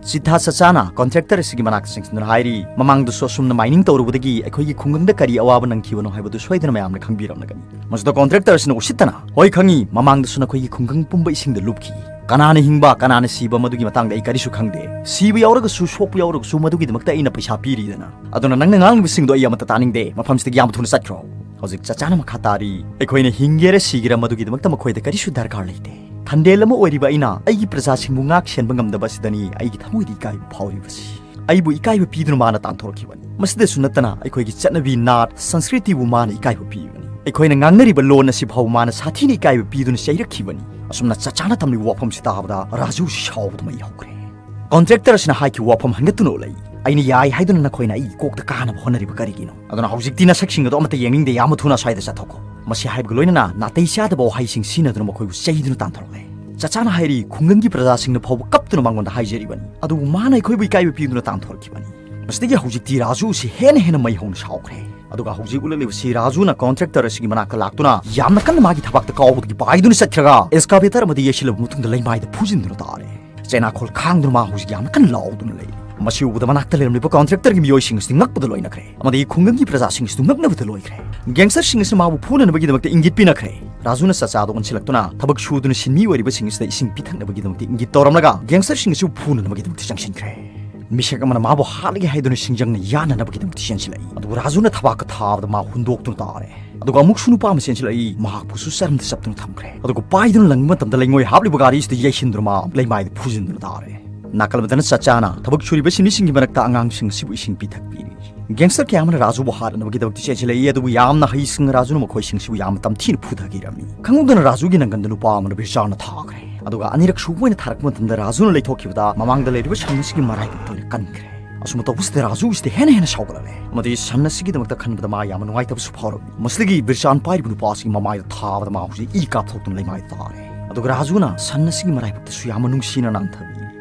ꯁꯤꯠꯊꯥ ꯆꯆꯥꯅ ꯀꯣꯟꯇ꯭ꯔꯦꯛꯇꯔ ꯑꯁꯤꯒꯤ ꯃꯅꯥꯛꯇ ꯆꯪꯁꯤꯟꯗꯨꯅ ꯍꯥꯏꯔꯤ, "ꯃꯃꯥꯡꯗꯁꯨ ꯑꯁꯨꯝꯅ ꯃꯥꯏꯅꯤꯡ ꯇꯧꯔꯨꯕꯗꯒꯤ ꯑꯩꯈꯣꯏꯒꯤ ꯈꯨꯡꯒꯪꯗ ꯀꯔꯤ ꯑꯋꯥꯕ ꯅꯪꯈꯤꯕꯅꯣ ꯍꯥꯏꯕꯗꯨ ꯁꯣꯏꯗꯅ ꯃꯌꯥꯝꯅ ꯈꯪꯕꯤꯔꯝꯂꯒꯅꯤ꯫" ꯃꯁꯤꯗ ꯀꯣꯟꯇ꯭ꯔꯦꯛꯇꯔ ꯑꯁꯤꯅ ꯎꯁꯤꯠꯇꯅ, "ꯍꯣꯏ ꯈꯪꯉꯤ, ꯃꯃꯥꯡꯗꯁꯨ ꯅꯈꯣꯏꯒꯤ ꯈꯨꯡꯒꯪ ꯄꯨꯝꯕ ꯏꯁꯤꯡꯗ ꯂꯨꯞꯈꯤ꯫ ꯀꯅꯥꯅ ꯍꯤꯡꯕ, ꯀꯅꯥꯅ ꯁꯤꯕ, ꯃꯗꯨꯒꯤ ꯃꯇꯥꯡꯗ ꯑꯩ ꯀꯔꯤꯁꯨ ꯈꯪꯗꯦ꯫ ꯁꯤꯕ ꯌꯥꯎꯔꯒꯁꯨ, ꯁꯣꯛꯄ ꯌꯥꯎꯔꯒꯁꯨ, ꯃꯗꯨꯒꯤꯗꯃꯛꯇ ꯑꯩꯅ ꯄꯩꯁꯥ ꯄꯤꯔꯤꯗꯅ꯫ ꯑꯗꯨꯅ ꯅꯪꯅ ꯉꯥꯡꯂꯤꯕꯁꯤꯡꯗꯣ ꯑꯩ ꯑꯃꯠꯇ ꯇꯥꯅꯤꯡꯗꯦ꯫ ꯃꯐꯝꯁꯤꯗꯒꯤ ꯌꯥꯝ ꯊꯨꯅ ꯆꯠꯈ꯭ꯔꯣ꯫" ꯍꯧꯖꯤꯛ ꯆꯆꯥꯅ ꯃꯈꯥ ꯇꯥꯔꯤ, "ꯑꯩꯈꯣꯏꯅ ꯍꯤꯡꯒꯦꯔꯥ ꯁꯤꯒꯦꯔꯥ, ꯃꯗꯨꯒꯤꯗꯃꯛꯇ ꯃꯈꯣꯏꯗ ꯀꯔꯤꯁꯨ ꯗꯔꯀꯥꯔ ꯂꯩꯇꯦ꯫ ꯊꯟꯗꯦꯜ ꯑꯃ ꯑꯣꯏꯔꯤꯕ ꯑꯩꯅ ꯑꯩꯒꯤ ꯄ꯭ꯔꯖꯥꯁꯤꯡꯕꯨ ꯉꯥꯛ ꯁꯦꯟꯕ ꯉꯝꯗꯕ ꯑꯁꯤꯗꯅꯤ ꯑꯩꯒꯤ ꯊꯃꯣꯏꯗ ꯏꯀꯥꯏꯕ ꯐꯥꯎꯔꯤꯕꯁꯤ꯫ ꯑꯩꯕꯨ ꯏꯀꯥꯏꯕ ꯄꯤꯗꯨꯅ ꯃꯥꯅ ꯇꯥꯟꯊꯣꯔꯛꯈꯤꯕꯅꯤ꯫ ꯃꯁꯤꯗꯁꯨ ꯅꯠꯇꯅ ꯑꯩꯈꯣꯏꯒꯤ ꯆꯠꯅꯕꯤ, ꯅꯥꯠ, ꯁꯪꯁꯀ꯭ꯔꯤꯇꯤꯕꯨ ꯃꯥꯅ ꯏꯀꯥꯏꯕ ꯄꯤꯕꯅꯤ꯫ ꯑꯩꯈꯣꯏꯅ ꯉꯥꯡꯅꯔꯤꯕ ꯂꯣꯟ ꯑꯁꯤ ꯐꯥꯎ ꯃꯥꯅ ꯁꯥꯊꯤꯅ ꯏꯀꯥꯏꯕ ꯄꯤꯗꯨꯅ ꯆꯩꯔꯛꯈꯤꯕꯅꯤ꯫" ꯑꯁꯨꯝꯅ ꯆꯆꯥꯅ ꯇꯝꯂꯤꯕ ꯋꯥꯐꯝꯁꯤ ꯇꯥꯕꯗ ꯔꯥꯖꯨ ꯁꯥꯎꯕꯗ ꯃꯩ ꯍꯧꯈ꯭ꯔꯦ꯫ ꯀꯣꯟꯇ꯭ꯔꯦꯛꯇꯔ ꯑꯁꯤꯅ ꯍꯥꯏꯈꯤꯕ ꯋꯥꯐꯝ ꯍꯟꯒꯠꯇꯨꯅ ꯎꯠꯂꯛꯏ, "ꯑꯩꯅ ꯌꯥꯏ ꯍꯥꯏꯗꯨꯅ ꯅꯈꯣꯏꯅ ꯑꯩꯒꯤ ꯀꯣꯛꯇ ꯀꯥꯅꯕ ꯍꯣꯠꯅꯔꯤꯕ ꯀꯔꯤꯒꯤꯅꯣ? ꯑꯗꯨꯅ ꯍꯧꯖꯤꯛꯇꯤ ꯅꯁꯛꯁꯤꯡ ꯑꯗꯨ ꯑꯃꯠꯇ ꯌꯦꯡꯅꯤꯡꯗꯦ, ꯌꯥꯝꯅ ꯊꯨꯅ ꯑꯁ꯭ꯋꯥꯏꯗ ꯆꯠꯊꯣꯛꯈꯣ꯫" ꯃꯁꯤ ꯍꯥꯏꯕꯒ ꯂꯣꯏꯅꯅ ꯅꯥꯇꯩ ꯆꯥꯗꯕ ꯋꯥꯍꯩꯁꯤꯡ ꯁꯤꯖꯤꯟꯅꯗꯨꯅ ꯃꯈꯣꯏꯕꯨ ꯆꯩꯗꯨꯅ ꯇꯥꯟꯊꯣꯔꯛꯂꯦ꯫ ꯆꯆꯥꯅ ꯍꯥꯏꯔꯤ, "ꯈꯨꯡꯒꯪꯒꯤ ꯄ꯭ꯔꯖꯥꯁꯤꯡꯅ ꯐꯥꯎꯕ ꯀꯞꯇꯨꯅ ꯃꯉꯣꯟꯗ ꯍꯥꯏꯖꯔꯤꯕꯅꯤ, ꯑꯗꯨꯕꯨ ꯃꯥꯅ ꯑꯩꯈꯣꯏꯕꯨ ꯏꯀꯥꯏꯕ ꯄꯤꯗꯨꯅ ꯇꯥꯟꯊꯣꯔꯛꯈꯤꯕꯅꯤ꯫" ꯃꯁꯤꯗꯒꯤ ꯍꯧꯖꯤꯛꯇꯤ ꯔꯥꯖꯨ ꯑꯁꯤ ꯍꯦꯟꯅ ꯍꯦꯟꯅ ꯃꯩ ꯍꯧꯅ ꯁꯥꯎꯈ꯭ꯔꯦ꯫ ꯑꯗꯨꯒ ꯍꯧꯖꯤꯛ ꯎꯠꯂꯛꯂꯤꯕꯁꯤ ꯔꯥꯖꯨꯅ ꯀꯣꯟꯇ꯭ꯔꯦꯛꯇꯔ ꯑꯁꯤꯒꯤ ꯃꯅꯥꯛꯇ ꯂꯥꯛꯇꯨꯅ ꯌꯥꯝꯅ ꯀꯟꯅ ꯃꯥꯒꯤ ꯊꯕꯥꯛꯇ ꯀꯥꯎꯕꯗꯒꯤ ꯄꯥꯏꯗꯨꯅ ꯆꯠꯈ꯭ꯔꯒ ꯑꯦꯛꯁꯀꯥꯚꯦꯇꯔ ꯑꯃꯗ ꯌꯩꯁꯤꯜꯂꯕ ꯃꯇꯨꯡꯗ ꯂꯩꯃꯥꯏꯗ ꯐꯨꯖꯤꯟꯗꯨꯅ ꯇꯥꯔꯦ꯫ ꯆꯩꯅꯥꯈꯣꯜ ꯈꯥꯡꯗꯨꯅ ꯃꯥ ꯍꯧꯖꯤꯛ ꯌꯥꯝꯅ ꯀꯟꯅ ꯂꯥꯎꯗꯨꯅ ꯂꯩꯔꯤ꯫ ꯃꯁꯤ ꯎꯕꯗ ꯃꯅꯥꯛꯇ ꯂꯩꯔꯝꯂꯤꯕ ꯀꯣꯟꯇ꯭ꯔꯦꯛꯇꯔꯒꯤ ꯃꯤꯑꯣꯏꯁꯤꯡ ꯑꯁꯤꯗꯤ ꯉꯛꯄꯗ ꯂꯣꯏꯅꯈ꯭ꯔꯦ, ꯑꯃꯗꯤ ꯈꯨꯡꯒꯪꯒꯤ ꯄ꯭ꯔꯖꯥꯁꯤꯡ ꯑꯁꯤꯁꯨ ꯉꯛꯅꯕꯗ ꯂꯣꯏꯈ꯭ꯔꯦ꯫ ꯒꯦꯡꯁꯇꯔꯁꯤꯡ ꯑꯁꯤ ꯃꯥꯕꯨ ꯐꯨꯅꯅꯕꯒꯤꯗꯃꯛꯇ ꯏꯪꯒꯤꯠ ꯄꯤꯅꯈ꯭ꯔꯦ꯫ ꯔꯥꯖꯨꯅ ꯆꯥꯆꯥꯗꯨ ꯑꯣꯟꯁꯤꯜꯂꯛꯇꯨꯅ ꯊꯕꯛ ꯁꯨꯗꯨꯅ ꯁꯤꯟꯃꯤ ꯑꯣꯏꯔꯤꯕꯁꯤꯡ ꯑꯁꯤꯗ ꯏꯁꯤꯡ ꯄꯤꯊꯛꯅꯕꯒꯤꯗꯃꯛꯇ ꯏꯪꯒꯤꯠ ꯇꯧꯔꯝꯂꯒ ꯒꯦꯡꯁꯇꯔꯁꯤꯡ ꯑꯁꯤꯕꯨ ꯐꯨꯅꯅꯕꯒꯤꯗꯃꯛꯇ ꯆꯪꯁꯤꯟꯈ꯭ꯔꯦ꯫ ꯃꯤꯁꯛ ꯑꯃꯅ ꯃꯥꯕꯨ ꯍꯥꯠꯂꯒꯦ ꯍꯥꯏꯗꯨꯅ ꯁꯤꯡꯖꯪꯅ ꯌꯥꯟꯅꯅꯕꯒꯤꯗꯃꯛꯇ ꯆꯦꯟꯁꯤꯜꯂꯛꯏ꯫ ꯑꯗꯨꯕꯨ ꯔꯥꯖꯨꯅ ꯊꯕꯥꯛꯀ ꯊꯥꯕꯗ ꯃꯥ ꯍꯨꯟꯗꯣꯛꯇꯨꯅ ꯇꯥꯔꯦ꯫ ꯑꯗꯨꯒ ꯑꯃꯨꯛꯁꯨ ꯅꯨꯄꯥ ꯑꯃ ꯆꯦꯟꯁꯤꯜꯂꯛꯏ, ꯃꯍꯥꯛꯄꯨꯁꯨ ꯆꯔꯝꯗ ꯆꯞꯇꯨꯅ ꯊꯝꯈ꯭ꯔꯦ꯫ ꯑꯗꯨꯒ ꯄꯥꯏꯗꯨꯅ ꯂꯪꯕ ꯃꯇꯝꯗ ꯂꯩꯉꯣꯏ ꯍꯥꯞꯂꯤꯕ ꯒꯥꯔꯤꯁꯤꯗ ꯌꯩꯁꯤꯟꯗꯨꯅ ꯃꯥ ꯂꯩꯃꯥꯏꯗ ꯐꯨꯖꯤꯟꯗꯨꯅ ꯇꯥꯔꯦ꯫ ꯅꯥꯀꯜ ꯑꯃꯗꯅ ꯆꯆꯥꯅ ꯊꯕꯛ ꯁꯨꯔꯤꯕ ꯁꯤꯟꯃꯤꯁꯤꯡꯒꯤ ꯃꯔꯛꯇ ꯑꯉꯥꯡꯁꯤꯡ ꯑꯁꯤꯕꯨ ꯏꯁꯤꯡ ꯄꯤꯊꯛꯄꯤꯔꯤ꯫ ꯒꯦꯡꯁꯇꯔ ꯀꯌꯥ ꯑꯃꯅ ꯔꯥꯖꯨꯕꯨ ꯍꯥꯠꯅꯅꯕꯒꯤꯗꯃꯛꯇ ꯆꯦꯟꯁꯤꯜꯂꯛꯏ, ꯑꯗꯨꯕꯨ ꯌꯥꯝꯅ ꯍꯩꯁꯤꯡꯅ ꯔꯥꯖꯨꯅ ꯃꯈꯣꯏꯁꯤꯡꯁꯤꯕꯨ ꯌꯥꯝꯅ ꯇꯝꯊꯤꯅ ꯐꯨꯊꯈꯤꯔꯝꯃꯤ꯫ ꯈꯪꯍꯧꯗꯅ ꯔꯥꯖꯨꯒꯤ ꯅꯪꯒꯟꯗ ꯅꯨꯄꯥ ꯑꯃꯅ ꯕꯤꯔꯆꯥꯅ ꯊꯥꯈ꯭ꯔꯦ꯫ ꯑꯗꯨꯒ ꯑꯅꯤꯔꯛ ꯁꯨꯕ ꯑꯣꯏꯅ ꯊꯥꯔꯛꯄ ꯃꯇꯝꯗ ꯔꯥꯖꯨꯅ ꯂꯩꯊꯣꯛꯈꯤꯕꯗ ꯃꯃꯥꯡꯗ ꯂꯩꯔꯤꯕ ꯁꯟ ꯑꯁꯤꯒꯤ ꯃꯔꯥꯏꯕꯛꯇ ꯑꯣꯏꯅ ꯀꯟꯈ꯭ꯔꯦ꯫ ꯑꯁꯨꯝꯅ ꯇꯧꯕꯁꯤꯗ ꯔꯥꯖꯨꯒꯤꯁꯤꯗ ꯍꯦꯟꯅ ꯍꯦꯟꯅ ꯁꯥꯎꯒꯠꯂꯛꯂꯦ, ꯑꯃꯗꯤ ꯁꯟ ꯑꯁꯤꯒꯤꯗꯃꯛꯇ ꯈꯟꯕꯗ ꯃꯥ ꯌꯥꯝꯅ ꯅꯨꯡꯉꯥꯏꯇꯕꯁꯨ ꯐꯥꯎꯔꯝꯃꯤ꯫ ꯃꯁꯤꯗꯒꯤ ꯕꯤꯔꯆꯥꯟ ꯄꯥꯏꯔꯤꯕ ꯅꯨꯄꯥ ꯑꯁꯤꯒꯤ ꯃꯃꯥꯏꯗ ꯊꯥꯕꯗ ꯃꯥ ꯍꯧꯖꯤꯛ ꯏ ꯀꯥꯞꯊꯣꯛꯇꯨꯅ ꯂꯩꯃꯥꯏꯗ ꯇꯥꯔꯦ꯫ ꯑꯗꯨꯒ ꯔꯥꯖꯨꯅ ꯁꯟ ꯑꯁꯤꯒꯤ ꯃꯔꯥꯏꯕꯛꯇꯁꯨ ꯌꯥꯝꯅ ꯅꯨꯡꯁꯤꯅ ꯅꯥꯟꯊꯕꯤ꯫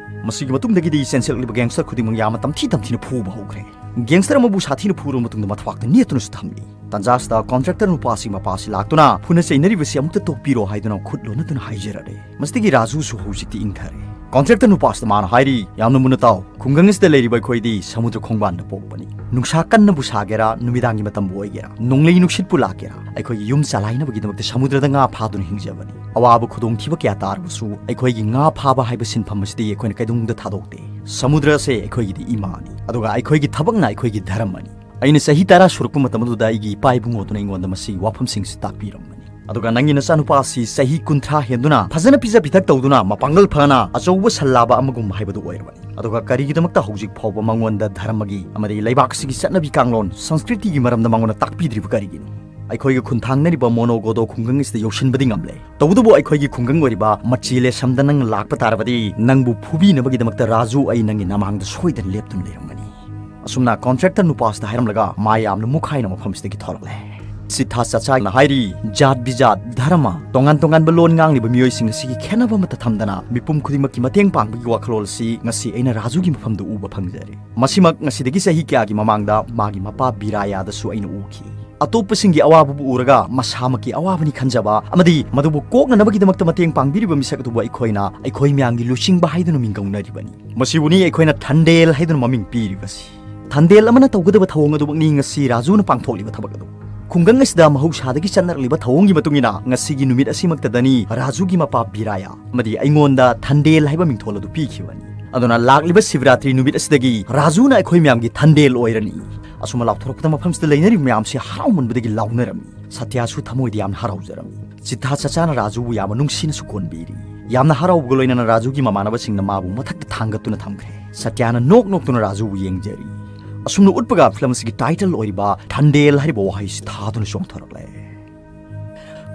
ꯃꯁꯤꯒꯤ ꯃꯇꯨꯡꯗꯒꯤꯗꯤ ꯆꯦꯟꯁꯤꯜꯂꯛꯂꯤꯕ ꯒꯦꯡꯁꯇꯔ ꯈꯨꯗꯤꯡꯃꯛ ꯌꯥꯝꯅ ꯇꯝꯊꯤ ꯇꯝꯊꯤꯅ ꯐꯨꯕ ꯍꯧꯈ꯭ꯔꯦ꯫ ꯒꯦꯡꯁꯇꯔ ꯑꯃꯕꯨ ꯁꯥꯊꯤꯅ ꯐꯨꯔꯕ ꯃꯇꯨꯡꯗ ꯃꯊꯕꯥꯛꯇ ꯅꯦꯠꯇꯨꯅꯁꯨ ꯊꯝꯃꯤ꯫ ꯇꯟꯖꯥ ꯑꯁꯤꯗ ꯀꯣꯟꯇ꯭ꯔꯦꯛꯇꯔ ꯅꯨꯄꯥ ꯑꯁꯤ ꯃꯄꯥ ꯑꯁꯤ ꯂꯥꯛꯇꯨꯅ ꯐꯨꯅ ꯆꯩꯅꯔꯤꯕꯁꯤ ꯑꯃꯨꯛꯇ ꯇꯣꯛꯄꯤꯔꯣ ꯍꯥꯏꯗꯨꯅ ꯈꯨꯠ ꯂꯣꯟꯅꯗꯨꯅ ꯍꯥꯏꯖꯔꯛꯂꯦ꯫ ꯃꯁꯤꯗꯒꯤ ꯔꯥꯖꯨꯁꯨ ꯍꯧꯖꯤꯛꯇꯤ ꯏꯪꯊꯔꯦ꯫ ꯀꯣꯟꯇ꯭ꯔꯦꯛꯇꯔ ꯅꯨꯄꯥ ꯑꯁꯤꯗ ꯃꯥꯅ ꯍꯥꯏꯔꯤ, "ꯌꯥꯝꯅ ꯃꯨꯟꯅ ꯇꯥꯎ, ꯈꯨꯡꯒꯪ ꯑꯁꯤꯗ ꯂꯩꯔꯤꯕ ꯑꯩꯈꯣꯏꯗꯤ ꯁꯃꯨꯗ꯭ꯔ ꯈꯣꯡꯕꯥꯟꯗ ꯄꯣꯛꯄꯅꯤ꯫ ꯅꯨꯡꯁꯥ ꯀꯟꯅꯕꯨ ꯁꯥꯒꯦꯔꯥ, ꯅꯨꯃꯤꯗꯥꯡꯒꯤ ꯃꯇꯝꯕꯨ ꯑꯣꯏꯒꯦꯔꯥ, ꯅꯣꯡꯂꯩ ꯅꯨꯡꯁꯤꯠꯄꯨ ꯂꯥꯛꯀꯦꯔꯥ, ꯑꯩꯈꯣꯏꯒꯤ ꯌꯨꯝ ꯆꯂꯥꯏꯅꯕꯒꯤꯗꯃꯛꯇ ꯁꯃꯨꯗ꯭ꯔꯗ ꯉꯥ ꯐꯥꯗꯨꯅ ꯍꯤꯡꯖꯕꯅꯤ꯫ ꯑꯋꯥꯕ ꯈꯨꯗꯣꯡꯊꯤꯕ ꯀꯌꯥ ꯇꯥꯔꯕꯁꯨ ꯑꯩꯈꯣꯏꯒꯤ ꯉꯥ ꯐꯥꯕ ꯍꯥꯏꯕ ꯁꯤꯟꯐꯝ ꯑꯁꯤꯗꯤ ꯑꯩꯈꯣꯏꯅ ꯀꯩꯗꯧꯅꯨꯡꯗ ꯊꯥꯗꯣꯛꯇꯦ꯫ ꯁꯃꯨꯗ꯭ꯔ ꯑꯁꯦ ꯑꯩꯈꯣꯏꯒꯤꯗꯤ ꯏꯃꯥꯅꯤ, ꯑꯗꯨꯒ ꯑꯩꯈꯣꯏꯒꯤ ꯊꯕꯛꯅ ꯑꯩꯈꯣꯏꯒꯤ ꯙꯔꯃꯅꯤ꯫ ꯑꯩꯅ ꯆꯍꯤ ꯇꯔꯥ ꯁꯨꯔꯛꯄ ꯃꯇꯝ ꯑꯗꯨꯗ ꯑꯩꯒꯤ ꯏꯄꯥ ꯏꯕꯨꯡꯉꯣꯗꯨꯅ ꯑꯩꯉꯣꯟꯗ ꯃꯁꯤꯒꯤ ꯋꯥꯐꯝꯁꯤꯡꯁꯤ ꯇꯥꯛꯄꯤꯔꯝꯕꯅꯤ꯫ ꯑꯗꯨꯒ ꯅꯪꯒꯤ ꯅꯆꯥꯅꯨꯄꯥ ꯑꯁꯤ ꯆꯍꯤ ꯀꯨꯟꯊ꯭ꯔꯥ ꯍꯦꯟꯗꯨꯅ ꯐꯖꯅ ꯄꯤꯖ ꯄꯤꯊꯛ ꯇꯧꯗꯨꯅ ꯃꯄꯥꯡꯒꯜ ꯐꯅ ꯑꯆꯧꯕ ꯁꯜ ꯂꯥꯕ ꯑꯃꯒꯨꯝ ꯍꯥꯏꯕꯗꯨ ꯑꯣꯏꯔꯕꯅꯤ꯫ ꯑꯗꯨꯒ ꯀꯔꯤꯒꯤꯗꯃꯛꯇ ꯍꯧꯖꯤꯛ ꯐꯥꯎꯕ ꯃꯉꯣꯟꯗ ꯙꯔꯃꯒꯤ ꯑꯃꯗꯤ ꯂꯩꯕꯥꯛ ꯑꯁꯤꯒꯤ ꯆꯠꯅꯕꯤ ꯀꯥꯡꯂꯣꯟ, ꯁꯪꯁꯀ꯭ꯔꯤꯇꯤꯒꯤ ꯃꯔꯝꯗ ꯃꯉꯣꯟꯗ ꯇꯥꯛꯄꯤꯗ꯭ꯔꯤꯕ ꯀꯔꯤꯒꯤꯅꯣ? ꯑꯩꯈꯣꯏꯒ ꯈꯨꯟꯊꯥꯡꯅꯔꯤꯕ ꯃꯣꯅꯣꯒꯣꯗꯣ ꯈꯨꯡꯒꯪ ꯑꯁꯤꯗ ꯌꯧꯁꯤꯟꯕꯗꯤ ꯉꯝꯂꯦ꯫ ꯇꯧꯕꯇꯕꯨ ꯑꯩꯈꯣꯏꯒꯤ ꯈꯨꯡꯒꯪ ꯑꯣꯏꯔꯤꯕ ꯃꯆꯤ ꯂꯦꯁꯝꯗ ꯅꯪ ꯂꯥꯛꯄ ꯇꯥꯔꯕꯗꯤ ꯅꯪꯕꯨ ꯐꯨꯕꯤꯅꯕꯒꯤꯗꯃꯛꯇ ꯔꯥꯖꯨ ꯑꯩ ꯅꯪꯒꯤ ꯅꯃꯥꯡꯗ ꯁꯣꯏꯗꯅ ꯂꯦꯞꯇꯨꯅ ꯂꯩꯔꯝꯒꯅꯤ꯫" ꯑꯁꯨꯝꯅ ꯀꯣꯟꯇ꯭ꯔꯦꯛꯇꯔ ꯅꯨꯄꯥꯁꯤꯗ ꯍꯥꯏꯔꯝꯂꯒ ꯃꯥ ꯌꯥꯝꯅ ꯃꯨꯛꯈꯥꯏꯅ ꯃꯐꯝꯁꯤꯗꯒꯤ ꯊꯣꯔꯛꯂꯦ꯫ ꯁꯤꯊꯥ ꯆꯆꯥꯅ ꯍꯥꯏꯔꯤ, "ꯖꯥꯠ ꯕꯤꯖꯥꯠ, ꯙꯔꯃ, ꯇꯣꯉꯥꯟ ꯇꯣꯉꯥꯟꯕ ꯂꯣꯟ ꯉꯥꯡꯂꯤꯕ ꯃꯤꯑꯣꯏꯁꯤꯡ ꯑꯁꯤꯒꯤ ꯈꯦꯠꯅꯕ ꯑꯃꯠꯇ ꯊꯝꯗꯅ ꯃꯤꯄꯨꯝ ꯈꯨꯗꯤꯡꯃꯛꯀꯤ ꯃꯇꯦꯡ ꯄꯥꯡꯕꯒꯤ ꯋꯥꯈꯜꯂꯣꯟ ꯑꯁꯤ ꯉꯁꯤ ꯑꯩꯅ ꯔꯥꯖꯨꯒꯤ ꯃꯐꯝꯗ ꯎꯕ ꯐꯪꯖꯔꯦ꯫ ꯃꯁꯤꯃꯛ ꯉꯁꯤꯗꯒꯤ ꯆꯍꯤ ꯀꯌꯥꯒꯤ ꯃꯃꯥꯡꯗ ꯃꯥꯒꯤ ꯃꯄꯥ ꯕꯤꯔꯥꯌꯥꯗꯁꯨ ꯑꯩꯅ ꯎꯈꯤ꯫" ꯑꯇꯣꯞꯄꯁꯤꯡꯒꯤ ꯑꯋꯥꯕꯕꯨ ꯎꯔꯒ ꯃꯁꯥꯃꯛꯀꯤ ꯑꯋꯥꯕꯅꯤ ꯈꯟꯖꯕ ꯑꯃꯗꯤ ꯃꯗꯨꯕꯨ ꯀꯣꯛꯅꯅꯕꯒꯤꯗꯃꯛꯇ ꯃꯇꯦꯡ ꯄꯥꯡꯕꯤꯔꯤꯕ ꯃꯤꯁꯛ ꯑꯗꯨꯕꯨ ꯑꯩꯈꯣꯏꯅ ꯑꯩꯈꯣꯏ ꯃꯌꯥꯝꯒꯤ ꯂꯨꯆꯤꯡꯕ ꯍꯥꯏꯗꯨꯅ ꯃꯤꯡꯒꯧꯅꯔꯤꯕꯅꯤ꯫ ꯃꯁꯤꯕꯨꯅꯤ ꯑꯩꯈꯣꯏꯅ ꯊꯟꯗꯦꯜ ꯍꯥꯏꯗꯨꯅ ꯃꯃꯤꯡ ꯄꯤꯔꯤꯕꯁꯤ꯫ ꯊꯟꯗꯦꯜ ꯑꯃꯅ ꯇꯧꯒꯗꯕ ꯊꯧꯑꯣꯡ ꯑꯗꯨꯃꯛꯅꯤ ꯉꯁꯤ ꯔꯥꯖꯨꯅ ꯄꯥꯡꯊꯣꯛꯂꯤꯕ ꯊꯕꯛ ꯑꯗꯨ꯫ ꯈꯨꯡꯒꯪ ꯑꯁꯤꯗ ꯃꯍꯧꯁꯥꯗꯒꯤ ꯆꯠꯅꯔꯛꯂꯤꯕ ꯊꯧꯑꯣꯡꯒꯤ ꯃꯇꯨꯡ ꯏꯟꯅ ꯉꯁꯤꯒꯤ ꯅꯨꯃꯤꯠ ꯑꯁꯤꯃꯛꯇꯗꯅꯤ ꯔꯥꯖꯨꯒꯤ ꯃꯄꯥ ꯕꯤꯔꯥꯌꯥ ꯑꯃꯗꯤ ꯑꯩꯉꯣꯟꯗ ꯊꯟꯗꯦꯜ ꯍꯥꯏꯕ ꯃꯤꯡꯊꯣꯜ ꯑꯗꯨ ꯄꯤꯈꯤꯕꯅꯤ꯫ ꯑꯗꯨꯅ ꯂꯥꯛꯂꯤꯕ ꯁꯤꯕꯔꯥꯇ꯭ꯔꯤ ꯅꯨꯃꯤꯠ ꯑꯁꯤꯗꯒꯤ ꯔꯥꯖꯨꯅ ꯑꯩꯈꯣꯏ ꯃꯌꯥꯝꯒꯤ ꯊꯟꯗꯦꯜ ꯑꯣꯏꯔꯅꯤ꯫ ꯑꯁꯨꯝꯅ ꯂꯥꯎꯊꯣꯔꯛꯄꯗ ꯃꯐꯝꯁꯤꯗ ꯂꯩꯅꯔꯤꯕ ꯃꯌꯥꯝꯁꯤ ꯍꯔꯥꯎꯃꯟꯕꯗꯒꯤ ꯂꯥꯎꯅꯔꯝꯃꯤ꯫ ꯁꯇ꯭ꯌꯥꯁꯨ ꯊꯃꯣꯏꯗ ꯌꯥꯝꯅ ꯍꯔꯥꯎꯖꯔꯝꯃꯤ꯫ ꯆꯤꯊꯥ ꯆꯆꯥꯅ ꯔꯥꯖꯨꯕꯨ ꯌꯥꯝꯅ ꯅꯨꯡꯁꯤꯅꯁꯨ ꯀꯣꯟꯕꯤꯔꯤ꯫ ꯌꯥꯝꯅ ꯍꯔꯥꯎꯕꯒ ꯂꯣꯏꯅꯅ ꯔꯥꯖꯨꯒꯤ ꯃꯃꯥꯟꯅꯕꯁꯤꯡꯅ ꯃꯥꯕꯨ ꯃꯊꯛꯇ ꯊꯥꯡꯒꯠꯇꯨꯅ ꯊꯝꯈ꯭ꯔꯦ꯫ ꯁꯇ꯭ꯌꯥꯅ ꯅꯣꯛ ꯅꯣꯛꯇꯨꯅ ꯔꯥꯖꯨꯕꯨ ꯌꯦꯡꯖꯔꯤ꯫ ꯑꯁꯨꯝꯅ ꯎꯠꯄꯒ ꯐꯤꯂꯝ ꯑꯁꯤꯒꯤ ꯇꯥꯏꯇꯜ ꯑꯣꯏꯔꯤꯕ ꯊꯟꯗꯦꯜ ꯍꯥꯏꯔꯤꯕ ꯋꯥꯍꯩꯁꯤ ꯊꯥꯗꯨꯅ ꯆꯣꯡꯊꯣꯔꯛꯂꯦ꯫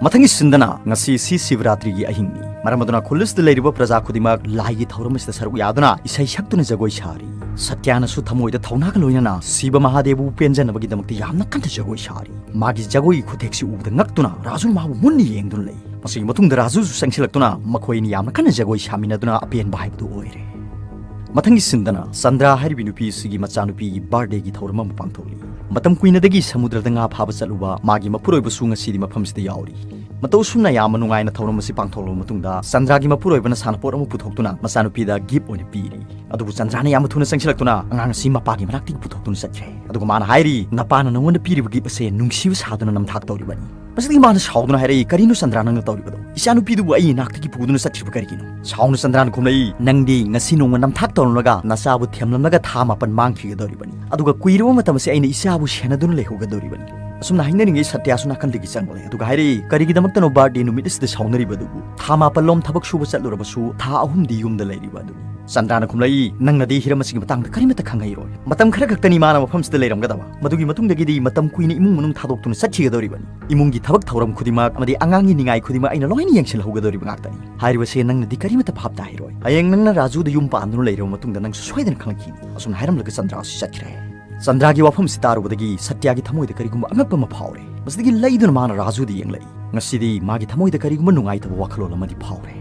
ꯃꯊꯪꯒꯤ ꯁꯤꯟꯗꯅ ꯉꯁꯤ ꯁꯤ ꯁꯤꯕꯔꯥꯇ꯭ꯔꯤꯒꯤ ꯑꯍꯤꯡꯅꯤ꯫ ꯃꯔꯝ ꯑꯗꯨꯅ ꯈꯨꯜ ꯑꯁꯤꯗ ꯂꯩꯔꯤꯕ ꯄ꯭ꯔꯖꯥ ꯈꯨꯗꯤꯡꯃꯛ ꯂꯥꯏꯒꯤ ꯊꯧꯔꯝ ꯑꯁꯤꯗ ꯁꯔꯨꯛ ꯌꯥꯗꯨꯅ ꯏꯁꯩ ꯁꯛꯇꯨꯅ ꯖꯒꯣꯏ ꯁꯥꯔꯤ꯫ ꯁꯇ꯭ꯌꯥꯅꯁꯨ ꯊꯃꯣꯏꯗ ꯊꯧꯅꯥꯒ ꯂꯣꯏꯅꯅ ꯁꯤꯕ ꯃꯍꯥꯗꯦꯕꯕꯨ ꯄꯦꯟꯖꯅꯕꯒꯤꯗꯃꯛꯇ ꯌꯥꯝꯅ ꯀꯟꯅ ꯖꯒꯣꯏ ꯁꯥꯔꯤ꯫ ꯃꯥꯒꯤ ꯖꯒꯣꯏꯒꯤ ꯈꯨꯊꯦꯛꯁꯤ ꯎꯕꯗ ꯉꯛꯇꯨꯅ ꯔꯥꯖꯨꯅ ꯃꯥꯕꯨ ꯃꯨꯟꯅ ꯌꯦꯡꯗꯨꯅ ꯂꯩ꯫ ꯃꯁꯤꯒꯤ ꯃꯇꯨꯡꯗ ꯔꯥꯖꯨꯁꯨ ꯆꯪꯁꯤꯜꯂꯛꯇꯨꯅ ꯃꯈꯣꯏ ꯑꯅꯤ ꯌꯥꯝꯅ ꯀꯟꯅ ꯖꯒꯣꯏ ꯁꯥꯃꯤꯟꯅꯗꯨꯅ ꯑꯄꯦꯟꯕ ꯍꯥꯏꯕꯗꯨ ꯑꯣꯏꯔꯦ꯫ ꯃꯊꯪꯒꯤ ꯁꯤꯟꯗꯅ ꯆꯟꯗ꯭ꯔꯥ ꯍꯥꯏꯔꯤꯕꯤ ꯅꯨꯄꯤ ꯑꯁꯤꯒꯤ ꯃꯆꯥꯅꯨꯄꯤꯒꯤ ꯕꯥꯔꯗꯦꯒꯤ ꯊꯧꯔꯝ ꯑꯃ ꯄꯥꯡꯊꯣꯛꯂꯤ꯫ ꯃꯇꯝ ꯀꯨꯏꯅꯗꯒꯤ ꯁꯃꯨꯗ꯭ꯔꯗ ꯉꯥ ꯐꯥꯕ ꯆꯠꯂꯨꯕ ꯃꯥꯒꯤ ꯃꯄꯨꯔꯣꯏꯕꯁꯨ ꯉꯁꯤꯗꯤ ꯃꯐꯝꯁꯤꯗ ꯌꯥꯎꯔꯤ꯫ ꯃꯇꯧ ꯑꯁꯨꯝꯅ ꯌꯥꯝꯅ ꯅꯨꯡꯉꯥꯏꯅ ꯊꯧꯔꯝ ꯑꯁꯤ ꯄꯥꯡꯊꯣꯛꯂꯕ ꯃꯇꯨꯡꯗ ꯆꯟꯗ꯭ꯔꯥꯒꯤ ꯃꯄꯨꯔꯣꯏꯕꯅ ꯁꯥꯟꯅꯄꯣꯠ ꯑꯃ ꯄꯨꯊꯣꯛꯇꯨꯅ ꯃꯆꯥꯅꯨꯄꯤꯗ ꯒꯤꯐ ꯑꯣꯏꯅ ꯄꯤꯔꯤ꯫ ꯑꯗꯨꯕꯨ ꯆꯟꯗ꯭ꯔꯥꯅ ꯌꯥꯝꯅ ꯊꯨꯅ ꯆꯪꯁꯤꯜꯂꯛꯇꯨꯅ ꯑꯉꯥꯡ ꯑꯁꯤ ꯃꯄꯥꯒꯤ ꯃꯅꯥꯛꯇꯒꯤ ꯄꯨꯊꯣꯛꯇꯨꯅ ꯆꯠꯈ꯭ꯔꯦ꯫ ꯑꯗꯨꯒ ꯃꯥꯅ ꯍꯥꯏꯔꯤ, "ꯅꯄꯥꯅ ꯅꯉꯣꯟꯗ ꯄꯤꯔꯤꯕ ꯒꯤꯐ ꯑꯁꯦ ꯅꯨꯡꯁꯤꯕ ꯁꯥꯗꯨꯅ ꯅꯝꯊꯥꯛ ꯇꯧꯔꯤꯕꯅꯤ"꯫ ꯃꯁꯤꯗꯒꯤ ꯃꯥꯅ ꯁꯥꯎꯗꯨꯅ ꯍꯥꯏꯔꯛꯏ, "ꯀꯔꯤꯅꯣ ꯆꯟꯗ꯭ꯔꯥ ꯅꯪꯅ ꯇꯧꯔꯤꯕꯗꯣ? ꯏꯆꯥꯅꯨꯄꯤꯗꯨꯕꯨ ꯑꯩ ꯏꯅꯥꯛꯇꯒꯤ ꯄꯨꯗꯨꯅ ꯆꯠꯈ꯭ꯔꯤꯕ ꯀꯔꯤꯒꯤꯅꯣ?" ꯁꯥꯎꯅ ꯆꯟꯗ꯭ꯔꯥꯅ ꯈꯨꯝꯂꯛꯏ, "ꯅꯪꯗꯤ ꯉꯁꯤ ꯅꯣꯡꯃ ꯅꯝꯊꯥꯛ ꯇꯧꯔꯝꯂꯒ ꯅꯆꯥꯕꯨ ꯊꯦꯝꯂꯝꯂꯒ ꯊꯥ ꯃꯥꯄꯟ ꯃꯥꯡꯈꯤꯒꯗꯧꯔꯤꯕꯅꯤ꯫ ꯑꯗꯨꯒ ꯀꯨꯏꯔꯕ ꯃꯇꯝ ꯑꯁꯤ ꯑꯩꯅ ꯏꯆꯥꯕꯨ ꯁꯦꯟꯅꯗꯨꯅ ꯂꯩꯍꯧꯒꯗꯧꯔꯤꯕꯅꯤ"꯫ ꯑꯁꯨꯝꯅ ꯍꯥꯏꯅꯔꯤꯉꯩ ꯁꯇ꯭ꯌꯥꯁꯨ ꯅꯥꯀꯟꯗꯒꯤ ꯆꯪꯂꯛꯂꯦ꯫ ꯑꯗꯨꯒ ꯍꯥꯏꯔꯛꯏ, "ꯀꯔꯤꯒꯤꯗꯃꯛꯇꯅꯣ ꯕꯥꯔꯗꯦ ꯅꯨꯃꯤꯠ ꯑꯁꯤꯗ ꯁꯥꯎꯅꯔꯤꯕꯗꯨꯕꯨ? ꯊꯥ ꯃꯥꯄꯜꯂꯣꯝ ꯊꯕꯛ ꯁꯨꯕ ꯆꯠꯂꯨꯔꯕꯁꯨ ꯊꯥ ꯑꯍꯨꯝꯗꯤ ꯌꯨꯝꯗ ꯂꯩꯔꯤꯕ ꯑꯗꯨꯅꯤ"꯫ ꯆꯟꯗ꯭ꯔꯥꯅ ꯈꯨꯝꯂꯛꯏ, "ꯅꯪꯅꯗꯤ ꯍꯤꯔꯝ ꯑꯁꯤꯒꯤ ꯃꯇꯥꯡꯗ ꯀꯔꯤꯃꯠꯇ ꯈꯪꯍꯩꯔꯣꯏ꯫ ꯃꯇꯝ ꯈꯔ ꯈꯛꯇꯅꯤ ꯃꯥꯅ ꯃꯐꯝꯁꯤꯗ ꯂꯩꯔꯝꯒꯗꯕ꯫ ꯃꯗꯨꯒꯤ ꯃꯇꯨꯡꯗꯒꯤꯗꯤ ꯃꯇꯝ ꯀꯨꯏꯅ ꯏꯃꯨꯡ ꯃꯅꯨꯡ ꯊꯥꯗꯣꯛꯇꯨꯅ ꯆꯠꯈꯤꯒꯗꯧꯔꯤꯕꯅꯤ꯫ ꯏꯃꯨꯡꯒꯤ ꯊꯕꯛ ꯊꯧꯔꯝ ꯈꯨꯗꯤꯡꯃꯛ ꯑꯃꯗꯤ ꯑꯉꯥꯡꯒꯤ ꯅꯤꯡꯉꯥꯏ ꯈꯨꯗꯤꯡꯃꯛ ꯑꯩꯅ ꯂꯣꯏꯅ ꯌꯦꯡꯁꯤꯜꯍꯧꯒꯗꯧꯔꯤꯕ ꯉꯥꯛꯇꯅꯤ꯫ ꯍꯥꯏꯔꯤꯕꯁꯦ ꯅꯪꯅꯗꯤ ꯀꯔꯤꯃꯠꯇ ꯚꯥꯞ ꯇꯥꯍꯩꯔꯣꯏ꯫ ꯍꯌꯦꯡ ꯅꯪꯅ ꯔꯥꯖꯨꯗ ꯌꯨꯝ ꯄꯥꯟꯗꯨꯅ ꯂꯩꯔꯕ ꯃꯇꯨꯡꯗ ꯅꯪꯁꯨ ꯁꯣꯏꯗꯅ ꯈꯪꯂꯛꯈꯤꯅꯤ"꯫ ꯑꯁꯨꯝꯅ ꯍꯥꯏꯔꯝꯂꯒ ꯆꯟꯗ꯭ꯔꯥꯁꯤ ꯆꯠꯈ꯭ꯔꯦ꯫ ꯆꯟꯗ꯭ꯔꯥꯒꯤ ꯋꯥꯐꯝꯁꯤ ꯇꯥꯔꯨꯕꯗꯒꯤ ꯁꯇ꯭ꯌꯥꯒꯤ ꯊꯃꯣꯏꯗ ꯀꯔꯤꯒꯨꯝꯕ ꯑꯉꯛꯄ ꯑꯃ ꯐꯥꯎꯔꯦ꯫ ꯃꯁꯤꯗꯒꯤ ꯂꯩꯗꯨꯅ ꯃꯥꯅ ꯔꯥꯖꯨꯗ ꯌꯦꯡꯂꯛꯏ꯫ ꯉꯁꯤꯗꯤ ꯃꯥꯒꯤ ꯊꯃꯣꯏꯗ ꯀꯔꯤꯒꯨꯝꯕ ꯅꯨꯡꯉꯥꯏꯇꯕ ꯋꯥꯈꯜꯂꯣꯟ ꯑꯃꯗꯤ ꯐꯥꯎꯔꯦ꯫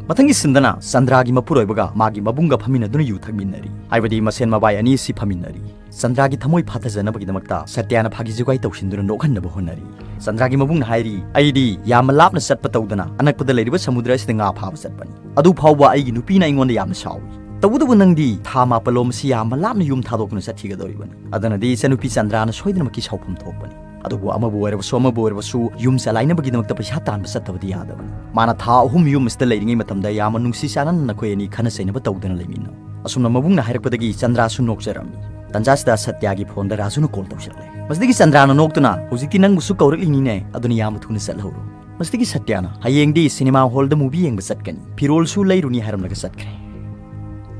ꯃꯊꯪꯒꯤ ꯁꯤꯟꯗꯅ ꯆꯟꯗ꯭ꯔꯥꯒꯤ ꯃꯄꯨꯔꯣꯏꯕꯒ ꯃꯥꯒꯤ ꯃꯕꯨꯡꯒ ꯐꯝꯃꯤꯟꯅꯗꯨꯅ ꯌꯨ ꯊꯛꯃꯤꯟꯅꯔꯤ꯫ ꯍꯥꯏꯕꯗꯤ ꯃꯁꯦꯟ ꯃꯕꯥꯏ ꯑꯅꯤ ꯑꯁꯤ ꯐꯝꯃꯤꯟꯅꯔꯤ꯫ ꯆꯟꯗ꯭ꯔꯥꯒꯤ ꯊꯃꯣꯏ ꯐꯥꯊꯖꯅꯕꯒꯤꯗꯃꯛꯇ ꯁꯇ꯭ꯌꯥꯅ ꯐꯥꯒꯤ ꯖꯨꯒꯥꯏ ꯇꯧꯁꯤꯟꯗꯨꯅ ꯅꯣꯛꯍꯟꯅꯕ ꯍꯣꯠꯅꯔꯤ꯫ ꯆꯟꯗ꯭ꯔꯥꯒꯤ ꯃꯕꯨꯡꯅ ꯍꯥꯏꯔꯤ, "ꯑꯩꯗꯤ ꯌꯥꯝꯅ ꯂꯥꯞꯅ ꯆꯠꯄ ꯇꯧꯗꯅ ꯑꯅꯛꯄꯗ ꯂꯩꯔꯤꯕ ꯁꯃꯨꯗ꯭ꯔ ꯑꯁꯤꯗ ꯉꯥ ꯐꯥꯕ ꯆꯠꯄꯅꯤ꯫ ꯑꯗꯨ ꯐꯥꯎꯕ ꯑꯩꯒꯤ ꯅꯨꯄꯤꯅ ꯑꯩꯉꯣꯟꯗ ꯌꯥꯝꯅ ꯁꯥꯎꯏ꯫ ꯇꯧꯕꯇꯕꯨ ꯅꯪꯗꯤ ꯊꯥ ꯃꯥꯄꯜꯂꯣꯝ ꯑꯁꯤ ꯌꯥꯝꯅ ꯂꯥꯞꯅ ꯌꯨꯝ ꯊꯥꯗꯣꯛꯇꯨꯅ ꯆꯠꯈꯤꯒꯗꯧꯔꯤꯕꯅꯤ꯫ ꯑꯗꯨꯅꯗꯤ ꯏꯆꯟꯅꯨꯄꯤ ꯆꯟꯗ꯭ꯔꯥꯅ ꯁꯣꯏꯗꯅꯃꯛꯀꯤ ꯁꯥꯎꯐꯝ ꯊꯣꯛꯄꯅꯤ꯫ ꯑꯗꯨꯕꯨ ꯑꯃꯕꯨ ꯑꯣꯏꯔꯕꯁꯨ ꯑꯃꯕꯨ ꯑꯣꯏꯔꯕꯁꯨ ꯌꯨꯝ ꯆꯂꯥꯏꯅꯕꯒꯤꯗꯃꯛꯇ ꯄꯩꯁꯥ ꯇꯥꯟꯕ ꯆꯠꯇꯕꯗꯤ ꯌꯥꯗꯕꯅꯤ꯫ ꯃꯥꯅ ꯊꯥ ꯑꯍꯨꯝ ꯌꯨꯝ ꯑꯁꯤꯗ ꯂꯩꯔꯤꯉꯩ ꯃꯇꯝꯗ ꯌꯥꯝꯅ ꯅꯨꯡꯁꯤ ꯆꯥꯟꯅꯅ ꯅꯈꯣꯏ ꯑꯅꯤ ꯈꯟꯅ ꯆꯩꯅꯕ ꯇꯧꯗꯅ ꯂꯩꯃꯤꯟꯅꯧ꯫" ꯑꯁꯨꯝꯅ ꯃꯕꯨꯡꯅ ꯍꯥꯏꯔꯛꯄꯗꯒꯤ ꯆꯟꯗ꯭ꯔꯥꯁꯨ ꯅꯣꯛꯆꯔꯝꯃꯤ꯫ ꯇꯟꯖꯥꯁꯤꯗ ꯁꯇ꯭ꯌꯥꯒꯤ ꯐꯣꯟꯗ ꯔꯥꯖꯨꯅ ꯀꯣꯜ ꯇꯧꯁꯤꯜꯂꯛꯂꯦ꯫ ꯃꯁꯤꯗꯒꯤ ꯆꯟꯗ꯭ꯔꯥꯅ ꯅꯣꯛꯇꯨꯅ, "ꯍꯧꯖꯤꯛꯇꯤ ꯅꯪꯕꯨꯁꯨ ꯀꯧꯔꯛꯂꯤꯅꯤꯅꯦ, ꯑꯗꯨꯅ ꯌꯥꯝꯅ ꯊꯨꯅ ꯆꯠꯍꯧꯔꯣ꯫" ꯃꯁꯤꯗꯒꯤ ꯁꯇ꯭ꯌꯥꯅ, "ꯍꯌꯦꯡꯗꯤ ꯁꯤꯅꯦꯃꯥ ꯍꯣꯜꯗ ꯃꯨꯚꯤ ꯌꯦꯡꯕ ꯆꯠꯀꯅꯤ, ꯐꯤꯔꯣꯜꯁꯨ ꯂꯩꯔꯨꯅꯤ" ꯍꯥꯏꯔꯝꯂꯒ ꯆꯠꯈ꯭ꯔꯦ꯫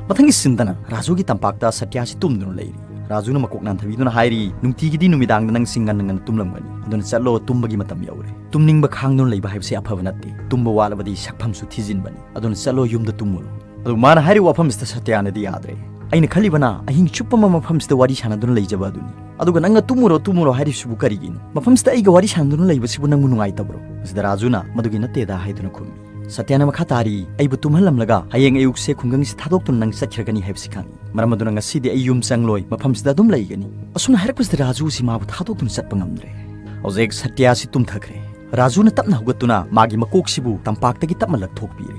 ꯃꯊꯪꯒꯤ ꯁꯤꯟꯗꯅ ꯔꯥꯖꯨꯒꯤ ꯇꯝꯄꯥꯛꯇ ꯁꯇ꯭ꯌꯥꯁꯤ ꯇꯨꯝꯗꯨꯅ ꯂꯩꯔꯤ꯫ ꯔꯥꯖꯨꯅ ꯃꯀꯣꯛ ꯅꯥꯟꯊꯕꯤꯗꯨꯅ ꯍꯥꯏꯔꯤ, "ꯅꯨꯡꯇꯤꯒꯤꯗꯤ ꯅꯨꯃꯤꯗꯥꯡꯗ ꯅꯪꯁꯤ ꯉꯟꯅ ꯉꯟꯅ ꯇꯨꯝꯂꯝꯒꯅꯤ, ꯑꯗꯨꯅ ꯆꯠꯂꯣ, ꯇꯨꯝꯕꯒꯤ ꯃꯇꯝ ꯌꯧꯔꯦ꯫ ꯇꯨꯝꯅꯤꯡꯕ ꯈꯥꯡꯗꯨꯅ ꯂꯩꯕ ꯍꯥꯏꯕꯁꯤ ꯑꯐꯕ ꯅꯠꯇꯦ꯫ ꯇꯨꯝꯕ ꯋꯥꯠꯂꯕꯗꯤ ꯁꯛꯐꯝꯁꯨ ꯊꯤꯖꯤꯟꯕꯅꯤ, ꯑꯗꯨꯅ ꯆꯠꯂꯣ, ꯌꯨꯝꯗ ꯇꯨꯝꯃꯨꯔꯣ꯫" ꯑꯗꯨ ꯃꯥꯅ ꯍꯥꯏꯔꯤꯕ ꯋꯥꯐꯝꯁꯤꯗ ꯁꯇ꯭ꯌꯥꯅꯗꯤ ꯌꯥꯗ꯭ꯔꯦ꯫ "ꯑꯩꯅ ꯈꯜꯂꯤꯕꯅ ꯑꯍꯤꯡ ꯆꯨꯞꯄ ꯑꯃ ꯃꯐꯝꯁꯤꯗ ꯋꯥꯔꯤ ꯁꯥꯟꯅꯗꯨꯅ ꯂꯩꯖꯕ ꯑꯗꯨꯅꯤ꯫ ꯑꯗꯨꯒ ꯅꯪꯅ ꯇꯨꯝꯃꯨꯔꯣ, ꯇꯨꯝꯃꯨꯔꯣ ꯍꯥꯏꯔꯤꯁꯤꯕꯨ ꯀꯔꯤꯒꯤꯅꯣ? ꯃꯐꯝꯁꯤꯗ ꯑꯩꯒ ꯋꯥꯔꯤ ꯁꯥꯟꯅꯗꯨꯅ ꯂꯩꯕꯁꯤꯕꯨ ꯅꯪꯕꯨ ꯅꯨꯡꯉꯥꯏꯇꯕ꯭ꯔꯣ?" ꯃꯁꯤꯗ ꯔꯥꯖꯨꯅ, "ꯃꯗꯨꯒꯤ ꯅꯠꯇꯦꯗ" ꯍꯥꯏꯗꯨꯅ ꯈꯨꯝꯃꯤ꯫ ꯁꯇ꯭ꯌꯥꯅ ꯃꯈꯥ ꯇꯥꯔꯤ, "ꯑꯩꯕꯨ ꯇꯨꯝꯍꯜꯂꯝꯂꯒ ꯍꯌꯦꯡ ꯑꯌꯨꯛꯁꯦ ꯈꯨꯡꯒꯪꯁꯤ ꯊꯥꯗꯣꯛꯇꯨꯅ ꯅꯪ ꯆꯠꯈ꯭ꯔꯒꯅꯤ ꯍꯥꯏꯕꯁꯤ ꯈꯪꯏ꯫ ꯃꯔꯝ ꯑꯗꯨꯅ ꯉꯁꯤꯗꯤ ꯑꯩ ꯌꯨꯝ ꯆꯪꯂꯣꯏ, ꯃꯐꯝꯁꯤꯗ ꯑꯗꯨꯝ ꯂꯩꯒꯅꯤ꯫" ꯑꯁꯨꯝꯅ ꯍꯥꯏꯔꯛꯄꯁꯤꯗ ꯔꯥꯖꯨꯁꯤ ꯃꯥꯕꯨ ꯊꯥꯗꯣꯛꯇꯨꯅ ꯆꯠꯄ ꯉꯝꯗ꯭ꯔꯦ꯫ ꯍꯧꯖꯤꯛ ꯁꯇ꯭ꯌꯥꯁꯤ ꯇꯨꯝꯊꯈ꯭ꯔꯦ꯫ ꯔꯥꯖꯨꯅ ꯇꯞꯅ ꯍꯧꯒꯠꯇꯨꯅ ꯃꯥꯒꯤ ꯃꯀꯣꯛꯁꯤꯕꯨ ꯇꯝꯄꯥꯛꯇꯒꯤ ꯇꯞꯅ ꯂꯧꯊꯣꯛꯄꯤꯔꯦ꯫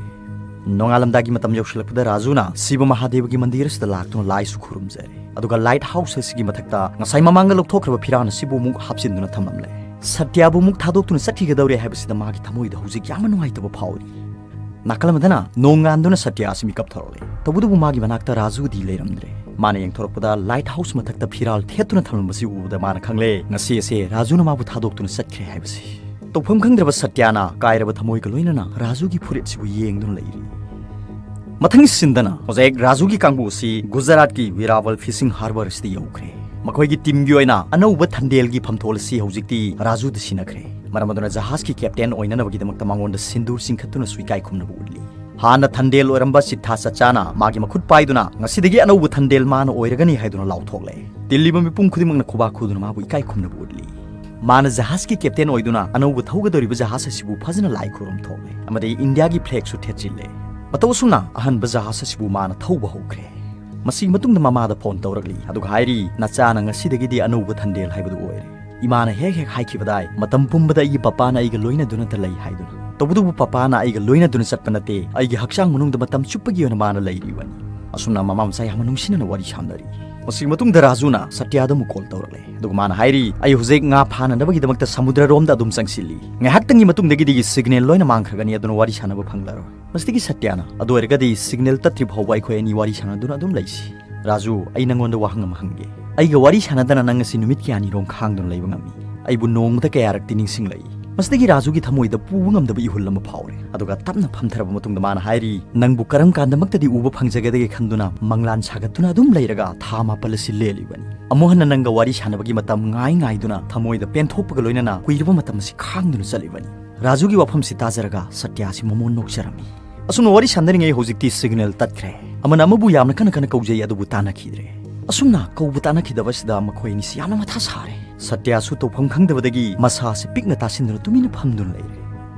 ꯅꯣꯡꯉꯥꯂꯝꯗꯥꯏꯒꯤ ꯃꯇꯝ ꯌꯧꯁꯤꯜꯂꯛꯄꯗ ꯔꯥꯖꯨꯅ ꯁꯤꯕ ꯃꯍꯥꯗꯦꯕꯒꯤ ꯃꯟꯗꯤꯔ ꯑꯁꯤꯗ ꯂꯥꯛꯇꯨꯅ ꯂꯥꯏꯁꯨ ꯈꯨꯔꯨꯝꯖꯔꯦ꯫ ꯑꯗꯨꯒ ꯂꯥꯏꯠ ꯍꯥꯎꯁ ꯑꯁꯤꯒꯤ ꯃꯊꯛꯇ ꯉꯁꯥꯏ ꯃꯃꯥꯡꯗ ꯂꯧꯊꯣꯛꯈ꯭ꯔꯕ ꯐꯤꯔꯥꯜ ꯑꯁꯤꯕꯨ ꯑꯃꯨꯛ ꯍꯥꯞꯆꯤꯟꯗꯨꯅ ꯊꯝꯂꯝꯂꯦ꯫ ꯁꯇ꯭ꯌꯥꯕꯨ ꯑꯃꯨꯛ ꯊꯥꯗꯣꯛꯇꯨꯅ ꯆꯠꯈꯤꯒꯗꯧꯔꯦ ꯍꯥꯏꯕꯁꯤꯗ ꯃꯥꯒꯤ ꯊꯃꯣꯏꯗ ꯍꯧꯖꯤꯛ ꯌꯥꯝꯅ ꯅꯨꯡꯉꯥꯏꯇꯕ ꯐꯥꯎꯔꯤ꯫ ꯅꯥꯀꯜ ꯑꯃꯗꯅ ꯅꯣꯡꯉꯥꯟꯗꯨꯅ ꯁꯇ꯭ꯌꯥ ꯑꯁꯤ ꯃꯤꯀꯞ ꯊꯣꯔꯛꯂꯦ꯫ ꯇꯧꯕꯇꯕꯨ ꯃꯥꯒꯤ ꯃꯅꯥꯛꯇ ꯔꯥꯖꯨꯗꯤ ꯂꯩꯔꯝꯗ꯭ꯔꯦ꯫ ꯃꯥꯅ ꯌꯦꯡꯊꯣꯔꯛꯄꯗ ꯂꯥꯏꯠ ꯍꯥꯎꯁ ꯃꯊꯛꯇ ꯐꯤꯔꯥꯜ ꯊꯦꯠꯇꯨꯅ ꯊꯝꯂꯝꯕꯁꯤ ꯎꯕꯗ ꯃꯥꯅ ꯈꯪꯂꯦ, ꯉꯁꯤ ꯑꯁꯦ ꯔꯥꯖꯨꯅ ꯃꯥꯕꯨ ꯊꯥꯗꯣꯛꯇꯨꯅ ꯆꯠꯈ꯭ꯔꯦ ꯍꯥꯏꯕꯁꯤ꯫ ꯇꯧꯐꯝ ꯈꯪꯗ꯭ꯔꯕ ꯁꯇ꯭ꯌꯥꯅ ꯀꯥꯏꯔꯕ ꯊꯃꯣꯏꯒ ꯂꯣꯏꯅꯅ ꯔꯥꯖꯨꯒꯤ ꯐꯨꯔꯤꯠꯁꯤꯕꯨ ꯌꯦꯡꯗꯨꯅ ꯂꯩꯔꯤ꯫ ꯃꯊꯪꯒꯤ ꯁꯤꯟꯗꯅ ꯍꯧꯖꯤꯛ ꯔꯥꯖꯨꯒꯤ ꯀꯥꯡꯕꯨ ꯑꯁꯤ ꯒꯨꯖꯔꯥꯠꯀꯤ ꯋꯤꯔꯥꯋꯜ ꯐꯤꯁꯤꯡ ꯍꯥꯔꯕꯔ ꯑꯁꯤꯗ ꯌꯧꯈ꯭ꯔꯦ꯫ ꯃꯈꯣꯏꯒꯤ ꯇꯤꯝꯒꯤ ꯑꯣꯏꯅ ꯑꯅꯧꯕ ꯊꯟꯗꯦꯜꯒꯤ ꯐꯝꯊꯣꯜ ꯑꯁꯤ ꯍꯧꯖꯤꯛꯇꯤ ꯔꯥꯖꯨꯗ ꯁꯤꯟꯅꯈ꯭ꯔꯦ꯫ ꯃꯔꯝ ꯑꯗꯨꯅ ꯖꯍꯥꯖꯀꯤ ꯀꯦꯞꯇꯦꯟ ꯑꯣꯏꯅꯅꯕꯒꯤꯗꯃꯛꯇ ꯃꯉꯣꯟꯗ ꯁꯤꯟꯗꯨꯔ ꯆꯤꯡꯈꯠꯇꯨꯅꯁꯨ ꯏꯀꯥꯏ ꯈꯨꯝꯅꯕ ꯎꯠꯂꯤ꯫ ꯍꯥꯟꯅ ꯊꯟꯗꯦꯜ ꯑꯣꯏꯔꯝꯕ ꯆꯤꯠꯊꯥ ꯆꯆꯥꯅ ꯃꯥꯒꯤ ꯃꯈꯨꯠ ꯄꯥꯏꯗꯨꯅ ꯉꯁꯤꯗꯒꯤ ꯑꯅꯧꯕ ꯊꯟꯗꯦꯜ ꯃꯥꯅ ꯑꯣꯏꯔꯒꯅꯤ ꯍꯥꯏꯗꯨꯅ ꯂꯥꯎꯊꯣꯛꯂꯦ꯫ ꯇꯤꯜꯂꯤꯕ ꯃꯤꯄꯨꯝ ꯈꯨꯗꯤꯡꯃꯛꯅ ꯈꯨꯕꯥꯛ ꯈꯨꯗꯨꯅ ꯃꯥꯕꯨ ꯏꯀꯥꯏ ꯈꯨꯝꯅꯕ ꯎꯠꯂꯤ꯫ ꯃꯥꯅ ꯖꯍꯥꯖꯀꯤ ꯀꯦꯞꯇꯦꯟ ꯑꯣꯏꯗꯨꯅ ꯑꯅꯧꯕ ꯊꯧꯒꯗꯧꯔꯤꯕ ꯖꯍꯥꯖ ꯑꯁꯤꯕꯨ ꯐꯖꯅ ꯂꯥꯏ ꯈꯨꯔꯨꯝ ꯊꯣꯛꯂꯦ ꯑꯃꯗꯤ ꯏꯟꯗꯤꯌꯥꯒꯤ ꯐ꯭ꯂꯦꯒꯁꯨ ꯊꯦꯠꯆꯤꯜꯂꯦ꯫ ꯃꯇꯧ ꯑꯁꯨꯝꯅ ꯑꯍꯟꯕ ꯖꯍꯥꯖ ꯑꯁꯤꯕꯨ ꯃꯥꯅ ꯊꯧꯕ ꯍꯧꯈ꯭ꯔꯦ꯫ ꯃꯁꯤꯒꯤ ꯃꯇꯨꯡꯗ ꯃꯃꯥꯗ ꯐꯣꯟ ꯇꯧꯔꯛꯂꯤ, ꯑꯗꯨꯒ ꯍꯥꯏꯔꯤ, "ꯅꯆꯥꯅ ꯉꯁꯤꯗꯒꯤꯗꯤ ꯑꯅꯧꯕ ꯊꯟꯗꯦꯜ ꯍꯥꯏꯕꯗꯨ ꯑꯣꯏꯔꯦ꯫ ꯏꯃꯥꯅ ꯍꯦꯛ ꯍꯦꯛ ꯍꯥꯏꯈꯤꯕꯗꯥꯏ, ꯃꯇꯝ ꯄꯨꯝꯕꯗ ꯑꯩꯒꯤ ꯄꯄꯥꯅ ꯑꯩꯒ ꯂꯣꯏꯅꯗꯨꯅꯇ ꯂꯩ ꯍꯥꯏꯗꯨꯅ꯫ ꯇꯧꯕꯇꯕꯨ ꯄꯄꯥꯅ ꯑꯩꯒ ꯂꯣꯏꯅꯗꯨꯅ ꯆꯠꯄ ꯅꯠꯇꯦ, ꯑꯩꯒꯤ ꯍꯛꯆꯥꯡ ꯃꯅꯨꯡꯗ ꯃꯇꯝ ꯆꯨꯞꯄꯒꯤ ꯑꯣꯏꯅ ꯃꯥꯅ ꯂꯩꯔꯤꯕꯅꯤ꯫" ꯑꯁꯨꯝꯅ ꯃꯃꯥ ꯃꯆꯥ ꯌꯥꯝꯅ ꯅꯨꯡꯁꯤꯅꯅ ꯋꯥꯔꯤ ꯁꯥꯟꯅꯔꯤ꯫ ꯃꯁꯤꯒꯤ ꯃꯇꯨꯡꯗ ꯔꯥꯖꯨꯅ ꯁꯇ꯭ꯌꯥꯗ ꯑꯃꯨꯛ ꯀꯣꯜ ꯇꯧꯔꯛꯂꯦ, ꯑꯗꯨꯒ ꯃꯥꯅ ꯍꯥꯏꯔꯤ, "ꯑꯩ ꯍꯧꯖꯤꯛ ꯉꯥ ꯐꯥꯅꯅꯕꯒꯤꯗꯃꯛꯇ ꯁꯃꯨꯗ꯭ꯔꯔꯣꯝꯗ ꯑꯗꯨꯝ ꯆꯪꯁꯤꯜꯂꯤ꯫ ꯉꯥꯏꯍꯥꯛꯇꯪꯒꯤ ꯃꯇꯨꯡꯗꯒꯤꯗꯤ ꯁꯤꯒꯅꯦꯜ ꯂꯣꯏꯅ ꯃꯥꯡꯈ꯭ꯔꯒꯅꯤ, ꯑꯗꯨꯅ ꯋꯥꯔꯤ ꯁꯥꯟꯅꯕ ꯐꯪꯂꯔꯣꯏ꯫" ꯃꯁꯤꯗꯒꯤ ꯁꯇ꯭ꯌꯥꯅ, "ꯑꯗꯨ ꯑꯣꯏꯔꯒꯗꯤ ꯁꯤꯒꯅꯦꯜ ꯇꯠꯇ꯭ꯔꯤ ꯐꯥꯎꯕ ꯑꯩꯈꯣꯏ ꯑꯅꯤ ꯋꯥꯔꯤ ꯁꯥꯟꯅꯗꯨꯅ ꯑꯗꯨꯝ ꯂꯩꯁꯤ꯫ ꯔꯥꯖꯨ, ꯑꯩ ꯅꯪꯉꯣꯟꯗ ꯋꯥꯍꯪ ꯑꯃ ꯍꯪꯒꯦ꯫ ꯑꯩꯒ ꯋꯥꯔꯤ ꯁꯥꯟꯅꯗꯅ ꯅꯪ ꯉꯁꯤ ꯅꯨꯃꯤꯠ ꯀꯌꯥꯅꯤꯔꯣꯝ ꯈꯥꯡꯗꯨꯅ ꯂꯩꯕ ꯉꯝꯃꯤ? ꯑꯩꯕꯨ ꯅꯣꯡꯃꯗ ꯀꯌꯥꯔꯛꯇꯤ ꯅꯤꯡꯁꯤꯡꯂꯛꯏ?" ꯃꯁꯤꯗꯒꯤ ꯔꯥꯖꯨꯒꯤ ꯊꯃꯣꯏꯗ ꯄꯨꯕ ꯉꯝꯗꯕ ꯏꯍꯨꯜ ꯑꯃ ꯐꯥꯎꯔꯦ꯫ ꯑꯗꯨꯒ ꯇꯞꯅ ꯐꯝꯊꯔꯕ ꯃꯇꯨꯡꯗ ꯃꯥꯅ ꯍꯥꯏꯔꯤ, "ꯅꯪꯕꯨ ꯀꯔꯝ ꯀꯥꯟꯗꯃꯛꯇꯗꯤ ꯎꯕ ꯐꯪꯖꯒꯗꯒꯦ ꯈꯟꯗꯨꯅ ꯃꯪꯂꯥꯟ ꯁꯥꯒꯠꯇꯨꯅ ꯑꯗꯨꯝ ꯂꯩꯔꯒ ꯊꯥ ꯃꯥꯄꯜ ꯑꯁꯤ ꯂꯦꯜꯂꯤꯕꯅꯤ꯫ ꯑꯃꯨꯛ ꯍꯟꯅ ꯅꯪꯒ ꯋꯥꯔꯤ ꯁꯥꯟꯅꯕꯒꯤ ꯃꯇꯝ ꯉꯥꯏ ꯉꯥꯏꯗꯨꯅ ꯊꯃꯣꯏꯗ ꯄꯦꯟꯊꯣꯛꯄꯒ ꯂꯣꯏꯅꯅ ꯀꯨꯏꯔꯕ ꯃꯇꯝ ꯑꯁꯤ ꯈꯥꯡꯗꯨꯅ ꯆꯠꯂꯤꯕꯅꯤ꯫" ꯔꯥꯖꯨꯒꯤ ꯋꯥꯐꯝꯁꯤ ꯇꯥꯖꯔꯒ ꯁꯇ꯭ꯌꯥꯁꯤ ꯃꯃꯣꯟ ꯅꯣꯛꯆꯔꯝꯃꯤ꯫ ꯑꯁꯨꯝꯅ ꯋꯥꯔꯤ ꯁꯥꯟꯅꯔꯤꯉꯩ ꯍꯧꯖꯤꯛꯇꯤ ꯁꯤꯒꯅꯦꯜ ꯇꯠꯈ꯭ꯔꯦ꯫ ꯑꯃꯅ ꯑꯃꯕꯨ ꯌꯥꯝꯅ ꯀꯟꯅ ꯀꯟꯅ ꯀꯧꯖꯩ, ꯑꯗꯨꯕꯨ ꯇꯥꯟꯅꯈꯤꯗ꯭ꯔꯦ꯫ ꯑꯁꯨꯝꯅ ꯀꯧꯕ ꯇꯥꯟꯅꯈꯤꯗꯕꯁꯤꯗ ꯃꯈꯣꯏ ꯑꯅꯤꯁꯤ ꯌꯥꯝꯅ ꯃꯊꯥ ꯁꯥꯔꯦ꯫ ꯁꯇ꯭ꯌꯥꯁꯨ ꯇꯧꯐꯝ ꯈꯪꯗꯕꯗꯒꯤ ꯃꯁꯥꯁꯤ ꯄꯤꯛꯅ ꯇꯥꯁꯤꯟꯗꯨꯅ ꯇꯨꯃꯤꯟꯅ ꯐꯝꯗꯨꯅ ꯂꯩꯔꯦ꯫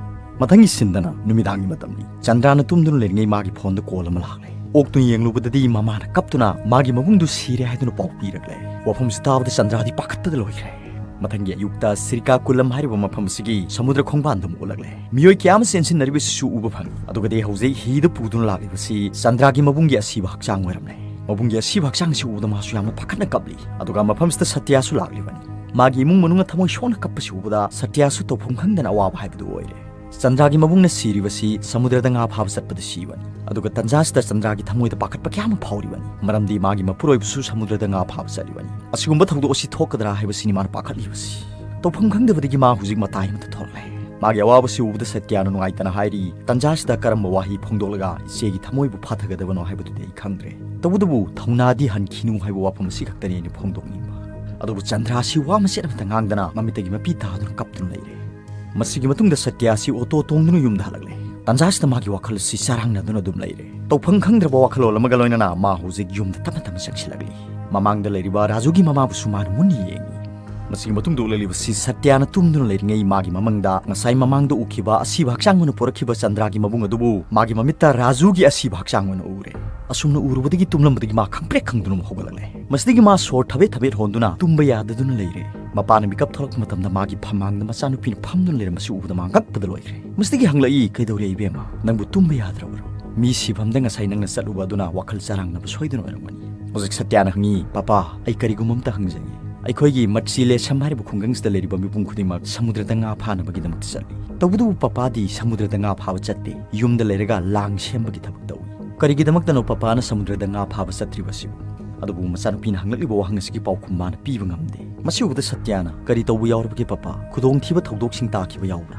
ꯃꯊꯪꯒꯤ ꯁꯤꯟꯗꯅ ꯅꯨꯃꯤꯗꯥꯡꯒꯤ ꯃꯇꯝꯅꯤ꯫ ꯆꯟꯗ꯭ꯔꯥꯅ ꯇꯨꯝꯗꯨꯅ ꯂꯩꯔꯤꯉꯩ ꯃꯥꯒꯤ ꯐꯣꯟꯗ ꯀꯣꯜ ꯑꯃ ꯂꯥꯛꯂꯦ꯫ ꯑꯣꯛꯇꯨꯅ ꯌꯦꯡꯂꯨꯕꯗꯗꯤ ꯃꯃꯥꯅ ꯀꯞꯇꯨꯅ ꯃꯥꯒꯤ ꯃꯕꯨꯡꯗꯨ ꯁꯤꯔꯦ ꯍꯥꯏꯗꯨꯅ ꯄꯥꯎ ꯄꯤꯔꯛꯂꯦ꯫ ꯋꯥꯐꯝꯁꯤ ꯇꯥꯕꯗ ꯆꯟꯗ꯭ꯔꯥꯗꯤ ꯄꯥꯈꯠꯄꯗ ꯂꯣꯏꯈ꯭ꯔꯦ꯫ ꯃꯊꯪꯒꯤ ꯑꯌꯨꯛꯇ ꯁꯤꯔꯤꯀꯥꯀꯨꯂꯝ ꯍꯥꯏꯔꯤꯕ ꯃꯐꯝ ꯑꯁꯤꯒꯤ ꯁꯃꯨꯗ꯭ꯔ ꯈꯣꯡꯕꯥꯟꯗ ꯑꯃꯨꯛ ꯑꯣꯜꯂꯛꯂꯦ꯫ ꯃꯤꯑꯣꯏ ꯀꯌꯥ ꯑꯃ ꯆꯦꯟꯁꯤꯟꯅꯔꯤꯕꯁꯤꯁꯨ ꯎꯕ ꯐꯪꯏ꯫ ꯑꯗꯨꯒꯗꯤ ꯍꯧꯖꯤꯛ ꯍꯤꯗ ꯄꯨꯗꯨꯅ ꯂꯥꯛꯂꯤꯕꯁꯤ ꯆꯟꯗ꯭ꯔꯥꯒꯤ ꯃꯕꯨꯡꯒꯤ ꯑꯁꯤꯕ ꯍꯛꯆꯥꯡ ꯑꯣꯏꯔꯝꯂꯦ꯫ ꯃꯕꯨꯡꯒꯤ ꯑꯁꯤꯕ ꯍꯛꯆꯥꯡ ꯑꯁꯤ ꯎꯕꯗ ꯃꯥꯁꯨ ꯌꯥꯝꯅ ꯄꯥꯈꯠꯅ ꯀꯞꯂꯤ꯫ ꯑꯗꯨꯒ ꯃꯐꯝꯁꯤꯗ ꯁꯇ꯭ꯌꯥꯁꯨ ꯂꯥꯛꯂꯤꯕꯅꯤ꯫ ꯃꯥꯒꯤ ꯏꯃꯨꯡ ꯃꯅꯨꯡꯅ ꯊꯃꯣꯏ ꯁꯣꯛꯅ ꯀꯞꯄꯁꯤ ꯎꯕꯗ ꯁꯇ꯭ꯌꯥꯁꯨ ꯇꯧꯐꯝ ꯈꯪꯗꯅ ꯑꯋꯥꯕ ꯍꯥꯏꯕꯗꯨ ꯑꯣꯏꯔꯦ꯫ ꯆꯟꯗ꯭ꯔꯥꯒꯤ ꯃꯕꯨꯡꯅ ꯁꯤꯔꯤꯕꯁꯤ ꯁꯃꯨꯗ꯭ꯔꯗ ꯉꯥ ꯐꯥꯕ ꯆꯠꯄꯗ ꯁꯤꯕꯅꯤ꯫ ꯑꯗꯨꯒ ꯇꯟꯖꯥꯁꯤꯗ ꯆꯟꯗ꯭ꯔꯥꯒꯤ ꯊꯃꯣꯏꯗ ꯄꯥꯈꯠꯄ ꯀꯌꯥ ꯑꯃ ꯐꯥꯎꯔꯤꯕꯅꯤ, ꯃꯔꯝꯗꯤ ꯃꯥꯒꯤ ꯃꯄꯨꯔꯣꯏꯕꯁꯨ ꯁꯃꯨꯗ꯭ꯔꯗ ꯉꯥ ꯐꯥꯕ ꯆꯠꯂꯤꯕꯅꯤ꯫ ꯑꯁꯤꯒꯨꯝꯕ ꯊꯧꯗꯣꯛ ꯑꯁꯤ ꯊꯣꯛꯀꯗ꯭ꯔꯥ ꯍꯥꯏꯕꯁꯤꯅꯤ ꯃꯥꯅ ꯄꯥꯈꯠꯂꯤꯕꯁꯤ꯫ ꯇꯧꯐꯝ ꯈꯪꯗꯕꯗꯒꯤ ꯃꯥ ꯍꯧꯖꯤꯛ ꯃꯇꯥꯏ ꯑꯃꯗ ꯊꯣꯛꯂꯦ꯫ ꯃꯥꯒꯤ ꯑꯋꯥꯕꯁꯤ ꯎꯕꯗ ꯁꯇ꯭ꯌꯥꯅ ꯅꯨꯡꯉꯥꯏꯇꯅ ꯍꯥꯏꯔꯤ, "ꯇꯟꯖꯥꯁꯤꯗ ꯀꯔꯝꯕ ꯋꯥꯍꯩ ꯐꯣꯡꯗꯣꯛꯂꯒ ꯏꯆꯦꯒꯤ ꯊꯃꯣꯏꯕꯨ ꯐꯥꯊꯒꯗꯕꯅꯣ ꯍꯥꯏꯕꯗꯨꯗꯤ ꯑꯩ ꯈꯪꯗ꯭ꯔꯦ꯫ ꯇꯧꯕꯇꯕꯨ ꯊꯧꯅꯥꯗꯤ ꯍꯟꯈꯤꯅꯨ ꯍꯥꯏꯕ ꯋꯥꯐꯝ ꯑꯁꯤ ꯈꯛꯇꯅꯤ ꯑꯩꯅ ꯐꯣꯡꯗꯣꯛꯅꯤꯡꯕ꯫" ꯑꯗꯨꯕꯨ ꯆꯟꯗ꯭ꯔꯥꯁꯤ ꯋꯥ ꯃꯆꯦꯠ ꯑꯃꯠꯇ ꯉꯥꯡꯗꯅ ꯃꯃꯤꯠꯇꯒꯤ ꯃꯄꯤ ꯇꯥꯗꯨꯅ ꯀꯞꯇꯨꯅ ꯂꯩꯔꯦ꯫ ꯃꯁꯤꯒꯤ ꯃꯇꯨꯡꯗ ꯁꯇ꯭ꯌꯥꯁꯤ ꯑꯣꯇꯣ ꯇꯣꯡꯗꯨꯅ ꯌꯨꯝꯗ ꯍꯜꯂꯛꯂꯦ꯫ ꯇꯟꯖꯥꯁꯤꯗ ꯃꯥꯒꯤ ꯋꯥꯈꯜ ꯑꯁꯤ ꯆꯔꯥꯡꯅꯗꯨꯅ ꯑꯗꯨꯝ ꯂꯩꯔꯦ꯫ ꯇꯧꯐꯝ ꯈꯪꯗ꯭ꯔꯕ ꯋꯥꯈꯜꯂꯣꯟ ꯑꯃꯒ ꯂꯣꯏꯅꯅ ꯃꯥ ꯍꯧꯖꯤꯛ ꯌꯨꯝꯗ ꯇꯞꯅ ꯇꯞꯅ ꯆꯪꯁꯤꯜꯂꯛꯂꯤ꯫ ꯃꯃꯥꯡꯗ ꯂꯩꯔꯤꯕ ꯔꯥꯖꯨꯒꯤ ꯃꯃꯥꯕꯨꯁꯨ ꯃꯥꯅ ꯃꯨꯟꯅ ꯌꯦꯡꯏ꯫ ꯃꯁꯤꯒꯤ ꯃꯇꯨꯡꯗ ꯎꯠꯂꯛꯂꯤꯕꯁꯤ ꯁꯇ꯭ꯌꯥꯅ ꯇꯨꯝꯗꯨꯅ ꯂꯩꯔꯤꯉꯩ ꯃꯥꯒꯤ ꯃꯃꯪꯗ ꯉꯁꯥꯏ ꯃꯃꯥꯡꯗ ꯎꯈꯤꯕ ꯑꯁꯤꯕ ꯍꯛꯆꯥꯡ ꯑꯣꯏꯅ ꯄꯣꯔꯛꯈꯤꯕ ꯆꯟꯗ꯭ꯔꯥꯒꯤ ꯃꯕꯨꯡ ꯑꯗꯨꯕꯨ ꯃꯥꯒꯤ ꯃꯃꯤꯠꯇ ꯔꯥꯖꯨꯒꯤ ꯑꯁꯤꯕ ꯍꯛꯆꯥꯡ ꯑꯣꯏꯅ ꯎꯔꯦ꯫ ꯑꯁꯨꯝꯅ ꯎꯔꯨꯕꯗꯒꯤ ꯇꯨꯝꯂꯝꯕꯗꯒꯤ ꯃꯥ ꯈꯪꯄ꯭ꯔꯦꯛ ꯈꯪꯗꯨꯅ ꯑꯃꯨꯛ ꯍꯧꯒꯠꯂꯛꯂꯦ꯫ ꯃꯁꯤꯗꯒꯤ ꯃꯥ ꯁꯣꯔ ꯊꯕꯦꯠ ꯊꯕꯦꯠ ꯍꯣꯟꯗꯨꯅ ꯇꯨꯝꯕ ꯌꯥꯗꯗꯨꯅ ꯂꯩꯔꯦ꯫ ꯃꯄꯥꯅ ꯃꯤꯀꯞ ꯊꯣꯛꯂꯛꯄ ꯃꯇꯝꯗ ꯃꯥꯒꯤ ꯐꯝꯃꯥꯡꯗ ꯃꯆꯥꯅꯨꯄꯤꯅ ꯐꯝꯗꯨꯅ ꯂꯩꯔꯝꯕꯁꯤ ꯎꯕꯗ ꯃꯥ ꯉꯛꯄꯗ ꯂꯣꯏꯈ꯭ꯔꯦ꯫ ꯃꯁꯤꯗꯒꯤ ꯍꯪꯂꯛꯏ, "ꯀꯩꯗꯧꯔꯦ ꯏꯕꯦꯝꯃ? ꯅꯪꯕꯨ ꯇꯨꯝꯕ ꯌꯥꯗ꯭ꯔꯕ꯭ꯔꯣ? ꯃꯤ ꯁꯤꯐꯝꯗ ꯉꯁꯥꯏ ꯅꯪꯅ ꯆꯠꯂꯨꯕ ꯑꯗꯨꯅ ꯋꯥꯈꯜ ꯆꯔꯥꯡꯅꯕ ꯁꯣꯏꯗꯅ ꯑꯣꯏꯔꯝꯒꯅꯤ꯫" ꯍꯧꯖꯤꯛ ꯁꯇ꯭ꯌꯥꯅ ꯍꯪꯉꯤ, "ꯄꯥꯄꯥ, ꯑꯩ ꯀꯔꯤꯒꯨꯝꯕ ꯑꯝꯇ ꯍꯪꯖꯒꯦ꯫ ꯑꯩꯈꯣꯏꯒꯤ ꯃꯠꯁꯤ ꯂꯦꯁꯝ ꯍꯥꯏꯔꯤꯕ ꯈꯨꯡꯒꯪꯁꯤꯗ ꯂꯩꯔꯤꯕ ꯃꯤꯄꯨꯝ ꯈꯨꯗꯤꯡꯃꯛ ꯁꯃꯨꯗ꯭ꯔꯗ ꯉꯥ ꯐꯥꯅꯕꯒꯤꯗꯃꯛꯇ ꯆꯠꯂꯤ꯫ ꯇꯧꯕꯇꯕꯨ ꯄꯥꯄꯥꯗꯤ ꯁꯃꯨꯗ꯭ꯔꯗ ꯉꯥ ꯐꯥꯕ ꯆꯠꯇꯦ, ꯌꯨꯝꯗ ꯂꯩꯔꯒ ꯂꯥꯡ ꯁꯦꯝꯕꯒꯤ ꯊꯕꯛ ꯇꯧꯏ꯫ ꯀꯔꯤꯒꯤꯗꯃꯛꯇꯅꯣ ꯄꯥꯄꯥꯅ ꯁꯃꯨꯗ꯭ꯔꯗ ꯉꯥ ꯐꯥꯕ ꯆꯠꯇ꯭ꯔꯤꯕꯁꯤꯕꯨ?" ꯑꯗꯨꯕꯨ ꯃꯆꯥꯅꯨꯄꯤꯅ ꯍꯪꯂꯛꯂꯤꯕ ꯋꯥꯍꯪ ꯑꯁꯤꯒꯤ ꯄꯥꯎꯈꯨꯝ ꯃꯥꯅ ꯄꯤꯕ ꯉꯝꯗꯦ꯫ ꯃꯁꯤ ꯎꯕꯗ ꯁꯇ꯭ꯌꯥꯅ, "ꯀꯔꯤ ꯇꯧꯕ ꯌꯥꯎꯔꯕꯒꯦ ꯄꯥꯄꯥ? ꯈꯨꯗꯣꯡꯊꯤꯕ ꯊꯧꯗꯣꯛꯁꯤꯡ ꯇꯥꯈꯤꯕ ꯌꯥꯎꯕ꯭ꯔꯥ?"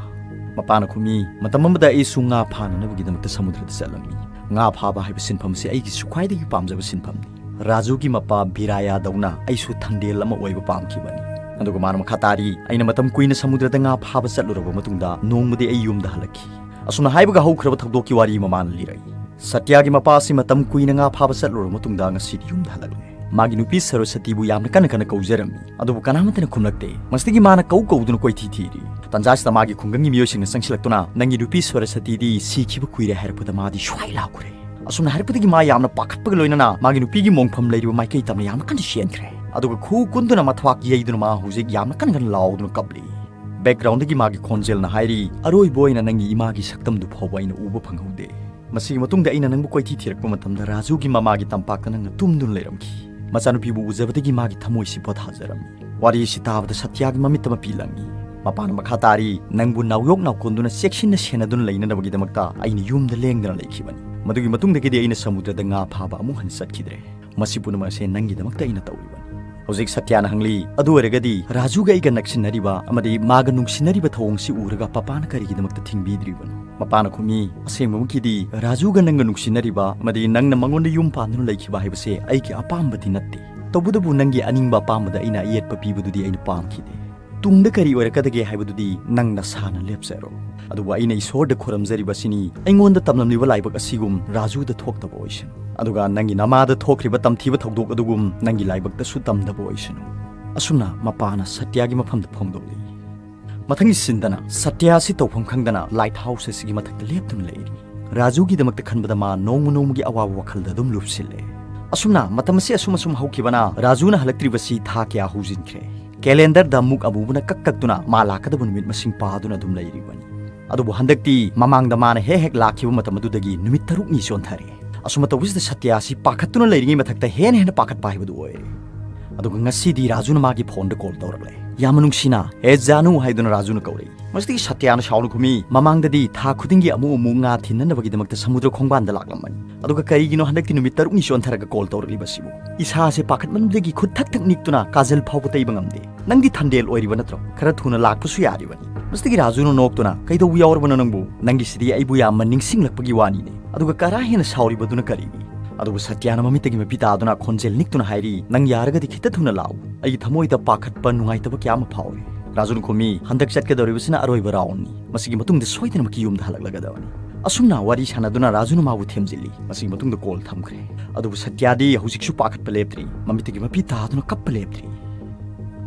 ꯃꯄꯥꯅ ꯈꯨꯝꯃꯤ, "ꯃꯇꯝ ꯑꯃꯗ ꯑꯩꯁꯨ ꯉꯥ ꯐꯥꯅꯅꯕꯒꯤꯗꯃꯛꯇ ꯁꯃꯨꯗ꯭ꯔꯗ ꯆꯠꯂꯝꯃꯤ꯫ ꯉꯥ ꯐꯥꯕ ꯍꯥꯏꯕ ꯁꯤꯟꯐꯝ ꯑꯁꯤ ꯑꯩꯒꯤꯁꯨ ꯈ꯭ꯋꯥꯏꯗꯒꯤ ꯄꯥꯝꯖꯕ ꯁꯤꯟꯐꯝꯅꯤ꯫ ꯔꯥꯖꯨꯒꯤ ꯃꯄꯥ ꯕꯤꯔꯥꯌꯥꯗꯧꯅ ꯑꯩꯁꯨ ꯊꯪꯗꯦꯜ ꯑꯃ ꯑꯣꯏꯕ ꯄꯥꯝꯈꯤꯕꯅꯤ꯫ ꯑꯗꯨꯒ ꯃꯥꯅ ꯃꯈꯥ ꯇꯥꯔꯤ, ꯑꯩꯅ ꯃꯇꯝ ꯀꯨꯏꯅ ꯁꯃꯨꯗ꯭ꯔꯗ ꯉꯥ ꯐꯥꯕ ꯆꯠꯂꯨꯔꯕ ꯃꯇꯨꯡꯗ ꯅꯣꯡꯃꯗꯤ ꯑꯩ ꯌꯨꯝꯗ ꯍꯜꯂꯛꯈꯤ꯫" ꯑꯁꯨꯝꯅ ꯍꯥꯏꯕꯒ ꯍꯧꯈ꯭ꯔꯕ ꯊꯧꯗꯣꯛꯀꯤ ꯋꯥꯔꯤ ꯑꯃ ꯃꯥꯅ ꯂꯤꯔꯛꯏ꯫ ꯁꯇ꯭ꯌꯥꯒꯤ ꯃꯄꯥ ꯑꯁꯤ ꯃꯇꯝ ꯀꯨꯏꯅ ꯉꯥ ꯐꯥꯕ ꯆꯠꯂꯨꯔꯕ ꯃꯇꯨꯡꯗ ꯉꯁꯤꯗꯤ ꯌꯨꯝꯗ ꯍꯜꯂꯛꯂꯦ꯫ ꯃꯥꯒꯤ ꯅꯨꯄꯤ ꯁꯔꯁꯇꯤꯕꯨ ꯌꯥꯝꯅ ꯀꯟꯅ ꯀꯟꯅ ꯀꯧꯖꯔꯝꯃꯤ, ꯑꯗꯨꯕꯨ ꯀꯅꯥꯃꯠꯇꯅ ꯈꯨꯝꯂꯛꯇꯦ꯫ ꯃꯁꯤꯗꯒꯤ ꯃꯥꯅ ꯀꯧ ꯀꯧꯗꯨꯅ ꯀꯣꯏꯊꯤ ꯊꯤꯔꯤ꯫ ꯇꯟꯖꯥꯁꯤꯗ ꯃꯥꯒꯤ ꯈꯨꯡꯒꯪꯒꯤ ꯃꯤꯑꯣꯏꯁꯤꯡꯅ ꯆꯪꯁꯤꯜꯂꯛꯇꯨꯅ, "ꯅꯪꯒꯤ ꯅꯨꯄꯤ ꯁꯔꯁꯇꯤꯗꯤ ꯁꯤꯈꯤꯕ ꯀꯨꯏꯔꯦ" ꯍꯥꯏꯔꯛꯄꯗ ꯃꯥꯗꯤ ꯁ꯭ꯋꯥꯏ ꯂꯥꯎꯈ꯭ꯔꯦ꯫ ꯑꯁꯨꯝꯅ ꯍꯥꯏꯔꯛꯄꯗꯒꯤ ꯃꯥ ꯌꯥꯝꯅ ꯄꯥꯈꯠꯄꯒ ꯂꯣꯏꯅꯅ ꯃꯥꯒꯤ ꯅꯨꯄꯤꯒꯤ ꯃꯣꯡꯐꯝ ꯂꯩꯔꯤꯕ ꯃꯥꯏꯀꯩ ꯇꯝꯅ ꯌꯥꯝꯅ ꯀꯟꯅ ꯆꯦꯟꯈ꯭ꯔꯦ꯫ ꯑꯗꯨꯒ ꯈꯨꯎ ꯀꯨꯟꯗꯨꯅ ꯃꯊ꯭ꯋꯥꯏ ꯌꯩꯗꯨꯅ ꯃꯥ ꯍꯧꯖꯤꯛ ꯌꯥꯝꯅ ꯀꯟꯅ ꯀꯟꯅ ꯂꯥꯎꯗꯨꯅ ꯀꯞꯂꯤ꯫ ꯕꯦꯛꯒ꯭ꯔꯥꯎꯟꯗꯒꯤ ꯃꯥꯒꯤ ꯈꯣꯟꯖꯦꯜꯅ ꯍꯥꯏꯔꯤ, "ꯑꯔꯣꯏꯕ ꯑꯣꯏꯅ ꯅꯪꯒꯤ ꯏꯃꯥꯒꯤ ꯁꯛꯇꯝꯗꯨ ꯐꯥꯎꯕ ꯑꯩꯅ ꯎꯕ ꯐꯪꯍꯧꯗꯦ꯫ ꯃꯁꯤꯒꯤ ꯃꯇꯨꯡꯗ ꯑꯩꯅ ꯅꯪꯕꯨ ꯀꯣꯏꯊꯤ ꯊꯤꯔꯛꯄ ꯃꯇꯝꯗ ꯔꯥꯖꯨꯒꯤ ꯃꯃꯥꯒꯤ ꯇꯝꯄꯥꯛꯇ ꯅꯪꯅ ꯇꯨꯝꯗꯨꯅ ꯂꯩꯔꯝꯈꯤ꯫ ꯃꯆꯥꯅꯨꯄꯤꯕꯨ ꯎꯖꯕꯗꯒꯤ ꯃꯥꯒꯤ ꯊꯃꯣꯏꯁꯤ ꯄꯣꯊꯥꯖꯔꯝꯃꯤ꯫" ꯋꯥꯔꯤ ꯑꯁꯤ ꯇꯥꯕꯗ ꯁꯇ꯭ꯌꯥꯒꯤ ꯃꯃꯤꯠꯇ ꯃꯄꯤ ꯂꯪꯉꯤ꯫ ꯃꯄꯥꯅ ꯃꯈꯥ ꯇꯥꯔꯤ, "ꯅꯪꯕꯨ ꯅꯥꯎꯌꯣꯛ ꯅꯥꯎꯀꯣꯟꯗꯨꯅ ꯆꯦꯛꯁꯤꯟꯅ ꯁꯦꯟꯅꯗꯨꯅ ꯂꯩꯅꯅꯕꯒꯤꯗꯃꯛꯇ ꯑꯩꯅ ꯌꯨꯝꯗ ꯂꯦꯡꯗꯅ ꯂꯩꯈꯤꯕꯅꯤ꯫ ꯃꯗꯨꯒꯤ ꯃꯇꯨꯡꯗꯒꯤꯗꯤ ꯑꯩꯅ ꯁꯃꯨꯗ꯭ꯔꯗ ꯉꯥ ꯐꯥꯕ ꯑꯃꯨꯛ ꯍꯟꯅ ꯆꯠꯈꯤꯗ꯭ꯔꯦ꯫ ꯃꯁꯤ ꯄꯨꯝꯅꯃꯛ ꯑꯁꯦ ꯅꯪꯒꯤꯗꯃꯛꯇ ꯑꯩꯅ ꯇꯧꯔꯤꯕꯅꯤ꯫" ꯍꯧꯖꯤꯛ ꯁꯇ꯭ꯌꯥꯅ ꯍꯪꯂꯤ, "ꯑꯗꯨ ꯑꯣꯏꯔꯒꯗꯤ ꯔꯥꯖꯨꯒ ꯑꯩꯒ ꯅꯛꯁꯤꯟꯅꯔꯤꯕ ꯑꯃꯗꯤ ꯃꯥꯒ ꯅꯨꯡꯁꯤꯅꯔꯤꯕ ꯊꯧꯑꯣꯡꯁꯤ ꯎꯔꯒ ꯄꯄꯥꯅ ꯀꯔꯤꯒꯤꯗꯃꯛꯇ ꯊꯤꯡꯕꯤꯗ꯭ꯔꯤꯕꯅꯣ?" ꯃꯄꯥꯅ ꯈꯨꯝꯃꯤ, "ꯑꯁꯦꯡꯕꯃꯛꯀꯤꯗꯤ ꯔꯥꯖꯨꯒ ꯅꯪꯒ ꯅꯨꯡꯁꯤꯅꯔꯤꯕ ꯑꯃꯗꯤ ꯅꯪꯅ ꯃꯉꯣꯟꯗ ꯌꯨꯝ ꯄꯥꯟꯗꯨꯅ ꯂꯩꯈꯤꯕ ꯍꯥꯏꯕꯁꯦ ꯑꯩꯒꯤ ꯑꯄꯥꯝꯕꯗꯤ ꯅꯠꯇꯦ꯫ ꯇꯧꯕꯇꯕꯨ ꯅꯪꯒꯤ ꯑꯅꯤꯡꯕ ꯑꯄꯥꯝꯕꯗ ꯑꯩꯅ ꯑꯌꯦꯠꯄ ꯄꯤꯕꯗꯨꯗꯤ ꯑꯩꯅ ꯄꯥꯝꯈꯤꯗꯦ꯫ ꯇꯨꯡꯗ ꯀꯔꯤ ꯑꯣꯏꯔꯛꯀꯗꯒꯦ ꯍꯥꯏꯕꯗꯨꯗꯤ ꯅꯪ ꯅꯁꯥꯅ ꯂꯦꯞꯆꯔꯣ꯫ ꯑꯗꯨꯕꯨ ꯑꯩꯅ ꯏꯁꯣꯔꯗ ꯈꯨꯔꯨꯝꯖꯔꯤꯕꯁꯤꯅꯤ, ꯑꯩꯉꯣꯟꯗ ꯇꯝꯂꯝꯂꯤꯕ ꯂꯥꯏꯕꯛ ꯑꯁꯤꯒꯨꯝ ꯔꯥꯖꯨꯗ ꯊꯣꯛꯇꯕ ꯑꯣꯏꯁꯅꯨ꯫ ꯑꯗꯨꯒ ꯅꯪꯒꯤ ꯅꯃꯥꯗ ꯊꯣꯛꯈ꯭ꯔꯤꯕ ꯇꯝꯊꯤꯕ ꯊꯧꯗꯣꯛ ꯑꯗꯨꯒꯨꯝ ꯅꯪꯒꯤ ꯂꯥꯏꯕꯛꯇꯁꯨ ꯇꯝꯗꯕ ꯑꯣꯏꯁꯅꯨ꯫" ꯑꯁꯨꯝꯅ ꯃꯄꯥꯅ ꯁꯇ꯭ꯌꯥꯒꯤ ꯃꯐꯝꯗ ꯐꯣꯡꯗꯣꯛꯂꯤ꯫ ꯃꯊꯪꯒꯤ ꯁꯤꯟꯗꯅ ꯁꯇ꯭ꯌꯥ ꯑꯁꯤ ꯇꯧꯐꯝ ꯈꯪꯗꯅ ꯂꯥꯏꯠ ꯍꯥꯎꯁ ꯑꯁꯤꯒꯤ ꯃꯊꯛꯇ ꯂꯦꯞꯇꯨꯅ ꯂꯩꯔꯤ꯫ ꯔꯥꯖꯨꯒꯤꯗꯃꯛꯇ ꯈꯟꯕꯗ ꯃꯥ ꯅꯣꯡꯃ ꯅꯣꯡꯃꯒꯤ ꯑꯋꯥꯕ ꯋꯥꯈꯜꯗ ꯑꯗꯨꯝ ꯂꯨꯞꯁꯤꯜꯂꯦ꯫ ꯑꯁꯨꯝꯅ ꯃꯇꯝ ꯑꯁꯤ ꯑꯁꯨꯝ ꯑꯁꯨꯝ ꯍꯧꯈꯤꯕꯅ ꯔꯥꯖꯨꯅ ꯍꯜꯂꯛꯇ꯭ꯔꯤꯕꯁꯤ ꯊꯥ ꯀꯌꯥ ꯍꯧꯖꯤꯟꯈ꯭ꯔꯦ꯫ ꯀꯦꯂꯦꯟꯗꯔꯗ ꯑꯃꯨꯛ ꯑꯃꯨꯕꯅ ꯀꯛ ꯀꯛꯇꯨꯅ ꯃꯥ ꯂꯥꯛꯀꯗꯕ ꯅꯨꯃꯤꯠ ꯃꯁꯤꯡ ꯄꯥꯗꯨꯅ ꯑꯗꯨꯝ ꯂꯩꯔꯤꯕꯅꯤ꯫ ꯑꯗꯨꯕꯨ ꯍꯟꯗꯛꯇꯤ ꯃꯃꯥꯡꯗ ꯃꯥꯅ ꯍꯦꯛ ꯍꯦꯛ ꯂꯥꯛꯈꯤꯕ ꯃꯇꯝ ꯑꯗꯨꯗꯒꯤ ꯅꯨꯃꯤꯠ ꯇꯔꯨꯛꯅꯤ ꯆꯣꯟꯊꯔꯦ꯫ ꯑꯁꯨꯝꯅ ꯇꯧꯕꯁꯤꯗ ꯁꯇ꯭ꯌꯥ ꯑꯁꯤ ꯄꯥꯈꯠꯇꯨꯅ ꯂꯩꯔꯤꯉꯩ ꯃꯊꯛꯇ ꯍꯦꯟꯅ ꯍꯦꯟꯅ ꯄꯥꯈꯠꯄ ꯍꯥꯏꯕꯗꯨ ꯑꯣꯏꯔꯦ꯫ ꯑꯗꯨꯒ ꯉꯁꯤꯗꯤ ꯔꯥꯖꯨꯅ ꯃꯥꯒꯤ ꯐꯣꯟꯗ ꯀꯣꯜ ꯇꯧꯔꯛꯂꯦ꯫ ꯌꯥꯝꯅ ꯅꯨꯡꯁꯤꯅ, "ꯍꯦ ꯖꯥꯅꯨ" ꯍꯥꯏꯗꯨꯅ ꯔꯥꯖꯨꯅ ꯀꯧꯔꯛꯏ꯫ ꯃꯁꯤꯗꯒꯤ ꯁꯇ꯭ꯌꯥꯅ ꯁꯥꯎꯅ ꯈꯨꯝꯃꯤ, "ꯃꯃꯥꯡꯗꯗꯤ ꯊꯥ ꯈꯨꯗꯤꯡꯒꯤ ꯑꯃꯨꯛ ꯑꯃꯨꯛ ꯉꯥ ꯊꯤꯟꯅꯅꯕꯒꯤꯗꯃꯛꯇ ꯁꯃꯨꯗ꯭ꯔ ꯈꯣꯡꯕꯥꯟꯗ ꯂꯥꯛꯂꯝꯕꯅꯤ꯫ ꯑꯗꯨꯒ ꯀꯔꯤꯒꯤꯅꯣ ꯍꯟꯗꯛꯇꯤ ꯅꯨꯃꯤꯠ ꯇꯔꯨꯛꯅꯤ ꯆꯣꯟꯊꯔꯒ ꯀꯣꯜ ꯇꯧꯔꯛꯂꯤꯕꯁꯤꯕꯨ? ꯏꯁꯥꯁꯦ ꯄꯥꯈꯠꯃꯟꯕꯗꯒꯤ ꯈꯨꯠ ꯊꯛ ꯊꯛ ꯅꯤꯛꯇꯨꯅ ꯀꯥꯖꯜ ꯐꯥꯎꯕ ꯇꯩꯕ ꯉꯝꯗꯦ꯫ ꯅꯪꯗꯤ ꯊꯟꯗꯦꯜ ꯑꯣꯏꯔꯤꯕ ꯅꯠꯇ꯭ꯔꯣ? ꯈꯔ ꯊꯨꯅ ꯂꯥꯛꯄꯁꯨ ꯌꯥꯔꯤꯕꯅꯤ꯫" ꯃꯁꯤꯗꯒꯤ ꯔꯥꯖꯨꯅ ꯅꯣꯛꯇꯨꯅ, "ꯀꯩꯗꯧꯕ ꯌꯥꯎꯔꯕꯅꯣ ꯅꯪꯕꯨ? ꯅꯪꯒꯤꯁꯤꯗꯤ ꯑꯩꯕꯨ ꯌꯥꯝꯅ ꯅꯤꯡꯁꯤꯡꯂꯛꯄꯒꯤ ꯋꯥꯅꯤꯅꯦ꯫ ꯑꯗꯨꯒ ꯀꯔꯥ ꯍꯦꯟꯅ ꯁꯥꯎꯔꯤꯕꯗꯨꯅ ꯀꯔꯤꯒꯤ?" ꯑꯗꯨꯕꯨ ꯁꯇ꯭ꯌꯥꯅ ꯃꯃꯤꯠꯇꯒꯤ ꯃꯄꯤ ꯇꯥꯗꯨꯅ ꯈꯣꯟꯖꯦꯜ ꯅꯤꯛꯇꯨꯅ ꯍꯥꯏꯔꯤ, "ꯅꯪ ꯌꯥꯔꯒꯗꯤ ꯈꯤꯇ ꯊꯨꯅ ꯂꯥꯛꯎ꯫ ꯑꯩꯒꯤ ꯊꯃꯣꯏꯗ ꯄꯥꯈꯠꯄ, ꯅꯨꯡꯉꯥꯏꯇꯕ ꯀꯌꯥ ꯑꯃ ꯐꯥꯎꯔꯤ꯫" ꯔꯥꯖꯨꯅ ꯈꯨꯝꯃꯤ, "ꯍꯟꯗꯛ ꯆꯠꯀꯗꯧꯔꯤꯕꯁꯤꯅ ꯑꯔꯣꯏꯕ ꯔꯥꯎꯟꯅꯤ꯫ ꯃꯁꯤꯒꯤ ꯃꯇꯨꯡꯗ ꯁꯣꯏꯗꯅꯃꯛꯀꯤ ꯌꯨꯝꯗ ꯍꯜꯂꯛꯂꯒꯗꯕꯅꯤ꯫" ꯑꯁꯨꯝꯅ ꯋꯥꯔꯤ ꯁꯥꯟꯅꯗꯨꯅ ꯔꯥꯖꯨꯅ ꯃꯥꯕꯨ ꯊꯦꯝꯖꯤꯜꯂꯤ꯫ ꯃꯁꯤꯒꯤ ꯃꯇꯨꯡꯗ ꯀꯣꯜ ꯊꯝꯈ꯭ꯔꯦ꯫ ꯑꯗꯨꯕꯨ ꯁꯇ꯭ꯌꯥꯗꯤ ꯍꯧꯖꯤꯛꯁꯨ ꯄꯥꯈꯠꯄ ꯂꯦꯞꯇ꯭ꯔꯤ, ꯃꯃꯤꯠꯇꯒꯤ ꯃꯄꯤ ꯇꯥꯗꯨꯅ ꯀꯞꯄ ꯂꯦꯞꯇ꯭ꯔꯤ꯫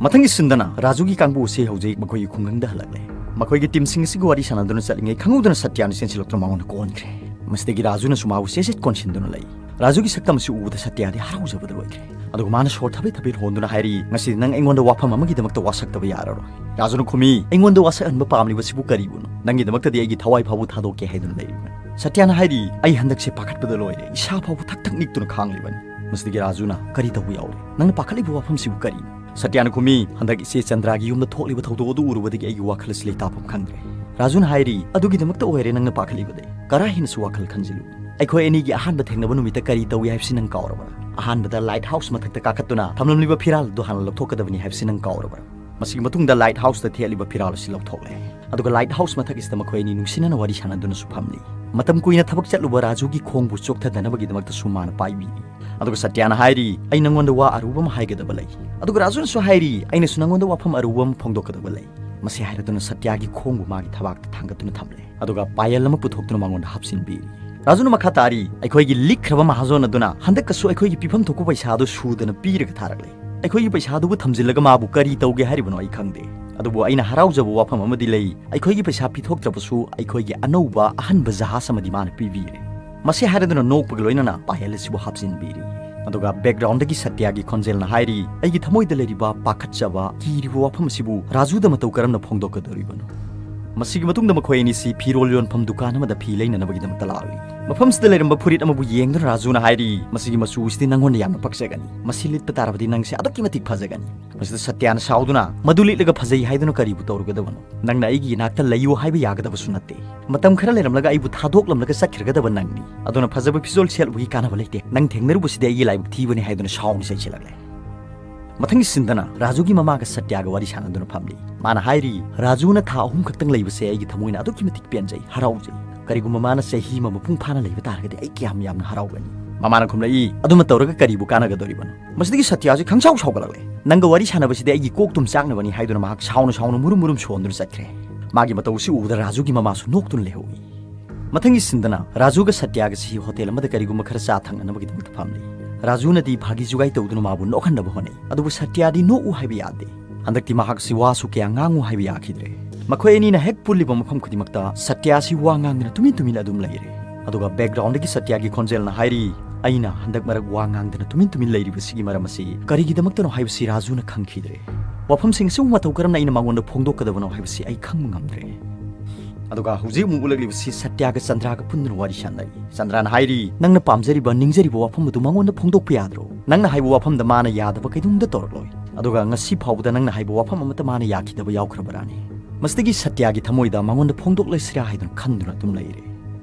ꯃꯊꯪꯒꯤ ꯁꯤꯟꯗꯅ ꯔꯥꯖꯨꯒꯤ ꯀꯥꯡꯕꯨ ꯑꯁꯤ ꯍꯧꯖꯤꯛ ꯃꯈꯣꯏꯒꯤ ꯈꯨꯡꯒꯪꯗ ꯍꯜꯂꯛꯂꯦ꯫ ꯃꯈꯣꯏꯒꯤ ꯇꯤꯝꯁꯤꯡ ꯑꯁꯤꯒ ꯋꯥꯔꯤ ꯁꯥꯟꯅꯗꯨꯅ ꯆꯠꯂꯤꯉꯩ ꯈꯪꯍꯧꯗꯅ ꯁꯇ꯭ꯌꯥꯅ ꯆꯦꯟꯁꯤꯜꯂꯛꯇꯨꯅ ꯃꯉꯣꯟꯗ ꯀꯣꯟꯈ꯭ꯔꯦ꯫ ꯃꯁꯤꯗꯒꯤ ꯔꯥꯖꯨꯅꯁꯨ ꯃꯥꯕꯨ ꯆꯦꯠ ꯆꯦꯠ ꯀꯣꯟꯁꯤꯟꯗꯨꯅ ꯂꯩ꯫ ꯔꯥꯖꯨꯒꯤ ꯁꯛꯇꯝ ꯑꯁꯤ ꯎꯕꯗ ꯁꯇ꯭ꯌꯥꯗꯤ ꯍꯔꯥꯎꯖꯕꯗ ꯂꯣꯏꯈ꯭ꯔꯦ꯫ ꯑꯗꯨꯒ ꯃꯥꯅ ꯁꯣꯔ ꯊꯕꯦꯠ ꯊꯕꯦꯠ ꯍꯣꯟꯗꯨꯅ ꯍꯥꯏꯔꯤ, "ꯉꯁꯤꯗꯤ ꯅꯪ ꯑꯩꯉꯣꯟꯗ ꯋꯥꯐꯝ ꯑꯃꯒꯤꯗꯃꯛꯇ ꯋꯥꯁꯛꯇꯕ ꯌꯥꯔꯔꯣꯏ꯫" ꯔꯥꯖꯨꯅ ꯈꯨꯝꯃꯤ, "ꯑꯩꯉꯣꯟꯗ ꯋꯥꯁꯛꯍꯟꯕ ꯄꯥꯝꯂꯤꯕꯁꯤꯕꯨ ꯀꯔꯤꯕꯨꯅꯣ? ꯅꯪꯒꯤꯗꯃꯛꯇꯗꯤ ꯑꯩꯒꯤ ꯊꯋꯥꯏ ꯐꯥꯎꯕ ꯊꯥꯗꯣꯛꯀꯦ ꯍꯥꯏꯗꯨꯅ ꯂꯩꯔꯤꯕꯅꯤ꯫" ꯁꯇ꯭ꯌꯥꯅ ꯍꯥꯏꯔꯤ, "ꯑꯩ ꯍꯟꯗꯛꯁꯦ ꯄꯥꯈꯠꯄꯗ ꯂꯣꯏꯔꯦ, ꯏꯁꯥ ꯐꯥꯎꯕ ꯊꯛ ꯊꯛ ꯅꯤꯛꯇꯨꯅ ꯈꯥꯡꯂꯤꯕꯅꯤ꯫" ꯃꯁꯤꯗꯒꯤ ꯔꯥꯖꯨꯅ, "ꯀꯔꯤ ꯇꯧꯕ ꯌꯥꯎꯔꯦ? ꯅꯪꯅ ꯄꯥꯈꯠꯂꯤꯕ ꯋꯥꯐꯝꯁꯤꯕꯨ ꯀꯔꯤꯅꯣ?" ꯁꯇ꯭ꯌꯥꯅ ꯈꯨꯝꯃꯤ, "ꯍꯟꯗꯛ ꯏꯆꯦ ꯆꯟꯗ꯭ꯔꯥꯒꯤ ꯌꯨꯝꯗ ꯊꯣꯛꯂꯤꯕ ꯊꯧꯗꯣꯛ ꯑꯗꯨ ꯎꯔꯨꯕꯗꯒꯤ ꯑꯩꯒꯤ ꯋꯥꯈꯜ ꯑꯁꯤ ꯂꯩꯇꯥꯐꯝ ꯈꯪꯗ꯭ꯔꯦ꯫" ꯔꯥꯖꯨꯅ ꯍꯥꯏꯔꯤ, "ꯑꯗꯨꯒꯤꯗꯃꯛꯇ ꯑꯣꯏꯔꯦ ꯅꯪꯅ ꯄꯥꯈꯠꯂꯤꯕꯗꯤ? ꯀꯔꯥ ꯍꯦꯟꯅꯁꯨ ꯋꯥꯈꯜ ꯈꯟꯖꯤꯜꯂꯨ꯫ ꯑꯩꯈꯣꯏ ꯑꯅꯤꯒꯤ ꯑꯍꯥꯟꯕ ꯊꯦꯡꯅꯕ ꯅꯨꯃꯤꯠꯇ ꯀꯔꯤ ꯇꯧꯏ ꯍꯥꯏꯕꯁꯤ ꯅꯪ ꯀꯥꯎꯔꯕ꯭ꯔꯥ? ꯑꯍꯥꯟꯕꯗ ꯂꯥꯏꯠ ꯍꯥꯎꯁ ꯃꯊꯛꯇ ꯀꯥꯈꯠꯇꯨꯅ ꯊꯝꯂꯝꯂꯤꯕ ꯐꯤꯔꯥꯜ ꯑꯗꯨ ꯍꯥꯟꯅ ꯂꯧꯊꯣꯛꯀꯗꯕꯅꯤ ꯍꯥꯏꯕꯁꯤ ꯅꯪ ꯀꯥꯎꯔꯕ꯭ꯔꯥ?" ꯃꯁꯤꯒꯤ ꯃꯇꯨꯡꯗ ꯂꯥꯏꯠ ꯍꯥꯎꯁꯇ ꯊꯦꯠꯂꯤꯕ ꯐꯤꯔꯥꯜ ꯑꯁꯤ ꯂꯧꯊꯣꯛꯂꯦ꯫ ꯑꯗꯨꯒ ꯂꯥꯏꯠ ꯍꯥꯎꯁ ꯃꯊꯛ ꯑꯁꯤꯗ ꯃꯈꯣꯏ ꯑꯅꯤ ꯅꯨꯡꯁꯤꯅꯅ ꯋꯥꯔꯤ ꯁꯥꯟꯅꯗꯨꯅꯁꯨ ꯐꯝꯂꯤ꯫ ꯃꯇꯝ ꯀꯨꯏꯅ ꯊꯕꯛ ꯆꯠꯂꯨꯕ ꯔꯥꯖꯨꯒꯤ ꯈꯣꯡꯕꯨ ꯆꯣꯛꯊꯗꯅꯕꯒꯤꯗꯃꯛꯇꯁꯨ ꯃꯥꯅ ꯄꯥꯏꯕꯤꯔꯤ꯫ ꯑꯗꯨꯒ ꯁꯇ꯭ꯌꯥꯅ ꯍꯥꯏꯔꯤ, "ꯑꯩ ꯅꯪꯉꯣꯟꯗ ꯋꯥ ꯑꯔꯨꯕ ꯑꯃ ꯍꯥꯏꯒꯗꯕ ꯂꯩ꯫" ꯑꯗꯨꯒ ꯔꯥꯖꯨꯅꯁꯨ ꯍꯥꯏꯔꯤ, "ꯑꯩꯅꯁꯨ ꯅꯪꯉꯣꯟꯗ ꯋꯥꯐꯝ ꯑꯔꯨꯕ ꯑꯃ ꯐꯣꯡꯗꯣꯛꯀꯗꯕ ꯂꯩ꯫" ꯃꯁꯤ ꯍꯥꯏꯔꯗꯨꯅ ꯁꯇ꯭ꯌꯥꯒꯤ ꯈꯣꯡꯕꯨ ꯃꯥꯒꯤ ꯊꯕꯥꯛꯇ ꯊꯥꯡꯒꯠꯇꯨꯅ ꯊꯝꯂꯦ꯫ ꯑꯗꯨꯒ ꯄꯥꯌꯦꯜ ꯑꯃ ꯄꯨꯊꯣꯛꯇꯨꯅ ꯃꯉꯣꯟꯗ ꯍꯥꯞꯆꯤꯟꯕꯤꯔꯤ꯫ ꯔꯥꯖꯨꯅ ꯃꯈꯥ ꯇꯥꯔꯤ, "ꯑꯩꯈꯣꯏꯒꯤ ꯂꯤꯛꯈ꯭ꯔꯕ ꯃꯍꯥꯖꯣꯟ ꯑꯗꯨꯅ ꯍꯟꯗꯛꯀꯁꯨ ꯑꯩꯈꯣꯏꯒꯤ ꯄꯤꯐꯝ ꯊꯣꯛꯄ ꯄꯩꯁꯥ ꯑꯗꯨ ꯁꯨꯗꯅ ꯄꯤꯔꯒ ꯊꯥꯔꯛꯂꯦ꯫ ꯑꯩꯈꯣꯏꯒꯤ ꯄꯩꯁꯥꯗꯨꯕꯨ ꯊꯝꯖꯤꯜꯂꯒ ꯃꯥꯕꯨ ꯀꯔꯤ ꯇꯧꯒꯦ ꯍꯥꯏꯔꯤꯕꯅꯣ ꯑꯩ ꯈꯪꯗꯦ꯫ ꯑꯗꯨꯕꯨ ꯑꯩꯅ ꯍꯔꯥꯎꯖꯕ ꯋꯥꯐꯝ ꯑꯃꯗꯤ ꯂꯩ, ꯑꯩꯈꯣꯏꯒꯤ ꯄꯩꯁꯥ ꯄꯤꯊꯣꯛꯇ꯭ꯔꯕꯁꯨ ꯑꯩꯈꯣꯏꯒꯤ ꯑꯅꯧꯕ ꯑꯍꯟꯕ ꯖꯍꯥꯖ ꯑꯃꯗꯤ ꯃꯥꯅ ꯄꯤꯕꯤꯔꯦ꯫ ꯃꯁꯤ ꯍꯥꯏꯔꯗꯨꯅ ꯅꯣꯛꯄꯒ ꯂꯣꯏꯅꯅ ꯄꯥꯌꯦꯜ ꯑꯁꯤꯕꯨ ꯍꯥꯞꯆꯤꯟꯕꯤꯔꯤ꯫ ꯑꯗꯨꯒ backgroundꯗꯒꯤ ꯁꯇ꯭ꯌꯒꯤ ꯈꯣꯟꯖꯦꯜꯅ ꯍꯥꯏꯔꯤ, "ꯑꯩꯒꯤ ꯊꯃꯣꯏꯗ ꯂꯩꯔꯤꯕ ꯄꯥꯈꯠꯆꯕ, ꯀꯤꯔꯤꯕ ꯋꯥꯐꯝ ꯑꯁꯤꯕꯨ ꯔꯥꯖꯨꯗ ꯃꯇꯧ ꯀꯔꯝꯅ ꯐꯣꯡꯗꯣꯛꯀꯗꯧꯔꯤꯕꯅꯣ?" ꯃꯁꯤꯒꯤ ꯃꯇꯨꯡꯗ ꯃꯈꯣꯏ ꯑꯅꯤꯁꯤ ꯐꯤꯔꯣꯜ ꯌꯣꯟꯐꯝ ꯗꯨꯀꯥꯟ ꯑꯃꯗ ꯐꯤ ꯂꯩꯅꯅꯕꯒꯤꯗꯃꯛꯇ ꯂꯥꯛꯂꯤ꯫ ꯃꯐꯝꯁꯤꯗ ꯂꯩꯔꯝꯕ ꯐꯨꯔꯤꯠ ꯑꯃꯕꯨ ꯌꯦꯡꯗꯨꯅ ꯔꯥꯖꯨꯅ ꯍꯥꯏꯔꯤ, "ꯃꯁꯤꯒꯤ ꯃꯆꯨ ꯑꯁꯤꯗꯤ ꯅꯪꯉꯣꯟꯗ ꯌꯥꯝꯅ ꯄꯛꯆꯒꯅꯤ꯫ ꯃꯁꯤ ꯂꯤꯠꯄ ꯇꯥꯔꯕꯗꯤ ꯅꯪꯁꯦ ꯑꯗꯨꯛꯀꯤ ꯃꯇꯤꯛ ꯐꯖꯒꯅꯤ꯫" ꯃꯁꯤꯗ ꯁꯇ꯭ꯌꯅ ꯁꯥꯎꯗꯨꯅ, "ꯃꯗꯨ ꯂꯤꯠꯂꯒ ꯐꯖꯩ ꯍꯥꯏꯗꯨꯅ ꯀꯔꯤꯕꯨ ꯇꯧꯔꯨꯒꯗꯕꯅꯣ? ꯅꯪꯅ ꯑꯩꯒꯤ ꯏꯅꯥꯛꯇ ꯂꯩꯌꯨ ꯍꯥꯏꯕ ꯌꯥꯒꯗꯕꯁꯨ ꯅꯠꯇꯦ꯫ ꯃꯇꯝ ꯈꯔ ꯂꯩꯔꯝꯂꯒ ꯑꯩꯕꯨ ꯊꯥꯗꯣꯛꯂꯝꯂꯒ ꯆꯠꯈꯤꯔꯒꯗꯕ ꯅꯪꯅꯤ꯫ ꯑꯗꯨꯅ ꯐꯖꯕ ꯐꯤꯖꯣꯜ ꯁꯦꯠꯂꯨꯕꯒꯤ ꯀꯥꯟꯅꯕ ꯂꯩꯇꯦ꯫ ꯅꯪ ꯊꯦꯡꯅꯔꯨꯕꯁꯤꯗꯤ ꯑꯩꯒꯤ ꯂꯥꯏꯕꯛ ꯊꯤꯕꯅꯤ" ꯍꯥꯏꯗꯨꯅ ꯁꯥꯎꯅ ꯆꯩꯁꯤꯜꯂꯛꯂꯦ꯫ ꯃꯊꯪꯒꯤ ꯁꯤꯟꯗꯅ ꯔꯥꯖꯨꯒꯤ ꯃꯃꯥꯒ ꯁꯇ꯭ꯌꯒ ꯋꯥꯔꯤ ꯁꯥꯟꯅꯗꯨꯅ ꯐꯝꯂꯤ꯫ ꯃꯥꯅ ꯍꯥꯏꯔꯤ, "ꯔꯥꯖꯨꯅ ꯊꯥ ꯑꯍꯨꯝ ꯈꯛꯇꯪ ꯂꯩꯕꯁꯦ ꯑꯩꯒꯤ ꯊꯃꯣꯏꯅ ꯑꯗꯨꯛꯀꯤ ꯃꯇꯤꯛ ꯄꯦꯟꯖꯩ, ꯍꯔꯥꯎꯖꯩ꯫ ꯀꯔꯤꯒꯨꯝꯕ ꯃꯥꯅ ꯆꯍꯤ ꯑꯃ ꯃꯄꯨꯡ ꯐꯥꯅ ꯂꯩꯕ ꯇꯥꯔꯒꯗꯤ ꯑꯩ ꯀꯌꯥꯝ ꯌꯥꯝꯅ ꯍꯔꯥꯎꯒꯅꯤ꯫" ꯃꯃꯥꯅ ꯈꯨꯝꯂꯛꯏ, "ꯑꯗꯨꯃ ꯇꯧꯔꯒ ꯀꯔꯤꯕꯨ ꯀꯥꯟꯅꯒꯗꯧꯔꯤꯕꯅꯣ?" ꯃꯁꯤꯗꯒꯤ ꯁꯇ꯭ꯌꯁꯤ ꯈꯪꯁꯥꯎ ꯁꯥꯎꯒꯠꯂꯛꯂꯦ꯫ "ꯅꯪꯒ ꯋꯥꯔꯤ ꯁꯥꯟꯅꯕꯁꯤꯗꯤ ꯑꯩꯒꯤ ꯀꯣꯛ ꯇꯨꯝ ꯆꯥꯛꯅꯕꯅꯤ" ꯍꯥꯏꯗꯨꯅ ꯃꯍꯥꯛ ꯁꯥꯎꯅ ꯁꯥꯎꯅ ꯃꯨꯔꯨꯝ ꯃꯨꯔꯨꯝ ꯁꯣꯟꯗꯨꯅ ꯆꯠꯈ꯭ꯔꯦ꯫ ꯃꯥꯒꯤ ꯃꯇꯧ ꯑꯁꯤ ꯎꯕꯗ ꯔꯥꯖꯨꯒꯤ ꯃꯃꯥꯁꯨ ꯅꯣꯛꯇꯨꯅ ꯂꯩꯍꯧꯏ꯫ ꯃꯊꯪꯒꯤ ꯁꯤꯟꯗꯅ ꯔꯥꯖꯨꯒ ꯁꯇ꯭ꯌꯒꯁꯤ ꯍꯣꯇꯦꯜ ꯑꯃꯗ ꯀꯔꯤꯒꯨꯝꯕ ꯈꯔ ꯆꯥ ꯊꯛꯅꯅꯕꯒꯤꯗꯃꯛꯇ ꯐꯝꯂꯤ꯫ ꯔꯥꯖꯨꯅꯗꯤ ꯐꯥꯒꯤ ꯖꯨꯒꯥꯏ ꯇꯧꯗꯨꯅ ꯃꯥꯕꯨ ꯅꯣꯛꯍꯟꯅꯕ ꯍꯣꯠꯅꯩ, ꯑꯗꯨꯕꯨ ꯁꯇ꯭ꯌꯗꯤ ꯅꯣꯛꯎ ꯍꯥꯏꯕ ꯌꯥꯗꯦ꯫ ꯍꯟꯗꯛꯇꯤ ꯃꯍꯥꯛꯁꯤ ꯋꯥꯁꯨ ꯀꯌꯥ ꯉꯥꯡꯉꯨ ꯍꯥꯏꯕ ꯌꯥꯈꯤꯗ꯭ꯔꯦ꯫ ꯃꯈꯣꯏ ꯑꯅꯤꯅ ꯍꯦꯛ ꯄꯨꯜꯂꯤꯕ ꯃꯐꯝ ꯈꯨꯗꯤꯡꯃꯛꯇ ꯁꯇ꯭ꯌꯁꯤ ꯋꯥ ꯉꯥꯡꯗꯅ ꯇꯨꯃꯤꯟ ꯇꯨꯃꯤꯟ ꯑꯗꯨꯝ ꯂꯩꯔꯦ꯫ ꯑꯗꯨꯒ backgroundꯗꯒꯤ ꯁꯇ꯭ꯌꯒꯤ ꯈꯣꯟꯖꯦꯜꯅ ꯍꯥꯏꯔꯤ, "ꯑꯩꯅ ꯍꯟꯗꯛ ꯃꯔꯛ ꯋꯥ ꯉꯥꯡꯗꯅ ꯇꯨꯃꯤꯟ ꯇꯨꯃꯤꯟ ꯂꯩꯔꯤꯕꯁꯤꯒꯤ ꯃꯔꯝ ꯑꯁꯤ ꯀꯔꯤꯒꯤꯗꯃꯛꯇꯅꯣ ꯍꯥꯏꯕꯁꯤ ꯔꯥꯖꯨꯅ ꯈꯪꯈꯤꯗ꯭ꯔꯦ꯫ ꯋꯥꯐꯝꯁꯤꯡ ꯑꯁꯤꯕꯨ ꯃꯇꯧ ꯀꯔꯝꯅ ꯑꯩꯅ ꯃꯉꯣꯟꯗ ꯐꯣꯡꯗꯣꯛꯀꯗꯕꯅꯣ ꯍꯥꯏꯕꯁꯤ ꯑꯩ ꯈꯪꯕ ꯉꯝꯗ꯭ꯔꯦ꯫" ꯑꯗꯨꯒ ꯍꯧꯖꯤꯛ ꯑꯃꯨꯛ ꯎꯠꯂꯛꯂꯤꯕꯁꯤ ꯁꯇ꯭ꯌꯒ ꯆꯟꯗ꯭ꯔꯒ ꯄꯨꯟꯗꯨꯅ ꯋꯥꯔꯤ ꯁꯥꯟꯅꯔꯤ꯫ ꯆꯟꯗ꯭ꯔꯅ ꯍꯥꯏꯔꯤ, "ꯅꯪꯅ ꯄꯥꯝꯖꯔꯤꯕ, ꯅꯤꯡꯖꯔꯤꯕ ꯋꯥꯐꯝ ꯑꯗꯨ ꯃꯉꯣꯟꯗ ꯐꯣꯡꯗꯣꯛꯄ ꯌꯥꯗ꯭ꯔꯣ? ꯅꯪꯅ ꯍꯥꯏꯕ ꯋꯥꯐꯝꯗ ꯃꯥꯅ ꯌꯥꯗꯕ ꯀꯩꯗꯧꯅꯨꯡꯗ ꯇꯧꯔꯛꯂꯣꯏ꯫ ꯑꯗꯨꯒ ꯉꯁꯤ ꯐꯥꯎꯕꯗ ꯅꯪꯅ ꯍꯥꯏꯕ ꯋꯥꯐꯝ ꯑꯃꯠꯇ ꯃꯥꯅ ꯌꯥꯈꯤꯗꯕ ꯌꯥꯎꯈ꯭ꯔꯕꯔꯥꯅꯦ?" ꯃꯁꯤꯗꯒꯤ ꯁꯇ꯭ꯌꯒꯤ ꯊꯃꯣꯏꯗ ꯃꯉꯣꯟꯗ ꯐꯣꯡꯗꯣꯛꯂꯁꯤꯔꯥ ꯍꯥꯏꯗꯨꯅ ꯈꯟꯗꯨꯅ ꯑꯗꯨꯝ ꯂꯩꯔꯦ꯫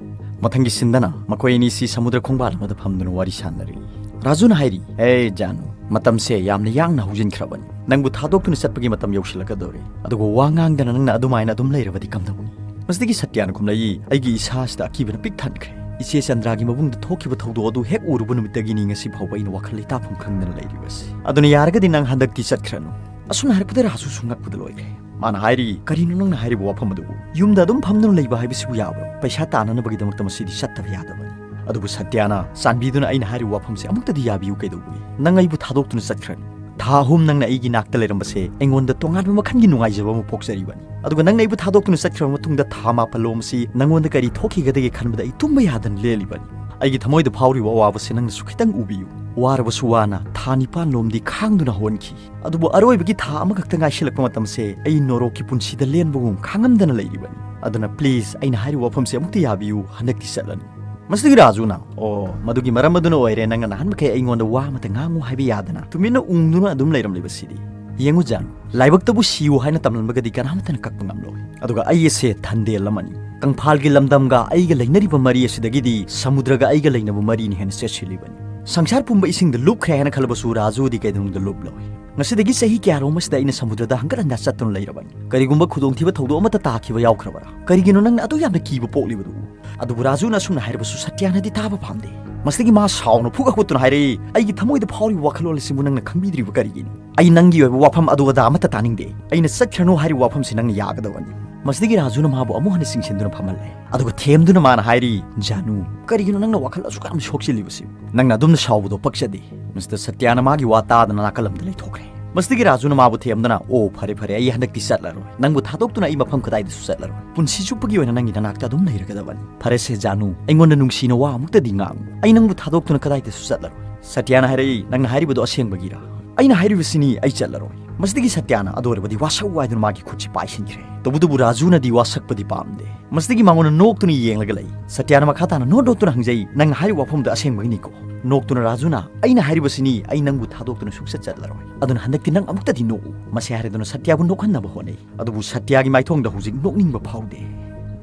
ꯃꯊꯪꯒꯤ ꯁꯤꯟꯗꯅ ꯃꯈꯣꯏ ꯑꯅꯤꯁꯤ ꯁꯃꯨꯗ꯭ꯔ ꯈꯣꯡꯕꯥꯜ ꯑꯃꯗ ꯐꯝꯗꯨꯅ ꯋꯥꯔꯤ ꯁꯥꯟꯅꯔꯤ꯫ ꯔꯥꯖꯨꯅ ꯍꯥꯏꯔꯤ, "ꯑꯦ ꯖꯥꯅꯨ, ꯃꯇꯝꯁꯦ ꯌꯥꯝꯅ ꯌꯥꯡꯅ ꯍꯧꯖꯤꯟꯈ꯭ꯔꯕꯅꯤ꯫ ꯅꯪꯕꯨ ꯊꯥꯗꯣꯛꯇꯨꯅ ꯆꯠꯄꯒꯤ ꯃꯇꯝ ꯌꯧꯁꯤꯜꯂꯛꯀꯗꯧꯔꯦ꯫ ꯑꯗꯨꯒ ꯋꯥ ꯉꯥꯡꯗꯅ ꯅꯪꯅ ꯑꯗꯨꯃꯥꯏꯅ ꯑꯗꯨꯝ ꯂꯩꯔꯕꯗꯤ ꯀꯝꯗꯧꯅꯤ?" ꯃꯁꯤꯗꯒꯤ ꯁꯇ꯭ꯌꯅ ꯈꯨꯝꯂꯛꯏ, "ꯑꯩꯒꯤ ꯏꯁꯥꯁꯤꯗ ꯑꯀꯤꯕꯅ ꯄꯤꯛ ꯊꯟꯈ꯭ꯔꯦ꯫ ꯏꯆꯦ ꯆꯟꯗ꯭ꯔꯒꯤ ꯃꯕꯨꯡꯗ ꯊꯣꯛꯈꯤꯕ ꯊꯧꯗꯣꯛ ꯑꯗꯨ ꯍꯦꯛ ꯎꯔꯨꯕ ꯅꯨꯃꯤꯠꯇꯒꯤꯅꯤ ꯉꯁꯤ ꯐꯥꯎꯕ ꯑꯩꯅ ꯋꯥꯈꯜ ꯂꯩꯇꯥꯐꯝ ꯈꯪꯗꯅ ꯂꯩꯔꯤꯕꯁꯤ꯫ ꯑꯗꯨꯅ ꯌꯥꯔꯒꯗꯤ ꯅꯪ ꯍꯟꯗꯛꯇꯤ ꯆꯠꯈ꯭ꯔꯅꯨ꯫" ꯑꯁꯨꯝꯅ ꯍꯥꯏꯔꯛꯄꯗ ꯔꯥꯖꯨꯁꯨ ꯉꯛꯄꯗ ꯂꯣꯏꯈ꯭ꯔꯦ꯫ ꯃꯥꯅ ꯍꯥꯏꯔꯤ, "ꯀꯔꯤꯅꯣ ꯅꯪꯅ ꯍꯥꯏꯔꯤꯕ ꯋꯥꯐꯝ ꯑꯗꯨꯕꯨ? ꯌꯨꯝꯗ ꯑꯗꯨꯝ ꯐꯝꯗꯨꯅ ꯂꯩꯕ ꯍꯥꯏꯕꯁꯤꯕꯨ ꯌꯥꯕ꯭ꯔꯣ? ꯄꯩꯁꯥ ꯇꯥꯅꯅꯕꯒꯤꯗꯃꯛꯇ ꯃꯁꯤꯗꯤ ꯆꯠꯇꯕ ꯌꯥꯗꯕꯅꯤ꯫" ꯑꯗꯨꯕꯨ ꯁꯇ꯭ꯌꯅ, "ꯆꯥꯟꯕꯤꯗꯨꯅ ꯑꯩꯅ ꯍꯥꯏꯔꯤꯕ ꯋꯥꯐꯝꯁꯦ ꯑꯃꯨꯛꯇꯗꯤ ꯌꯥꯕꯤꯌꯨ ꯀꯩꯗꯧꯕꯒꯤ? ꯅꯪ ꯑꯩꯕꯨ ꯊꯥꯗꯣꯛꯇꯨꯅ ꯆꯠꯈ꯭ꯔꯅꯨ꯫ ꯊꯥ ꯑꯍꯨꯝ ꯅꯪꯅ ꯑꯩꯒꯤ ꯅꯥꯛꯇ ꯂꯩꯔꯝꯕꯁꯦ ꯑꯩꯉꯣꯟꯗ ꯇꯣꯉꯥꯟꯕ ꯃꯈꯜꯒꯤ ꯅꯨꯡꯉꯥꯏꯖꯕ ꯑꯃ ꯄꯣꯛꯆꯔꯤꯕꯅꯤ꯫ ꯑꯗꯨꯒ ꯅꯪꯅ ꯑꯩꯕꯨ ꯊꯥꯗꯣꯛꯇꯨꯅ ꯆꯠꯈ꯭ꯔꯕ ꯃꯇꯨꯡꯗ ꯊꯥ ꯃꯥꯄꯜ ꯂꯣꯝ ꯑꯁꯤ ꯅꯪꯉꯣꯟꯗ ꯀꯔꯤ ꯊꯣꯛꯈꯤꯒꯗꯒꯦ ꯈꯟꯕꯗ ꯑꯩ ꯇꯨꯝꯕ ꯌꯥꯗꯅ ꯂꯦꯜꯂꯤꯕꯅꯤ꯫ ꯑꯩꯒꯤ ꯊꯃꯣꯏꯗ ꯐꯥꯎꯔꯤꯕ ꯑꯋꯥꯕꯁꯦ ꯅꯪꯅꯁꯨ ꯈꯤꯇꯪ ꯎꯕꯤꯌꯨ꯫ ꯋꯥꯔꯕꯁꯨ ꯋꯥꯅ ꯊꯥ ꯅꯤꯄꯥꯟ ꯂꯣꯝꯗꯤ ꯈꯥꯡꯗꯨꯅ ꯍꯣꯟꯈꯤ꯫ ꯑꯗꯨꯕꯨ ꯑꯔꯣꯏꯕꯒꯤ ꯊꯥ ꯑꯃꯈꯛꯇ ꯉꯥꯏꯁꯤꯜꯂꯛꯄ ꯃꯇꯝꯁꯦ ꯑꯩ ꯅꯣꯔꯣꯛꯀꯤ ꯄꯨꯟꯁꯤꯗ ꯂꯦꯟꯕꯒꯨꯝ ꯈꯥꯡꯉꯝꯗꯅ ꯂꯩꯔꯤꯕꯅꯤ꯫ ꯑꯗꯨꯅ please, ꯑꯩꯅ ꯍꯥꯏꯔꯤꯕ ꯋꯥꯐꯝꯁꯦ ꯑꯃꯨꯛꯇ ꯌꯥꯕꯤꯌꯨ, ꯍꯟꯗꯛꯇꯤ ꯆꯠꯂꯅꯤ꯫ ꯃꯁꯤꯗꯒꯤ ꯔꯥꯖꯨꯅ, "ꯑꯣ, ꯃꯗꯨꯒꯤ ꯃꯔꯝ ꯑꯗꯨꯅ ꯑꯣꯏꯔꯦ ꯅꯪꯅ ꯅꯍꯥꯟ ꯃꯈꯩ ꯑꯩꯉꯣꯟꯗ ꯋꯥ ꯑꯃꯇ ꯉꯥꯡꯉꯨ ꯍꯥꯏꯕ ꯌꯥꯗꯅ ꯇꯨꯃꯤꯟꯅ ꯎꯪꯗꯨꯅ ꯑꯗꯨꯝ ꯂꯩꯔꯝꯂꯤꯕꯁꯤꯗꯤ? ꯌꯦꯡꯉꯨ ꯖꯥꯅꯨ, ꯂꯥꯏꯕꯛꯇꯕꯨ ꯁꯤꯌꯨ ꯍꯥꯏꯅ ꯇꯝꯂꯝꯕꯒꯗꯤ ꯀꯅꯥꯃꯠꯇꯅ ꯀꯛꯄ ꯉꯝꯂꯣꯏ꯫ ꯑꯗꯨꯒ ꯑꯩ ꯑꯁꯦ ꯊꯟꯗꯦꯜ ꯑꯃꯅꯤ꯫ ꯀꯪꯐꯥꯜꯒꯤ ꯂꯝꯗꯝꯒ ꯑꯩꯒ ꯂꯩꯅꯔꯤꯕ ꯃꯔꯤ ꯑꯁꯤꯗꯒꯤꯗꯤ ꯁꯃꯨꯗ꯭ꯔꯒ ꯑꯩꯒ ꯂꯩꯅꯕ ꯃꯔꯤꯅ ꯍꯦꯟꯅ ꯆꯦꯠꯁꯤꯜꯂꯤꯕꯅꯤ꯫ ꯁꯪꯁꯥꯔ ꯄꯨꯝꯕ ꯏꯁꯤꯡꯗ ꯂꯨꯞꯈ꯭ꯔꯦ ꯍꯥꯏꯅ ꯈꯜꯂꯕꯁꯨ ꯔꯥꯖꯨꯗꯤ ꯀꯩꯗꯧꯅꯨꯡꯗ ꯂꯨꯞꯂꯣꯏ꯫ ꯉꯁꯤꯗꯒꯤ ꯆꯍꯤ ꯀꯌꯥꯔꯣꯝ ꯑꯁꯤꯗ ꯑꯩꯅ ꯁꯃꯨꯗ꯭ꯔꯗ ꯍꯟꯒꯠ ꯍꯟꯗ ꯆꯠꯇꯨꯅ ꯂꯩꯔꯕꯅꯤ꯫ ꯀꯔꯤꯒꯨꯝꯕ ꯈꯨꯗꯣꯡꯊꯤꯕ ꯊꯧꯗꯣꯛ ꯑꯃꯠꯇ ꯇꯥꯈꯤꯕ ꯌꯥꯎꯈ꯭ꯔꯕꯔꯥ? ꯀꯔꯤꯒꯤꯅꯣ ꯅꯪꯅ ꯑꯗꯨ ꯌꯥꯝꯅ ꯀꯤꯕ ꯄꯣꯛꯂꯤꯕꯗꯨ?" ꯑꯗꯨꯕꯨ ꯔꯥꯖꯨꯅ ꯑꯁꯨꯝꯅ ꯍꯥꯏꯔꯕꯁꯨ ꯁꯇ꯭ꯌꯥꯅꯗꯤ ꯇꯥꯕ ꯄꯥꯝꯗꯦ꯫ ꯃꯁꯤꯗꯒꯤ ꯃꯥ ꯁꯥꯎꯅ ꯐꯨ ꯀꯥꯈꯠꯇꯨꯅ ꯍꯥꯏꯔꯛꯏ, "ꯑꯩꯒꯤ ꯊꯃꯣꯏꯗ ꯐꯥꯎꯔꯤꯕ ꯋꯥꯈꯜꯂꯣꯟ ꯑꯁꯤꯕꯨ ꯅꯪꯅ ꯈꯪꯕꯤꯗ꯭ꯔꯤꯕ ꯀꯔꯤꯒꯤꯅꯣ? ꯑꯩ ꯅꯪꯒꯤ ꯑꯣꯏꯕ ꯋꯥꯐꯝ ꯑꯗꯨ ꯑꯗꯥ ꯑꯃꯠꯇ ꯇꯥꯅꯤꯡꯗꯦ꯫ ꯑꯩꯅ ꯆꯠꯈ꯭ꯔꯅꯨ ꯍꯥꯏꯔꯤꯕ ꯋꯥꯐꯝꯁꯤ ꯅꯪꯅ ꯌꯥꯒꯗꯕꯅꯤ꯫" ꯃꯁꯤꯗꯒꯤ ꯔꯥꯖꯨꯅ ꯃꯥꯕꯨ ꯑꯃꯨꯛ ꯍꯟꯅ ꯆꯤꯡꯁꯤꯟꯗꯨꯅ ꯐꯝꯍꯜꯂꯦ꯫ ꯑꯗꯨꯒ ꯊꯦꯝꯗꯨꯅ ꯃꯥꯅ ꯍꯥꯏꯔꯤ, "ꯖꯥꯅꯨ, ꯀꯔꯤꯒꯤꯅꯣ ꯅꯪꯅ ꯋꯥꯈꯜ ꯑꯁꯨꯛ ꯌꯥꯝꯅ ꯁꯣꯛꯆꯤꯜꯂꯤꯕꯁꯤ? ꯅꯪꯅ ꯑꯗꯨꯝꯅ ꯁꯥꯎꯕꯗꯣ ꯄꯛꯆꯗꯦ꯫" ꯃꯤꯁꯇꯔ ꯁꯇ꯭ꯌꯥꯅ ꯃꯥꯒꯤ ꯋꯥ ꯇꯥꯗꯅ ꯅꯥꯀꯜ ꯑꯃꯗ ꯂꯩꯊꯣꯛꯈ꯭ꯔꯦ꯫ ꯃꯁꯤꯗꯒꯤ ꯔꯥꯖꯨꯅ ꯃꯥꯕꯨ ꯊꯦꯝꯗꯨꯅ, "ꯑꯣ, ꯐꯔꯦ, ꯐꯔꯦ, ꯑꯩ ꯍꯟꯗꯛꯇꯤ ꯆꯠꯂꯔꯣꯏ꯫ ꯅꯪꯕꯨ ꯊꯥꯗꯣꯛꯇꯨꯅ ꯑꯩ ꯃꯐꯝ ꯀꯗꯥꯏꯗꯁꯨ ꯆꯠꯂꯔꯣꯏ꯫ ꯄꯨꯟꯁꯤ ꯆꯨꯞꯄꯒꯤ ꯑꯣꯏꯅ ꯅꯪꯒꯤ ꯅꯅꯥꯛꯇ ꯑꯗꯨꯝ ꯂꯩꯔꯒꯗꯕꯅꯤ꯫" "ꯐꯔꯦꯁꯦ ꯖꯥꯅꯨ, ꯑꯩꯉꯣꯟꯗ ꯅꯨꯡꯁꯤꯅ ꯋꯥ ꯑꯃꯨꯛꯇꯗꯤ ꯉꯥꯡꯉꯨ꯫ ꯑꯩ ꯅꯪꯕꯨ ꯊꯥꯗꯣꯛꯇꯨꯅ ꯀꯗꯥꯏꯗꯁꯨ ꯆꯠꯂꯔꯣꯏ꯫" ꯁꯇ꯭ꯌꯥꯅ ꯍꯥꯏꯔꯛꯏ, "ꯅꯪꯅ ꯍꯥꯏꯔꯤꯕꯗꯣ ꯑꯁꯦꯡꯕꯒꯤꯔꯥ?" "ꯑꯩꯅ ꯍꯥꯏꯔꯤꯕꯁꯤꯅꯤ, ꯑꯩ ꯆꯠꯂꯔꯣꯏ꯫" ꯃꯁꯤꯗꯒꯤ ꯁꯇ꯭ꯌꯥꯅ ꯑꯗꯨ ꯑꯣꯏꯔꯕꯗꯤ ꯋꯥꯁꯛꯎ ꯍꯥꯏꯗꯨꯅ ꯃꯥꯒꯤ ꯈꯨꯠꯁꯤ ꯄꯥꯏꯁꯤꯟꯈ꯭ꯔꯦ꯫ ꯇꯧꯕꯇꯕꯨ ꯔꯥꯖꯨꯅꯗꯤ ꯋꯥꯁꯛꯄꯗꯤ ꯄꯥꯝꯗꯦ꯫ ꯃꯁꯤꯗꯒꯤ ꯃꯉꯣꯟꯗ ꯅꯣꯛꯇꯨꯅ ꯌꯦꯡꯂꯒ ꯂꯩ꯫ ꯁꯇ꯭ꯌꯥꯅ ꯃꯈꯥ ꯇꯥꯅ ꯅꯣꯠ ꯅꯣꯠꯇꯨꯅ ꯍꯪꯖꯩ, "ꯅꯪꯅ ꯍꯥꯏꯔꯤꯕ ꯋꯥꯐꯝꯗ ꯑꯁꯦꯡꯕꯒꯤꯅꯤꯀꯣ?" ꯅꯣꯛꯇꯨꯅ ꯔꯥꯖꯨꯅ, "ꯑꯩꯅ ꯍꯥꯏꯔꯤꯕꯁꯤꯅꯤ, ꯑꯩ ꯅꯪꯕꯨ ꯊꯥꯗꯣꯛꯇꯨꯅ ꯁꯨꯡꯆꯠ ꯆꯠꯂꯔꯣꯏ꯫ ꯑꯗꯨꯅ ꯍꯟꯗꯛꯇꯤ ꯅꯪ ꯑꯃꯨꯛꯇꯗꯤ ꯅꯣꯛꯎ꯫" ꯃꯁꯤ ꯍꯥꯏꯔꯗꯨꯅ ꯁꯇ꯭ꯌꯥꯕꯨ ꯅꯣꯛꯍꯟꯅꯕ ꯍꯣꯠꯅꯩ꯫ ꯑꯗꯨꯕꯨ ꯁꯇ꯭ꯌꯥꯒꯤ ꯃꯥꯏꯊꯣꯡꯗ ꯍꯧꯖꯤꯛ ꯅꯣꯛꯅꯤꯡꯕ ꯐꯥꯎꯗꯦ꯫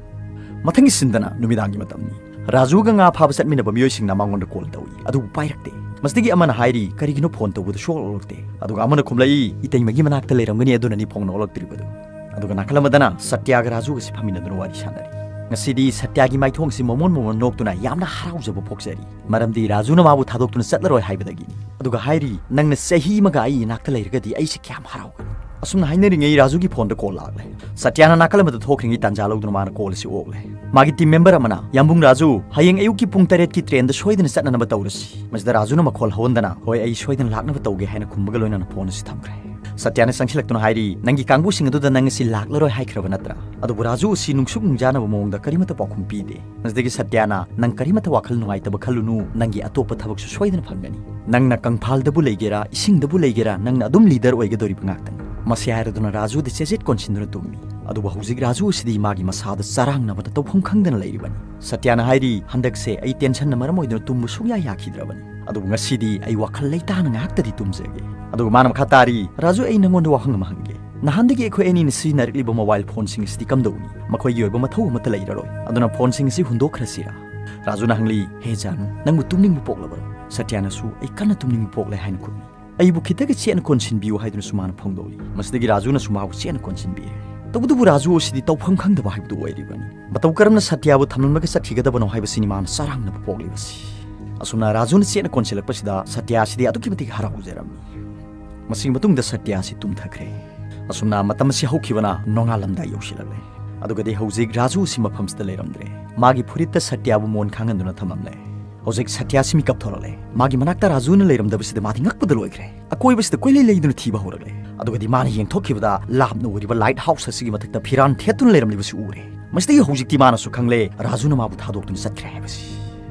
ꯃꯊꯪꯒꯤ ꯁꯤꯟꯗꯅ ꯅꯨꯃꯤꯗꯥꯡꯒꯤ ꯃꯇꯝꯅꯤ꯫ ꯔꯥꯖꯨꯒ ꯉꯥ ꯐꯥꯕ ꯆꯠꯃꯤꯟꯅꯕ ꯃꯤꯑꯣꯏꯁꯤꯡꯅ ꯃꯉꯣꯟꯗ ꯀꯣꯜ ꯇꯧꯏ, ꯑꯗꯨꯕꯨ ꯄꯥꯏꯔꯛꯇꯦ꯫ ꯃꯁꯤꯗꯒꯤ ꯑꯃꯅ ꯍꯥꯏꯔꯤ, "ꯀꯔꯤꯒꯤꯅꯣ ꯐꯣꯟ ꯇꯧꯕꯗ ꯁꯨꯡꯂꯧ ꯂꯧꯔꯛꯇꯦ?" ꯑꯗꯨꯒ ꯑꯃꯅ ꯈꯨꯝꯂꯛꯏ, "ꯏꯇꯩꯃꯒꯤ ꯃꯅꯥꯛꯇ ꯂꯩꯔꯝꯒꯅꯤ, ꯑꯗꯨꯅꯅꯤ ꯐꯣꯟ ꯂꯧꯔꯛꯇ꯭ꯔꯤꯕꯗꯨ꯫" ꯑꯗꯨꯒ ꯅꯥꯀꯜ ꯑꯃꯗꯅ ꯁꯇ꯭ꯌꯥꯒ ꯔꯥꯖꯨꯒꯁꯤ ꯐꯝꯃꯤꯟꯅꯗꯨꯅ ꯋꯥꯔꯤ ꯁꯥꯟꯅꯔꯤ꯫ ꯉꯁꯤꯗꯤ ꯁꯇ꯭ꯌꯥꯒꯤ ꯃꯥꯏꯊꯣꯡꯁꯤ ꯃꯃꯣꯟ ꯃꯃꯣꯟ ꯅꯣꯛꯇꯨꯅ ꯌꯥꯝꯅ ꯍꯔꯥꯎꯖꯕ ꯄꯣꯛꯆꯔꯤ꯫ ꯃꯔꯝꯗꯤ ꯔꯥꯖꯨꯅ ꯃꯥꯕꯨ ꯊꯥꯗꯣꯛꯇꯨꯅ ꯆꯠꯂꯔꯣꯏ ꯍꯥꯏꯕꯗꯒꯤꯅꯤ꯫ ꯑꯗꯨꯒ ꯍꯥꯏꯔꯤ, "ꯅꯪꯅ ꯆꯍꯤ ꯑꯃꯒ ꯑꯩ ꯏꯅꯥꯛꯇ ꯂꯩꯔꯒꯗꯤ ꯑꯩꯁꯦ ꯀꯌꯥꯝ ꯍꯔꯥꯎꯒꯅꯤ?" ꯑꯁꯨꯝꯅ ꯍꯥꯏꯅꯔꯤꯉꯩ ꯔꯥꯖꯨꯒꯤ ꯐꯣꯟꯗ ꯀꯣꯜ ꯂꯥꯛꯂꯦ꯫ ꯁꯇ꯭ꯌꯥꯅ ꯅꯥꯀꯜ ꯑꯃꯗ ꯊꯣꯛꯈ꯭ꯔꯤꯉꯩ ꯇꯥꯟꯖꯥ ꯂꯧꯗꯨꯅ ꯃꯥꯅ ꯀꯣꯜ ꯑꯁꯤ ꯑꯣꯛꯂꯦ꯫ ꯃꯥꯒꯤ ꯇꯤꯝ ꯃꯦꯝꯕꯔ ꯑꯃꯅ, "ꯌꯥꯝꯕꯨꯡ ꯔꯥꯖꯨ, ꯍꯌꯦꯡ ꯑꯌꯨꯛꯀꯤ ꯄꯨꯡ ꯇꯔꯦꯠꯀꯤ ꯇ꯭ꯔꯦꯟꯗ ꯁꯣꯏꯗꯅ ꯆꯠꯅꯅꯕ ꯇꯧꯔꯁꯤ꯫" ꯃꯁꯤꯗ ꯔꯥꯖꯨꯅ ꯃꯈꯣꯜ ꯍꯧꯍꯟꯗꯅ, "ꯍꯣꯏ, ꯑꯩ ꯁꯣꯏꯗꯅ ꯂꯥꯛꯅꯕ ꯇꯧꯒꯦ" ꯍꯥꯏꯅ ꯈꯨꯝꯕꯒ ꯂꯣꯏꯅꯅ ꯐꯣꯟ ꯑꯁꯤ ꯊꯝꯈ꯭ꯔꯦ꯫ ꯁꯇ꯭ꯌꯥꯅ ꯆꯪꯁꯤꯜꯂꯛꯇꯨꯅ ꯍꯥꯏꯔꯤ, "ꯅꯪꯒꯤ ꯀꯥꯡꯕꯨꯁꯤꯡ ꯑꯗꯨꯗ ꯅꯪ ꯉꯁꯤ ꯂꯥꯛꯂꯔꯣꯏ ꯍꯥꯏꯈ꯭ꯔꯕ ꯅꯠꯇ꯭ꯔꯥ?" ꯑꯗꯨꯕꯨ ꯔꯥꯖꯨ ꯑꯁꯤ ꯅꯨꯡꯁꯨꯛ ꯅꯨꯡꯖꯥꯅꯕ ꯃꯑꯣꯡꯗ ꯀꯔꯤꯃꯠꯇ ꯄꯥꯎꯈꯨꯝ ꯄꯤꯗꯦ꯫ ꯃꯁꯤꯗꯒꯤ ꯁꯇ꯭ꯌꯥꯅ, "ꯅꯪ ꯀꯔꯤꯃꯠꯇ ꯋꯥꯈꯜ ꯅꯨꯡꯉꯥꯏꯇꯕ ꯈꯜꯂꯨꯅꯨ, ꯅꯪꯒꯤ ꯑꯇꯣꯞꯄ ꯊꯕꯛꯁꯨ ꯁꯣꯏꯗꯅ ꯐꯪꯒꯅꯤ꯫ ꯅꯪꯅ ꯀꯪꯐꯥꯜꯗꯕꯨ ꯂꯩꯒꯦꯔꯥ, ꯏꯁꯤꯡꯗꯕꯨ ꯂꯩꯒꯦꯔꯥ, ꯅꯪꯅ ꯑꯗꯨꯝ ꯂꯤꯗꯔ ꯑꯣꯏꯒꯗꯧꯔꯤꯕ ꯉꯥꯛꯇꯅꯤ꯫" ꯃꯁꯤ ꯍꯥꯏꯔꯗꯨꯅ ꯔꯥꯖꯨꯗꯤ ꯆꯦꯖꯦꯠ ꯀꯣꯟꯁꯤꯟꯗꯨꯅ ꯇꯨꯝꯃꯤ꯫ ꯑꯗꯨꯕꯨ ꯍꯧꯖꯤꯛ ꯔꯥꯖꯨ ꯑꯁꯤꯗꯤ ꯃꯥꯒꯤ ꯃꯁꯥꯗ ꯆꯔꯥꯡꯅꯕꯗ ꯇꯧꯐꯝ ꯈꯪꯗꯅ ꯂꯩꯔꯤꯕꯅꯤ꯫ ꯁꯇ꯭ꯌꯥꯅ ꯍꯥꯏꯔꯤ, "ꯍꯟꯗꯛꯁꯦ ꯑꯩ ꯇꯦꯟꯁꯟꯅ ꯃꯔꯝ ꯑꯣꯏꯗꯨꯅ ꯇꯨꯝꯕ ꯁꯨꯡꯌꯥ ꯌꯥꯈꯤꯗ꯭ꯔꯕꯅꯤ꯫ ꯑꯗꯨꯕꯨ ꯉꯁꯤꯗꯤ ꯑꯩ ꯋꯥꯈꯜ ꯂꯩꯇꯥꯅ ꯉꯥꯏꯍꯥꯛꯇꯗꯤ ꯇꯨꯝꯖꯒꯦ꯫" ꯑꯗꯨꯒ ꯃꯥꯅ ꯃꯈꯥ ꯇꯥꯔꯤ, "ꯔꯥꯖꯨ, ꯑꯩ ꯅꯪꯉꯣꯟꯗ ꯋꯥꯍꯪ ꯑꯃ ꯍꯪꯒꯦ꯫ ꯅꯍꯥꯟꯗꯒꯤ ꯑꯩꯈꯣꯏ ꯑꯅꯤꯅ ꯁꯤꯖꯤꯟꯅꯔꯛꯂꯤꯕ ꯃꯣꯕꯥꯏꯜ ꯐꯣꯟꯁꯤꯡ ꯑꯁꯤꯗꯤ ꯀꯝꯗꯧꯅꯤ? ꯃꯈꯣꯏꯒꯤ ꯑꯣꯏꯕ ꯃꯊꯧ ꯑꯃꯠꯇ ꯂꯩꯔꯔꯣꯏ꯫ ꯑꯗꯨꯅ ꯐꯣꯟꯁꯤꯡ ꯑꯁꯤ ꯍꯨꯟꯗꯣꯛꯈ꯭ꯔꯁꯤꯔꯥ?" ꯔꯥꯖꯨꯅ ꯍꯪꯂꯤ, "ꯍꯦ ꯖꯥꯅꯨ, ꯅꯪꯕꯨ ꯇꯨꯝꯅꯤꯡꯕ ꯄꯣꯛꯂꯕ꯭ꯔꯣ?" ꯁꯇ꯭ꯌꯥꯅꯁꯨ, "ꯑꯩ ꯀꯟꯅ ꯇꯨꯝꯅꯤꯡꯕ ꯄꯣꯛꯂꯦ" ꯍꯥꯏꯅ ꯈꯨꯝꯃꯤ꯫ "ꯑꯩꯕꯨ ꯈꯤꯇꯒ ꯆꯦꯠꯅ ꯀꯣꯟꯁꯤꯟꯕꯤꯌꯨ" ꯍꯥꯏꯗꯨꯅꯁꯨ ꯃꯥꯅ ꯐꯣꯡꯗꯣꯛꯂꯤ꯫ ꯃꯁꯤꯗꯒꯤ ꯔꯥꯖꯨꯅꯁꯨ ꯃꯥꯕꯨ ꯆꯦꯠꯅ ꯀꯣꯟꯁꯤꯟꯕꯤꯔꯦ꯫ ꯇꯧꯕꯇꯕꯨ ꯔꯥꯖꯨ ꯑꯁꯤꯗꯤ ꯇꯧꯐꯝ ꯈꯪꯗꯕ ꯍꯥꯏꯕꯗꯨ ꯑꯣꯏꯔꯤꯕꯅꯤ꯫ ꯃꯇꯧ ꯀꯔꯝꯅ ꯁꯇ꯭ꯌꯥꯕꯨ ꯊꯝꯂꯝꯂꯒ ꯆꯠꯈꯤꯒꯗꯕꯅꯣ ꯍꯥꯏꯕꯁꯤꯅꯤ ꯃꯥꯅ ꯆꯔꯥꯡꯅꯕ ꯄꯣꯛꯂꯤꯕꯁꯤ꯫ ꯑꯁꯨꯝꯅ ꯔꯥꯖꯨꯅ ꯆꯦꯠꯅ ꯀꯣꯟꯁꯤꯜꯂꯛꯄꯁꯤꯗ ꯁꯇ꯭ꯌꯥ ꯑꯁꯤꯗꯤ ꯑꯗꯨꯛꯀꯤ ꯃꯇꯤꯛ ꯍꯔꯥꯎꯖꯔꯝꯃꯤ꯫ ꯃꯁꯤꯒꯤ ꯃꯇꯨꯡꯗ ꯁꯇ꯭ꯌꯥ ꯑꯁꯤ ꯇꯨꯝꯊꯈ꯭ꯔꯦ꯫ ꯑꯁꯨꯝꯅ ꯃꯇꯝ ꯑꯁꯤ ꯍꯧꯈꯤꯕꯅ ꯅꯣꯡꯉꯥꯜꯂꯝꯗꯥꯏ ꯌꯧꯁꯤꯜꯂꯛꯂꯦ꯫ ꯑꯗꯨꯒꯗꯤ ꯍꯧꯖꯤꯛ ꯔꯥꯖꯨ ꯑꯁꯤ ꯃꯐꯝꯁꯤꯗ ꯂꯩꯔꯝꯗ꯭ꯔꯦ꯫ ꯃꯥꯒꯤ ꯐꯨꯔꯤꯠꯇ ꯁꯇ꯭ꯌꯥꯕꯨ ꯃꯣꯟ ꯈꯥꯡꯍꯟꯗꯨꯅ ꯊꯝꯂꯝꯂꯦ꯫ ꯍꯧꯖꯤꯛ ꯁꯇ꯭ꯌꯥ ꯑꯁꯤ ꯃꯤꯀꯞ ꯊꯣꯛꯂꯛꯂꯦ꯫ ꯃꯥꯒꯤ ꯃꯅꯥꯛꯇ ꯔꯥꯖꯨꯅ ꯂꯩꯔꯝꯗꯕꯁꯤꯗ ꯃꯥꯗꯤ ꯉꯛꯄꯗ ꯂꯣꯏꯈ꯭ꯔꯦ꯫ ꯑꯀꯣꯏꯕꯁꯤꯗ ꯀꯣꯏꯂꯩ ꯂꯩꯗꯨꯅ ꯊꯤꯕ ꯍꯧꯔꯛꯂꯦ꯫ ꯑꯗꯨꯒꯗꯤ ꯃꯥꯅ ꯌꯦꯡꯊꯣꯛꯈꯤꯕꯗ ꯂꯥꯞꯅ ꯎꯔꯤꯕ ꯂꯥꯏꯠ ꯍꯥꯎꯁ ꯑꯁꯤꯒꯤ ꯃꯊꯛꯇ ꯐꯤꯔꯥꯟ ꯊꯦꯠꯇꯨꯅ ꯂꯩꯔꯝꯂꯤꯕꯁꯤ ꯎꯔꯦ꯫ ꯃꯁꯤꯗꯒꯤ ꯍꯧꯖꯤꯛꯇꯤ ꯃꯥꯅꯁꯨ ꯈꯪꯂꯦ ꯔꯥꯖꯨꯅ ꯃꯥꯕꯨ ꯊꯥꯗꯣꯛꯇꯨꯅ ꯆꯠꯈ꯭ꯔꯦ ꯍꯥꯏꯕꯁꯤ꯫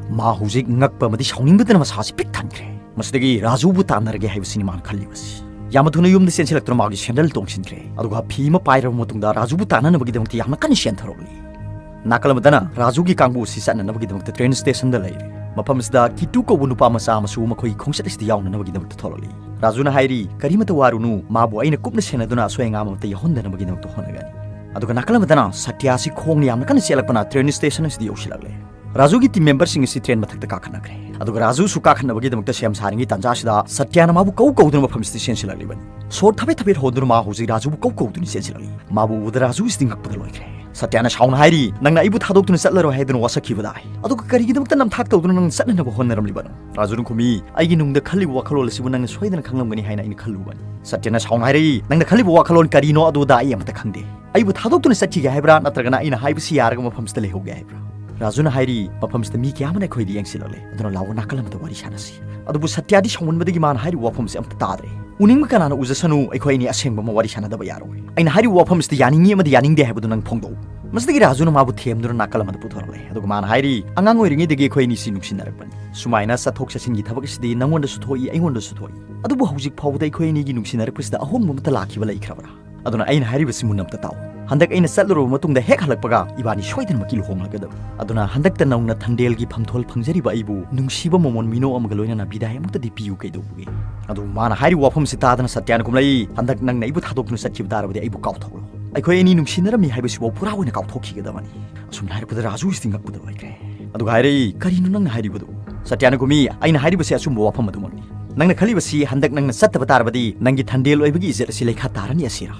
ꯃꯥ ꯍꯧꯖꯤꯛ ꯉꯛꯄ ꯑꯃꯗꯤ ꯁꯥꯎꯅꯤꯡꯕꯗꯅ ꯃꯁꯥꯁꯤ ꯄꯤꯛ ꯊꯟꯈ꯭ꯔꯦ꯫ ꯃꯁꯤꯗꯒꯤ ꯔꯥꯖꯨꯕꯨ ꯇꯥꯟꯅꯔꯒꯦ ꯍꯥꯏꯕꯁꯤꯅꯤ ꯃꯥꯅ ꯈꯜꯂꯤꯕꯁꯤ꯫ ꯌꯥꯝꯅ ꯊꯨꯅ ꯌꯨꯝꯗ ꯆꯦꯟꯁꯤꯜꯂꯛꯇꯨꯅ ꯃꯥꯒꯤ ꯁꯦꯟꯗꯜ ꯇꯣꯡꯁꯤꯟꯈ꯭ꯔꯦ꯫ ꯑꯗꯨꯒ ꯐꯤ ꯑꯃ ꯄꯥꯏꯔꯕ ꯃꯇꯨꯡꯗ ꯔꯥꯖꯨꯕꯨ ꯇꯥꯟꯅꯅꯕꯒꯤꯗꯃꯛꯇ ꯌꯥꯝꯅ ꯀꯟꯅ ꯆꯦꯟꯊꯔꯛꯂꯤ꯫ ꯅꯥꯀꯜ ꯑꯃꯗꯅ ꯔꯥꯖꯨꯒꯤ ꯀꯥꯡꯕꯨ ꯑꯁꯤ ꯆꯠꯅꯅꯕꯒꯤꯗꯃꯛꯇ ꯇ꯭ꯔꯦꯟ ꯁ꯭ꯇꯦꯁꯟꯗ ꯂꯩꯔꯦ꯫ ꯃꯐꯝ ꯑꯁꯤꯗ ꯀꯤꯇꯨ ꯀꯧꯕ ꯅꯨꯄꯥ ꯃꯆꯥ ꯑꯃꯁꯨ ꯃꯈꯣꯏꯒꯤ ꯈꯣꯡꯆꯠ ꯑꯁꯤꯗ ꯌꯥꯎꯅꯅꯕꯒꯤꯗꯃꯛꯇ ꯊꯣꯛꯂꯛꯂꯤ꯫ ꯔꯥꯖꯨꯅ ꯍꯥꯏꯔꯤ, "ꯀꯔꯤꯃꯠꯇ ꯋꯥꯔꯨꯅꯨ, ꯃꯥꯕꯨ ꯑꯩꯅ ꯀꯨꯞꯅ ꯁꯦꯟꯅꯗꯨꯅ ꯑꯁꯣꯏ ꯑꯉꯥꯝ ꯑꯃꯠꯇ ꯌꯥꯎꯍꯟꯗꯅꯕꯒꯤꯗꯃꯛꯇ ꯍꯣꯠꯅꯒꯅꯤ꯫" ꯑꯗꯨꯒ ꯅꯥꯀꯜ ꯑꯃꯗꯅ ꯁꯇ꯭ꯌꯥ ꯑꯁꯤ ꯈꯣꯡꯅ ꯌꯥꯝꯅ ꯀꯟꯅ ꯆꯦꯜꯂꯛꯄꯅ ꯇ꯭ꯔꯦꯟ ꯁ꯭ꯇꯦꯁꯟ ꯑꯁꯤꯗ ꯌꯧꯁꯤꯜꯂꯛꯂꯦ꯫ ꯔꯥꯖꯨꯒꯤ ꯇꯤꯝ ꯃꯦꯝꯕꯔꯁꯤꯡ ꯑꯁꯤ ꯇ꯭ꯔꯦꯟ ꯃꯊꯛꯇ ꯀꯥꯈꯠꯅꯈ꯭ꯔꯦ꯫ ꯑꯗꯨꯒ ꯔꯥꯖꯨꯁꯨ ꯀꯥꯈꯠꯅꯕꯒꯤꯗꯃꯛꯇ ꯁꯦꯝ ꯁꯥꯔꯤꯉꯩ ꯇꯥꯟꯖꯥ ꯑꯁꯤꯗ ꯁꯇ꯭ꯌꯥꯅ ꯃꯥꯕꯨ ꯀꯧ ꯀꯧꯗꯨꯅ ꯃꯐꯝ ꯑꯁꯤꯗ ꯆꯦꯟꯁꯤꯜꯂꯛꯂꯤꯕꯅꯤ꯫ ꯁꯣꯔ ꯊꯕꯦꯠ ꯊꯕꯦꯠ ꯍꯣꯟꯗꯨꯅ ꯃꯥ ꯍꯧꯖꯤꯛ ꯔꯥꯖꯨꯕꯨ ꯀꯧ ꯀꯧꯗꯨꯅ ꯆꯦꯟꯁꯤꯜꯂꯛꯂꯤ꯫ ꯃꯥꯕꯨ ꯎꯕꯗ ꯔꯥꯖꯨ ꯑꯁꯤꯗꯤ ꯉꯛꯄꯗ ꯂꯣꯏꯈ꯭ꯔꯦ꯫ ꯁꯇ꯭ꯌꯥꯅ ꯁꯥꯎꯅ ꯍꯥꯏꯔꯤ, "ꯅꯪꯅ ꯑꯩꯕꯨ ꯊꯥꯗꯣꯛꯇꯨꯅ ꯆꯠꯂꯔꯣꯏ ꯍꯥꯏꯗꯨꯅ ꯋꯥꯁꯛꯈꯤꯕꯗꯥꯏ, ꯑꯗꯨꯒ ꯀꯔꯤꯒꯤꯗꯃꯛꯇ ꯅꯝꯊꯥꯛ ꯇꯧꯗꯨꯅ ꯅꯪ ꯆꯠꯅꯅꯕ ꯍꯣꯠꯅꯔꯝꯂꯤꯕꯅꯣ?" ꯔꯥꯖꯨꯅ ꯈꯨꯝꯃꯤ, "ꯑꯩꯒꯤ ꯅꯨꯡꯗ ꯈꯜꯂꯤꯕ ꯋꯥꯈꯜꯂꯣꯟ ꯑꯁꯤꯕꯨ ꯅꯪꯅ ꯁꯣꯏꯗꯅ ꯈꯪꯂꯝꯒꯅꯤ ꯍꯥꯏꯅ ꯑꯩꯅ ꯈꯜꯂꯨꯕꯅꯤ꯫" ꯁꯇ꯭ꯌꯅ ꯁꯥꯎꯅ ꯍꯥꯏꯔꯛꯏ, "ꯅꯪꯅ ꯈꯜꯂꯤꯕ ꯋꯥꯈꯜꯂꯣꯟ ꯀꯔꯤꯅꯣ ꯑꯗꯨꯗ ꯑꯩ ꯑꯃꯠꯇ ꯈꯪꯗꯦ꯫ ꯑꯩꯕꯨ ꯊꯥꯗꯣꯛꯇꯨꯅ ꯆꯠꯈꯤꯒꯦ ꯍꯥꯏꯕ꯭ꯔꯥ, ꯅꯠꯇ꯭ꯔꯒꯅ ꯑꯩꯅ ꯍꯥꯏꯕꯁꯤ ꯌꯥꯔꯒ ꯃꯐꯝꯁꯤꯗ ꯂꯩꯍꯧꯒꯦ ꯍꯥꯏꯕ꯭ꯔꯥ?" ꯔꯥꯖꯨꯅ ꯍꯥꯏꯔꯤ, "ꯃꯐꯝꯁꯤꯗ ꯃꯤ ꯀꯌꯥ ꯑꯃꯅ ꯑꯩꯈꯣꯏꯗ ꯌꯦꯡꯁꯤꯜꯂꯛꯂꯦ, ꯑꯗꯨꯅ ꯂꯥꯛꯑꯣ, ꯅꯥꯀꯜ ꯑꯃꯗ ꯋꯥꯔꯤ ꯁꯥꯟꯅꯁꯤ꯫" ꯑꯗꯨꯕꯨ ꯁꯇ꯭ꯌꯥꯗꯤ ꯁꯥꯎꯃꯟꯕꯗꯒꯤ ꯃꯥꯅ ꯍꯥꯏꯔꯤꯕ ꯋꯥꯐꯝꯁꯤ ꯑꯝꯇ ꯇꯥꯗ꯭ꯔꯦ꯫ "ꯎꯅꯤꯡꯕ ꯀꯅꯥꯅ ꯎꯖꯁꯅꯨ, ꯑꯩꯈꯣꯏ ꯑꯅꯤ ꯑꯁꯦꯡꯕ ꯑꯃ ꯋꯥꯔꯤ ꯁꯥꯟꯅꯗꯕ ꯌꯥꯔꯣꯏ꯫ ꯑꯩꯅ ꯍꯥꯏꯔꯤꯕ ꯋꯥꯐꯝꯁꯤꯗ ꯌꯥꯅꯤꯡꯉꯤ ꯑꯃꯗꯤ ꯌꯥꯅꯤꯡꯗꯦ ꯍꯥꯏꯕꯗꯨ ꯅꯪ ꯐꯣꯡꯗꯣꯛꯎ꯫" ꯃꯁꯤꯗꯒꯤ ꯔꯥꯖꯨꯅ ꯃꯥꯕꯨ ꯊꯦꯝꯗꯨꯅ ꯅꯥꯀꯜ ꯑꯃꯗ ꯄꯨꯊꯣꯔꯛꯂꯦ, ꯑꯗꯨꯒ ꯃꯥꯅ ꯍꯥꯏꯔꯤ, "ꯑꯉꯥꯡ ꯑꯣꯏꯔꯤꯉꯩꯗꯒꯤ ꯑꯩꯈꯣꯏ ꯑꯅꯤꯁꯤ ꯅꯨꯡꯁꯤꯅꯔꯛꯄꯅꯤ꯫ ꯁꯨꯃꯥꯏꯅ ꯆꯠꯊꯣꯛ ꯆꯠꯁꯤꯟꯒꯤ ꯊꯕꯛ ꯑꯁꯤꯗꯤ ꯅꯪꯉꯣꯟꯗꯁꯨ ꯊꯣꯛꯏ, ꯑꯩꯉꯣꯟꯗꯁꯨ ꯊꯣꯛꯏ꯫ ꯑꯗꯨꯕꯨ ꯍꯧꯖꯤꯛ ꯐꯥꯎꯕꯗ ꯑꯩꯈꯣꯏ ꯑꯅꯤꯒꯤ ꯅꯨꯡꯁꯤꯅꯔꯛꯄꯁꯤꯗ ꯑꯍꯣꯡꯕ ꯑꯃꯠꯇ ꯂꯥꯛꯈꯤꯕ ꯂꯩꯈ꯭ꯔꯕ꯭ꯔꯥ? ꯑꯗꯨꯅ ꯑꯩꯅ ꯍꯥꯏꯔꯤꯕꯁꯤ ꯃꯨꯟꯅ ꯑꯝꯇ ꯇꯥꯎ꯫ ꯍꯟꯗꯛ ꯑꯩꯅ ꯆꯠꯂꯨꯔꯕ ꯃꯇꯨꯡꯗ ꯍꯦꯛ ꯍꯜꯂꯛꯄꯒ ꯏꯕꯥꯅꯤ ꯁꯣꯏꯗꯅꯃꯛꯀꯤ ꯂꯨꯍꯣꯡꯂꯒꯗꯕꯅꯤ꯫ ꯑꯗꯨꯅ ꯍꯟꯗꯛꯇ ꯅꯧꯅ ꯊꯟꯗꯦꯜꯒꯤ ꯐꯝꯊꯣꯜ ꯐꯪꯖꯔꯤꯕ ꯑꯩꯕꯨ ꯅꯨꯡꯁꯤꯕ ꯃꯃꯣꯟ ꯃꯤꯅꯣꯛ ꯑꯃꯒ ꯂꯣꯏꯅꯅ ꯕꯤꯗꯥꯏ ꯑꯃꯨꯛꯇꯗꯤ ꯄꯤꯌꯨ ꯀꯩꯗꯧꯕꯒꯦ?" ꯑꯗꯨ ꯃꯥꯅ ꯍꯥꯏꯔꯤꯕ ꯋꯥꯐꯝꯁꯤ ꯇꯥꯗꯅ ꯁꯇ꯭ꯌꯥꯅ ꯈꯨꯝꯂꯛꯏ, "ꯍꯟꯗꯛ ꯅꯪꯅ ꯑꯩꯕꯨ ꯊꯥꯗꯣꯛꯇꯨꯅ ꯆꯠꯈꯤꯕ ꯇꯥꯔꯕꯗꯤ ꯑꯩꯕꯨ ꯀꯥꯎꯊꯣꯛꯂꯣ꯫ ꯑꯩꯈꯣꯏ ꯑꯅꯤ ꯅꯨꯡꯁꯤꯅꯔꯝꯃꯤ ꯍꯥꯏꯕꯁꯤꯐꯥꯎ ꯄꯨꯔꯥ ꯑꯣꯏꯅ ꯀꯥꯎꯊꯣꯛꯈꯤꯒꯗꯕꯅꯤ꯫" ꯑꯁꯨꯝꯅ ꯍꯥꯏꯔꯛꯄꯗ ꯔꯥꯖꯨꯁꯤꯗꯤ ꯉꯛꯄꯗ ꯂꯣꯏꯈ꯭ꯔꯦ꯫ ꯑꯗꯨꯒ ꯍꯥꯏꯔꯛꯏ, "ꯀꯔꯤꯅꯣ ꯅꯪꯅ ꯍꯥꯏꯔꯤꯕꯗꯨ?" ꯁꯇ꯭ꯌꯥꯅ ꯈꯨꯝꯃꯤ, "ꯑꯩꯅ ꯍꯥꯏꯔꯤꯕꯁꯤ ꯑꯆꯨꯝꯕ ꯋꯥꯐꯝ ꯑꯗꯨꯃꯛꯅꯤ꯫ ꯅꯪꯅ ꯈꯜꯂꯤꯕꯁꯤ ꯍꯟꯗꯛ ꯅꯪꯅ ꯆꯠꯇꯕ ꯇꯥꯔꯕꯗꯤ ꯅꯪꯒꯤ ꯊꯟꯗꯦꯜ ꯑꯣꯏꯕꯒꯤ ꯏꯖꯠ ꯑꯁꯤ ꯂꯩꯈꯥ ꯇꯥꯔꯅꯤ ꯑꯁꯤꯔꯥ?"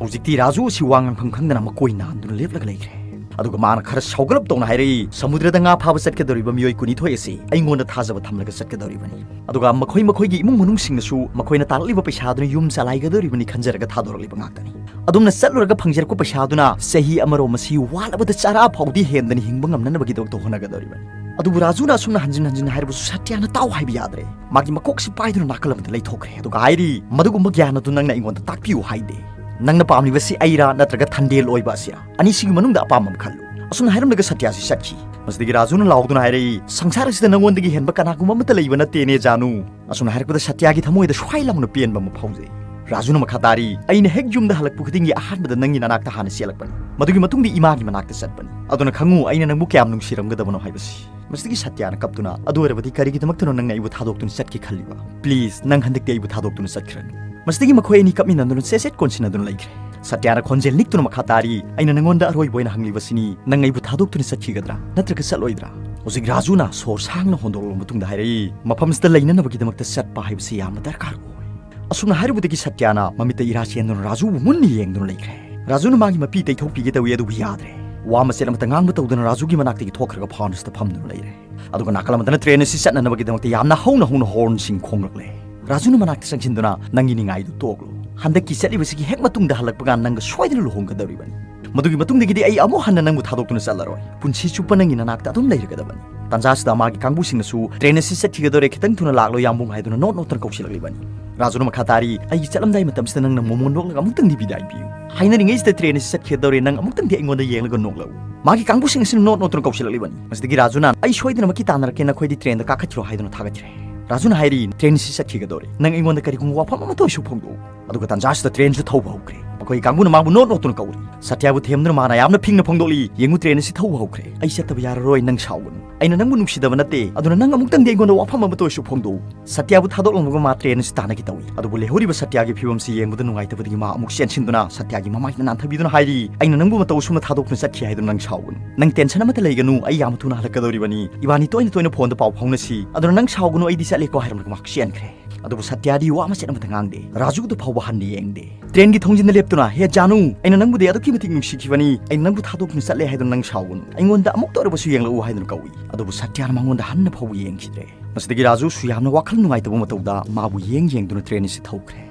ꯍꯧꯖꯤꯛꯇꯤ ꯔꯥꯖꯨ ꯑꯁꯤ ꯋꯥ ꯉꯥꯡꯐꯝ ꯈꯪꯗꯅ ꯃꯀꯣꯏ ꯅꯥꯟꯗꯨꯅ ꯂꯦꯞꯂꯒ ꯂꯩꯈ꯭ꯔꯦ꯫ ꯑꯗꯨꯒ ꯃꯥꯅ ꯈꯔ ꯁꯥꯎꯒꯠꯂꯞ ꯇꯧꯅ ꯍꯥꯏꯔꯛꯏ, "ꯁꯃꯨꯗ꯭ꯔꯗ ꯉꯥ ꯐꯥꯕ ꯆꯠꯀꯗꯧꯔꯤꯕ ꯃꯤꯑꯣꯏ ꯀꯨꯟꯅꯤꯊꯣꯏ ꯑꯁꯤ ꯑꯩꯉꯣꯟꯗ ꯊꯥꯖꯕ ꯊꯝꯂꯒ ꯆꯠꯀꯗꯧꯔꯤꯕꯅꯤ꯫ ꯑꯗꯨꯒ ꯃꯈꯣꯏ ꯃꯈꯣꯏꯒꯤ ꯏꯃꯨꯡ ꯃꯅꯨꯡꯁꯤꯡꯅꯁꯨ ꯃꯈꯣꯏꯅ ꯇꯥꯜꯂꯛꯂꯤꯕ ꯄꯩꯁꯥꯗꯨꯅ ꯌꯨꯝ ꯆꯂꯥꯏꯒꯗꯧꯔꯤꯕꯅꯤ ꯈꯟꯖꯔꯒ ꯊꯥꯗꯣꯔꯛꯂꯤꯕ ꯉꯥꯛꯇꯅꯤ꯫ ꯑꯗꯨꯝꯅ ꯆꯠꯂꯨꯔꯒ ꯐꯪꯖꯔꯛꯄ ꯄꯩꯁꯥꯗꯨꯅ ꯆꯍꯤ ꯑꯃꯔꯣꯝ ꯑꯁꯤ ꯋꯥꯠꯂꯕꯗ ꯆꯔꯥ ꯐꯥꯎꯗꯤ ꯍꯦꯟꯗꯅ ꯍꯤꯡꯕ ꯉꯝꯅꯅꯕꯒꯤꯗꯃꯛꯇ ꯍꯣꯠꯅꯒꯗꯧꯔꯤꯕꯅꯤ꯫" ꯑꯗꯨꯕꯨ ꯔꯥꯖꯨꯅ ꯑꯁꯨꯝꯅ ꯍꯟꯖꯤꯟ ꯍꯟꯖꯤꯟ ꯍꯥꯏꯔꯕꯁꯨ ꯁꯇ꯭ꯌꯥꯅ ꯇꯥꯎ ꯍꯥꯏꯕ ꯌꯥꯗ꯭ꯔꯦ꯫ ꯃꯥꯒꯤ ꯃꯀꯣꯛꯁꯤ ꯄꯥꯏꯗꯨꯅ ꯅꯥꯀꯜ ꯑꯃꯗ ꯂꯩꯊꯣꯛꯈ꯭ꯔꯦ꯫ ꯑꯗꯨꯒ ꯍꯥꯏꯔꯤ, "ꯃꯗꯨꯒꯨꯝꯕ ꯒ꯭ꯌꯥꯟ ꯑꯗꯨ ꯅꯪꯅ ꯑꯩꯉꯣꯟꯗ ꯇꯥꯛꯄꯤꯌꯨ ꯍꯥꯏꯗꯦ꯫ ꯅꯪꯅ ꯄꯥꯝꯂꯤꯕꯁꯤ ꯑꯩꯔꯥ ꯅꯠꯇ꯭ꯔꯒ ꯊꯟꯗꯦꯜ ꯑꯣꯏꯕ ꯑꯁꯤꯔꯥ? ꯑꯅꯤꯁꯤꯒꯤ ꯃꯅꯨꯡꯗ ꯑꯄꯥꯝꯕ ꯑꯃ ꯈꯜꯂꯨ꯫" ꯑꯁꯨꯝꯅ ꯍꯥꯏꯔꯝꯂꯒ ꯁꯇ꯭ꯌꯥꯁꯤ ꯆꯠꯈꯤ꯫ ꯃꯁꯤꯗꯒꯤ ꯔꯥꯖꯨꯅ ꯂꯥꯎꯗꯨꯅ ꯍꯥꯏꯔꯛꯏ, "ꯁꯪꯁꯥꯔ ꯑꯁꯤꯗ ꯅꯉꯣꯟꯗꯒꯤ ꯍꯦꯟꯕ ꯀꯅꯥꯒꯨꯝꯕ ꯑꯃꯠꯇ ꯂꯩꯕ ꯅꯠꯇꯦꯅꯦ ꯖꯥꯅꯨ꯫" ꯑꯁꯨꯝꯅ ꯍꯥꯏꯔꯛꯄꯗ ꯁꯇ꯭ꯌꯥꯒꯤ ꯊꯃꯣꯏꯗ ꯁ꯭ꯋꯥꯏ ꯂꯥꯎꯅ ꯄꯦꯟꯕ ꯑꯃ ꯐꯥꯎꯖꯩ꯫ ꯔꯥꯖꯨꯅ ꯃꯈꯥ ꯇꯥꯔꯤ, "ꯑꯩꯅ ꯍꯦꯛ ꯌꯨꯝꯗ ꯍꯜꯂꯛꯄ ꯈꯨꯗꯤꯡꯒꯤ ꯑꯍꯥꯟꯕꯗ ꯅꯪꯒꯤ ꯅꯅꯥꯛꯇ ꯍꯥꯟꯅ ꯆꯦꯜꯂꯛꯄꯅꯤ꯫ ꯃꯗꯨꯒꯤ ꯃꯇꯨꯡꯗ ꯏꯃꯥꯒꯤ ꯃꯅꯥꯛꯇ ꯆꯠꯄꯅꯤ꯫ ꯑꯗꯨꯅ ꯈꯪꯉꯨ ꯑꯩꯅ ꯅꯪꯕꯨ ꯀꯌꯥꯝ ꯅꯨꯡꯁꯤꯔꯝꯒꯗꯕꯅꯣ ꯍꯥꯏꯕꯁꯤ꯫" ꯃꯁꯤꯗꯒꯤ ꯁꯇ꯭ꯌꯥꯅ ꯀꯞꯇꯨꯅ, "ꯑꯗꯨ ꯑꯣꯏꯔꯕꯗꯤ ꯀꯔꯤꯒꯤꯗꯃꯛꯇꯅꯣ ꯅꯪꯅ ꯑꯩꯕꯨ ꯊꯥꯗꯣꯛꯇꯨꯅ ꯆꯠꯀꯦ ꯈꯜꯂꯤꯕ? Please, ꯅꯪ ꯍꯟꯗꯛꯇꯤ ꯑꯩꯕꯨ ꯊꯥꯗꯣꯛꯇꯨꯅ ꯆꯠꯈ꯭ꯔꯅꯨ꯫" ꯃꯁꯤꯗꯒꯤ ꯃꯈꯣꯏ ꯑꯅꯤ ꯀꯞꯃꯤꯟꯅꯗꯨꯅ ꯆꯦꯠ ꯆꯦꯠ ꯀꯣꯟꯁꯤꯟꯅꯗꯨꯅ ꯂꯩꯈ꯭ꯔꯦ꯫ ꯁꯇ꯭ꯌꯥꯅ ꯈꯣꯟꯖꯦꯜ ꯅꯤꯛꯇꯨꯅ ꯃꯈꯥ ꯇꯥꯔꯤ, "ꯑꯩꯅ ꯅꯪꯉꯣꯟꯗ ꯑꯔꯣꯏꯕ ꯑꯣꯏꯅ ꯍꯪꯂꯤꯕꯁꯤꯅꯤ, ꯅꯪ ꯑꯩꯕꯨ ꯊꯥꯗꯣꯛꯇꯨꯅ ꯆꯠꯈꯤꯒꯗ꯭ꯔꯥ ꯅꯠꯇ꯭ꯔꯒ ꯆꯠꯂꯣꯏꯗ꯭ꯔꯥ?" ꯍꯧꯖꯤꯛ ꯔꯥꯖꯨꯅ ꯁꯣꯔ ꯁꯥꯡꯅ ꯍꯣꯟꯗꯣꯛꯂꯕ ꯃꯇꯨꯡꯗ ꯍꯥꯏꯔꯛꯏ, "ꯃꯐꯝꯁꯤꯗ ꯂꯩꯅꯅꯕꯒꯤꯗꯃꯛꯇ ꯆꯠꯄ ꯍꯥꯏꯕꯁꯤ ꯌꯥꯝꯅ ꯗꯔꯀꯥꯔ ꯑꯣꯏ꯫" ꯑꯁꯨꯝꯅ ꯍꯥꯏꯔꯨꯕꯗꯒꯤ ꯁꯇ꯭ꯌꯥꯅ ꯃꯃꯤꯠꯇ ꯏꯔꯥ ꯆꯦꯟꯗꯨꯅ ꯔꯥꯖꯨꯕꯨ ꯃꯨꯟꯅ ꯌꯦꯡꯗꯨꯅ ꯂꯩꯈ꯭ꯔꯦ꯫ ꯔꯥꯖꯨꯅ ꯃꯥꯒꯤ ꯃꯄꯤ ꯇꯩꯊꯣꯛꯄꯤꯒꯦ ꯇꯧꯏ, ꯑꯗꯨꯕꯨ ꯌꯥꯗ꯭ꯔꯦ꯫ ꯋꯥ ꯃꯆꯦꯠ ꯑꯃꯇ ꯉꯥꯡꯕ ꯇꯧꯗꯅ ꯔꯥꯖꯨꯒꯤ ꯃꯅꯥꯛꯇꯒꯤ ꯊꯣꯛꯈ꯭ꯔꯒ ꯐꯥꯔꯅꯦꯁꯇ ꯐꯝꯗꯨꯅ ꯂꯩꯔꯦ꯫ ꯑꯗꯨꯒ ꯅꯥꯀꯜ ꯑꯃꯗꯅ ꯇ꯭ꯔꯦꯟ ꯑꯁꯤ ꯆꯠꯅꯅꯕꯒꯤꯗꯃꯛꯇ ꯌꯥꯝꯅ ꯍꯧꯅ ꯍꯧꯅ ꯍꯣꯔꯟꯁꯤꯡ ꯈꯣꯡꯂꯛꯂꯦ꯫ ꯔꯥꯖꯨꯅ ꯃꯅꯥꯛꯇ ꯆꯪꯁꯤꯟꯗꯨꯅ, "ꯅꯪꯒꯤ ꯅꯤꯡꯉꯥꯏꯗꯨ ꯇꯣꯛꯂꯣ꯫ ꯍꯟꯗꯛꯀꯤ ꯆꯠꯂꯤꯕꯁꯤꯒꯤ ꯍꯦꯛ ꯃꯇꯨꯡꯗ ꯍꯜꯂꯛꯄ ꯀꯥꯟꯗ ꯅꯪꯒ ꯁꯣꯏꯗꯅ ꯂꯨꯍꯣꯡꯒꯗꯧꯔꯤꯕꯅꯤ꯫ ꯃꯗꯨꯒꯤ ꯃꯇꯨꯡꯗꯒꯤꯗꯤ ꯑꯩ ꯑꯃꯨꯛ ꯍꯟꯅ ꯅꯪꯕꯨ ꯊꯥꯗꯣꯛꯇꯨꯅ ꯆꯠꯂꯔꯣꯏ꯫ ꯄꯨꯟꯁꯤ ꯆꯨꯞꯄ ꯅꯪꯒꯤ ꯅꯅꯥꯛꯇ ꯑꯗꯨꯝ ꯂꯩꯔꯒꯗꯕꯅꯤ"꯫ ꯇꯥꯟꯖꯥꯁꯤꯗ ꯃꯥꯒꯤ ꯀꯥꯡꯕꯨꯁꯤꯡꯅꯁꯨ, "ꯇ꯭ꯔꯦꯟ ꯑꯁꯤ ꯆꯠꯈꯤꯒꯗꯧꯔꯦ, ꯈꯤꯇꯪ ꯊꯨꯅ ꯂꯥꯛꯂꯣ ꯌꯥꯝꯕꯨꯡ" ꯍꯥꯏꯗꯨꯅ ꯅꯣꯠ ꯅꯣꯠꯇꯨꯅ ꯀꯧꯁꯤꯜꯂꯛꯂꯤꯕꯅꯤ꯫ ꯔꯥꯖꯨꯅ ꯃꯈꯥ ꯇꯥꯔꯤ, "ꯑꯩꯒꯤ ꯆꯠꯂꯝꯗꯥꯏ ꯃꯇꯝꯁꯤꯗ ꯅꯪꯅ ꯃꯣꯃꯣꯟ ꯅꯣꯛꯂꯒ ꯑꯃꯨꯛꯇꯪꯗꯤ ꯕꯤꯗꯥꯏ ꯄꯤꯌꯨ꯫ ꯍꯥꯏꯅꯔꯤꯉꯩꯁꯤꯗ ꯇ꯭ꯔꯦꯟ ꯑꯁꯤ ꯆꯠꯈꯤꯒꯗꯧꯔꯦ, ꯅꯪ ꯑꯃꯨꯛꯇꯪꯗꯤ ꯑꯩꯉꯣꯟꯗ ꯌꯦꯡꯂꯒ ꯅꯣꯛꯂꯛꯎ"꯫ ꯃꯥꯒꯤ ꯀꯥꯡꯕꯨꯁꯤꯡ ꯑꯁꯤꯅ ꯅꯣꯠ ꯅꯣꯠꯇꯨꯅ ꯀꯧꯁꯤꯜꯂꯛꯂꯤꯕꯅꯤ꯫ ꯃꯁꯤꯗꯒꯤ ꯔꯥꯖꯨꯅ, "ꯑꯩ ꯁꯣꯏꯗꯅꯃꯛꯀꯤ ꯇꯥꯟꯅꯔꯛꯀꯦ, ꯅꯈꯣꯏꯗꯤ ꯇ꯭ꯔꯦꯟꯗ ꯀꯥꯈꯠꯈꯤꯔꯣ" ꯍꯥꯏꯗꯨꯅ ꯊꯥꯒꯠꯈ꯭ꯔꯦ꯫ ꯔꯥꯖꯨꯅ ꯍꯥꯏꯔꯤ, "ꯇ꯭ꯔꯦꯟ ꯑꯁꯤ ꯆꯠꯈꯤꯒꯗꯧꯔꯦ, ꯅꯪ ꯑꯩꯉꯣꯟꯗ ꯀꯔꯤꯒꯨꯝꯕ ꯋꯥꯐꯝ ꯑꯃꯠꯇ ꯑꯣꯏꯁꯨ ꯐꯣꯡꯗꯣꯛꯎ"꯫ ꯑꯗꯨꯒ ꯇꯥꯟꯖꯥꯁꯤꯗ ꯇ꯭ꯔꯦꯟꯁꯨ ꯊꯧꯕ ꯍꯧꯈ꯭ꯔꯦ꯫ ꯃꯈꯣꯏꯒꯤ ꯀꯥꯡꯕꯨꯅ ꯃꯥꯕꯨ ꯅꯣꯠ ꯅꯣꯠꯇꯨꯅ ꯀꯧꯔꯤ꯫ ꯁꯇ꯭ꯌꯥꯕꯨ ꯊꯦꯝꯗꯨꯅ ꯃꯥꯅ ꯌꯥꯝꯅ ꯐꯤꯡꯅ ꯐꯣꯡꯗꯣꯛꯂꯤ, "ꯌꯦꯡꯉꯨ, ꯇ꯭ꯔꯦꯟ ꯑꯁꯤ ꯊꯧꯕ ꯍꯧꯈ꯭ꯔꯦ꯫ ꯑꯩ ꯆꯠꯇꯕ ꯌꯥꯔꯔꯣꯏ, ꯅꯪ ꯁꯥꯎꯒꯅꯨ꯫ ꯑꯩꯅ ꯅꯪꯕꯨ ꯅꯨꯡꯁꯤꯗꯕ ꯅꯠꯇꯦ, ꯑꯗꯨꯅ ꯅꯪ ꯑꯃꯨꯛꯇꯪꯗꯤ ꯑꯩꯉꯣꯟꯗ ꯋꯥꯐꯝ ꯑꯃꯠꯇ ꯑꯣꯏꯁꯨ ꯐꯣꯡꯗꯣꯛꯎ"꯫ ꯁꯇ꯭ꯌꯥꯕꯨ ꯊꯥꯗꯣꯛꯂꯝꯂꯒ ꯃꯥ ꯇ꯭ꯔꯦꯟ ꯑꯁꯤ ꯇꯥꯟꯅꯒꯦ ꯇꯧꯏ꯫ ꯑꯗꯨꯕꯨ ꯂꯩꯍꯧꯔꯤꯕ ꯁꯇ꯭ꯌꯥꯒꯤ ꯐꯤꯕꯝꯁꯤ ꯌꯦꯡꯕꯗ ꯅꯨꯡꯉꯥꯏꯇꯕꯗꯒꯤ ꯃꯥ ꯑꯃꯨꯛ ꯆꯦꯟꯁꯤꯟꯗꯨꯅ ꯁꯇ꯭ꯌꯥꯒꯤ ꯃꯃꯥꯏꯗ ꯅꯥꯟꯊꯕꯤꯗꯨꯅ ꯍꯥꯏꯔꯤ, "ꯑꯩꯅ ꯅꯪꯕꯨ ꯃꯇꯧ ꯑꯁꯨꯝꯅ ꯊꯥꯗꯣꯛꯇꯨꯅ ꯆꯠꯈꯤ ꯍꯥꯏꯗꯨꯅ ꯅꯪ ꯁꯥꯎꯒꯅꯨ꯫ ꯅꯪ ꯇꯦꯟꯁꯟ ꯑꯃꯠꯇ ꯂꯩꯒꯅꯨ, ꯑꯩ ꯌꯥꯝꯅ ꯊꯨꯅ ꯍꯜꯂꯛꯀꯗꯧꯔꯤꯕꯅꯤ꯫ ꯏꯕꯥꯅꯤ ꯇꯣꯏꯅ ꯇꯣꯏꯅ ꯐꯣꯟꯗ ꯄꯥꯎ ꯐꯥꯎꯅꯁꯤ꯫ ꯑꯗꯨꯅ ꯅꯪ ꯁꯥꯎꯒꯅꯨ, ꯑꯩꯗꯤ ꯆꯠꯂꯦꯀꯣ" ꯍꯥꯏꯔꯝꯂꯒ ꯃꯍꯥꯛ ꯆꯦꯟꯈ꯭ꯔꯦ꯫ ꯑꯗꯨꯕꯨ ꯁꯇ꯭ꯌꯥꯗꯤ ꯋꯥ ꯃꯆꯦꯠ ꯑꯃꯠꯇ ꯉꯥꯡꯗꯦ꯫ ꯔꯥꯖꯨꯗꯨ ꯐꯥꯎꯕ ꯍꯟꯅ ꯌꯦꯡꯗꯦ꯫ ꯇ꯭ꯔꯦꯟꯒꯤ ꯊꯣꯡꯖꯤꯟꯗ ꯂꯦꯞꯇꯨꯅ, "ꯍꯦ ꯖꯥꯅꯨ, ꯑꯩꯅ ꯅꯪꯕꯨꯗꯤ ꯑꯗꯨꯛꯀꯤ ꯃꯇꯤꯛ ꯅꯨꯡꯁꯤꯈꯤꯕꯅꯤ꯫ ꯑꯩꯅ ꯅꯪꯕꯨ ꯊꯥꯗꯣꯛꯇꯨꯅ ꯆꯠꯂꯦ ꯍꯥꯏꯗꯨꯅ ꯅꯪ ꯁꯥꯎꯒꯅꯨ꯫ ꯑꯩꯉꯣꯟꯗ ꯑꯃꯨꯛꯇ ꯑꯣꯏꯔꯕꯁꯨ ꯌꯦꯡꯂꯛꯎ" ꯍꯥꯏꯗꯨꯅ ꯀꯧꯏ꯫ ꯑꯗꯨꯕꯨ ꯁꯇ꯭ꯌꯥꯅ ꯃꯉꯣꯟꯗ ꯍꯟꯅ ꯐꯥꯎꯕ ꯌꯦꯡꯈꯤꯗ꯭ꯔꯦ꯫ ꯃꯁꯤꯗꯒꯤ ꯔꯥꯖꯨꯁꯨ ꯌꯥꯝꯅ ꯋꯥꯈꯜ ꯅꯨꯡꯉꯥꯏꯇꯕ ꯃꯇꯧꯗ ꯃꯥꯕꯨ ꯌꯦꯡ ꯌꯦꯡꯗꯨꯅ ꯇ꯭ꯔꯦꯟ ꯑꯁꯤ ꯊꯧꯈ꯭ꯔꯦ꯫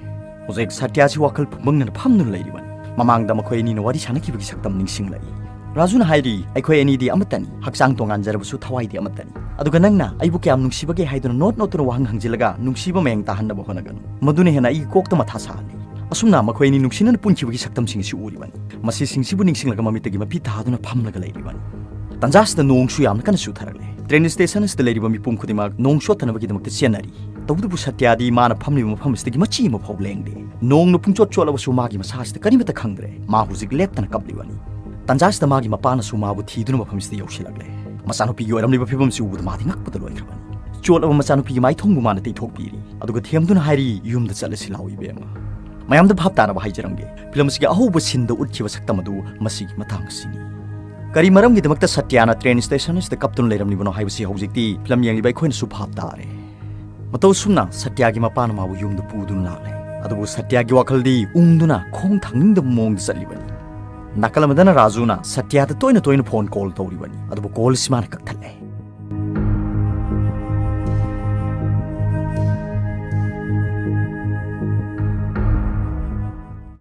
ꯍꯧꯖꯤꯛ ꯁꯇ꯭ꯌꯥꯁꯤ ꯋꯥꯈꯜ ꯐꯨꯝꯕꯪꯅꯅ ꯐꯝꯗꯨꯅ ꯂꯩꯔꯤꯕꯅꯤ꯫ ꯃꯃꯥꯡꯗ ꯃꯈꯣꯏ ꯑꯅꯤꯅ ꯋꯥꯔꯤ ꯁꯥꯟꯅꯈꯤꯕꯒꯤ ꯁꯛꯇꯝ ꯅꯤꯡꯁꯤꯡꯂꯛꯏ꯫ ꯔꯥꯖꯨꯅ ꯍꯥꯏꯔꯤ, "ꯑꯩꯈꯣꯏ ꯑꯅꯤꯗꯤ ꯑꯃꯠꯇꯅꯤ, ꯍꯛꯆꯥꯡ ꯇꯣꯉꯥꯟꯖꯔꯕꯁꯨ ꯊꯋꯥꯏꯗꯤ ꯑꯃꯠꯇꯅꯤ꯫ ꯑꯗꯨꯒ ꯅꯪꯅ ꯑꯩꯕꯨ ꯀꯌꯥꯝ ꯅꯨꯡꯁꯤꯕꯒꯦ ꯍꯥꯏꯗꯨꯅ ꯅꯣꯠ ꯅꯣꯠꯇꯨꯅ ꯋꯥꯍꯪ ꯍꯪꯖꯤꯜꯂꯒ ꯅꯨꯡꯁꯤꯕ ꯃꯌꯦꯡ ꯇꯥꯍꯟꯅꯕ ꯍꯣꯠꯅꯒꯅꯨ꯫ ꯃꯗꯨꯅ ꯍꯦꯟꯅ ꯑꯩꯒꯤ ꯀꯣꯛꯇ ꯃꯊꯥ ꯁꯥꯍꯜꯂꯤ"꯫ ꯑꯁꯨꯝꯅ ꯃꯈꯣꯏ ꯑꯅꯤ ꯅꯨꯡꯁꯤꯅꯅ ꯄꯨꯟꯈꯤꯕꯒꯤ ꯁꯛꯇꯝꯁꯤꯡ ꯑꯁꯤ ꯎꯔꯤꯕꯅꯤ꯫ ꯃꯁꯤꯁꯤꯡꯁꯤꯕꯨ ꯅꯤꯡꯁꯤꯡꯂꯒ ꯃꯃꯤꯠꯇꯒꯤ ꯃꯄꯤ ꯇꯥꯗꯨꯅ ꯐꯝꯂꯒ ꯂꯩꯔꯤꯕꯅꯤ꯫ ꯇꯥꯟꯖꯥꯁꯤꯗ ꯅꯣꯡꯁꯨ ꯌꯥꯝꯅ ꯀꯟꯅ ꯆꯨꯊꯔꯛꯂꯦ꯫ ꯇ꯭ꯔꯦꯟ ꯁ꯭ꯇꯦꯁꯟ ꯑꯁꯤꯗ ꯂꯩꯔꯤꯕ ꯃꯤꯄꯨꯝ ꯈꯨꯗꯤꯡꯃꯛ ꯅꯣꯡ ꯆꯣꯠꯇꯅꯕꯒꯤꯗꯃꯛꯇ ꯆꯦꯟꯅꯔꯤ꯫ ꯇꯧꯕꯇꯕꯨ ꯁꯇ꯭ꯌꯥꯗꯤ ꯃꯥꯅ ꯐꯝꯂꯤꯕ ꯃꯐꯝ ꯑꯁꯤꯗꯒꯤ ꯃꯆꯤ ꯑꯃ ꯐꯥꯎ ꯂꯦꯡꯗꯦ꯫ ꯅꯣꯡꯅ ꯄꯨꯡꯆꯣꯠ ꯆꯣꯠꯂꯕꯁꯨ ꯃꯥꯒꯤ ꯃꯁꯥ ꯑꯁꯤꯗ ꯀꯔꯤꯃꯠꯇ ꯈꯪꯗ꯭ꯔꯦ꯫ ꯃꯥ ꯍꯧꯖꯤꯛ ꯂꯦꯞꯇꯅ ꯀꯞꯂꯤꯕꯅꯤ꯫ ꯇꯥꯟꯖꯥꯁꯤꯗ ꯃꯥꯒꯤ ꯃꯄꯥꯅꯁꯨ ꯃꯥꯕꯨ ꯊꯤꯗꯨꯅ ꯃꯐꯝꯁꯤꯗ ꯌꯧꯁꯤꯜꯂꯛꯂꯦ꯫ ꯃꯆꯥꯅꯨꯄꯤꯒꯤ ꯑꯣꯏꯔꯝꯂꯤꯕ ꯐꯤꯕꯝꯁꯤ ꯎꯕꯗ ꯃꯥꯗꯤ ꯉꯛꯄꯗ ꯂꯣꯏꯈ꯭ꯔꯕꯅꯤ꯫ ꯆꯣꯠꯂꯕ ꯃꯆꯥꯅꯨꯄꯤꯒꯤ ꯃꯥꯏꯊꯣꯡꯕꯨ ꯃꯥꯅ ꯇꯩꯊꯣꯛꯄꯤꯔꯤ꯫ ꯑꯗꯨꯒ ꯊꯦꯝꯗꯨꯅ ꯍꯥꯏꯔꯤ, "ꯌꯨꯝꯗ ꯆꯠꯂꯁꯤ ꯂꯥꯛꯑꯣ ꯏꯕꯦꯝꯃ"꯫ ꯃꯌꯥꯝꯗ ꯚꯥꯞ ꯇꯥꯅꯕ ꯍꯥꯏꯖꯔꯝꯒꯦ, ꯐꯤꯂꯝ ꯑꯁꯤꯒꯤ ꯑꯍꯧꯕ ꯁꯤꯟꯗ ꯎꯠꯈꯤꯕ ꯁꯛꯇꯝ ꯑꯗꯨ ꯃꯁꯤꯒꯤ ꯃꯇꯥꯡ ꯑꯁꯤꯅꯤ꯫ ꯀꯔꯤ ꯃꯔꯝꯒꯤꯗꯃꯛꯇ ꯁꯇ꯭ꯌꯥꯅ ꯇ꯭ꯔꯦꯟ ꯁ꯭ꯇꯦꯁꯟ ꯑꯁꯤꯗ ꯀꯞꯇꯨꯅ ꯂꯩꯔꯝꯂꯤꯕꯅꯣ ꯍꯥꯏꯕꯁꯤ ꯍꯧꯖꯤꯛꯇꯤ ꯐꯤꯂꯝ ꯌꯦꯡꯂꯤꯕ ꯑꯩꯈꯣꯏꯅꯁꯨ ꯚꯥꯞ ꯇꯥꯔꯦ꯫ ꯃꯇꯧ ꯑꯁꯨꯝꯅ ꯁꯇ꯭ꯌꯥꯒꯤ ꯃꯄꯥꯅ ꯃꯥꯕꯨ ꯌꯨꯝꯗ ꯄꯨꯗꯨꯅ ꯂꯥꯛꯂꯦ꯫ ꯑꯗꯨꯕꯨ ꯁꯇ꯭ꯌꯥꯒꯤ ꯋꯥꯈꯜꯗꯤ ꯎꯪꯗꯨꯅ ꯈꯣꯡ ꯊꯥꯡꯅꯤꯡꯗꯕ ꯃꯑꯣꯡꯗ ꯆꯠꯂꯤꯕꯅꯤ꯫ ꯅꯥꯀꯜ ꯑꯃꯗꯅ ꯔꯥꯖꯨꯅ ꯁꯇ꯭ꯌꯥꯗ ꯇꯣꯏꯅ ꯇꯣꯏꯅ ꯐꯣꯟ ꯀꯣꯜ ꯇꯧꯔꯤꯕꯅꯤ, ꯑꯗꯨꯕꯨ ꯀꯣꯜꯁꯤ ꯃꯥꯅ ꯀꯛꯊꯠꯂꯦ꯫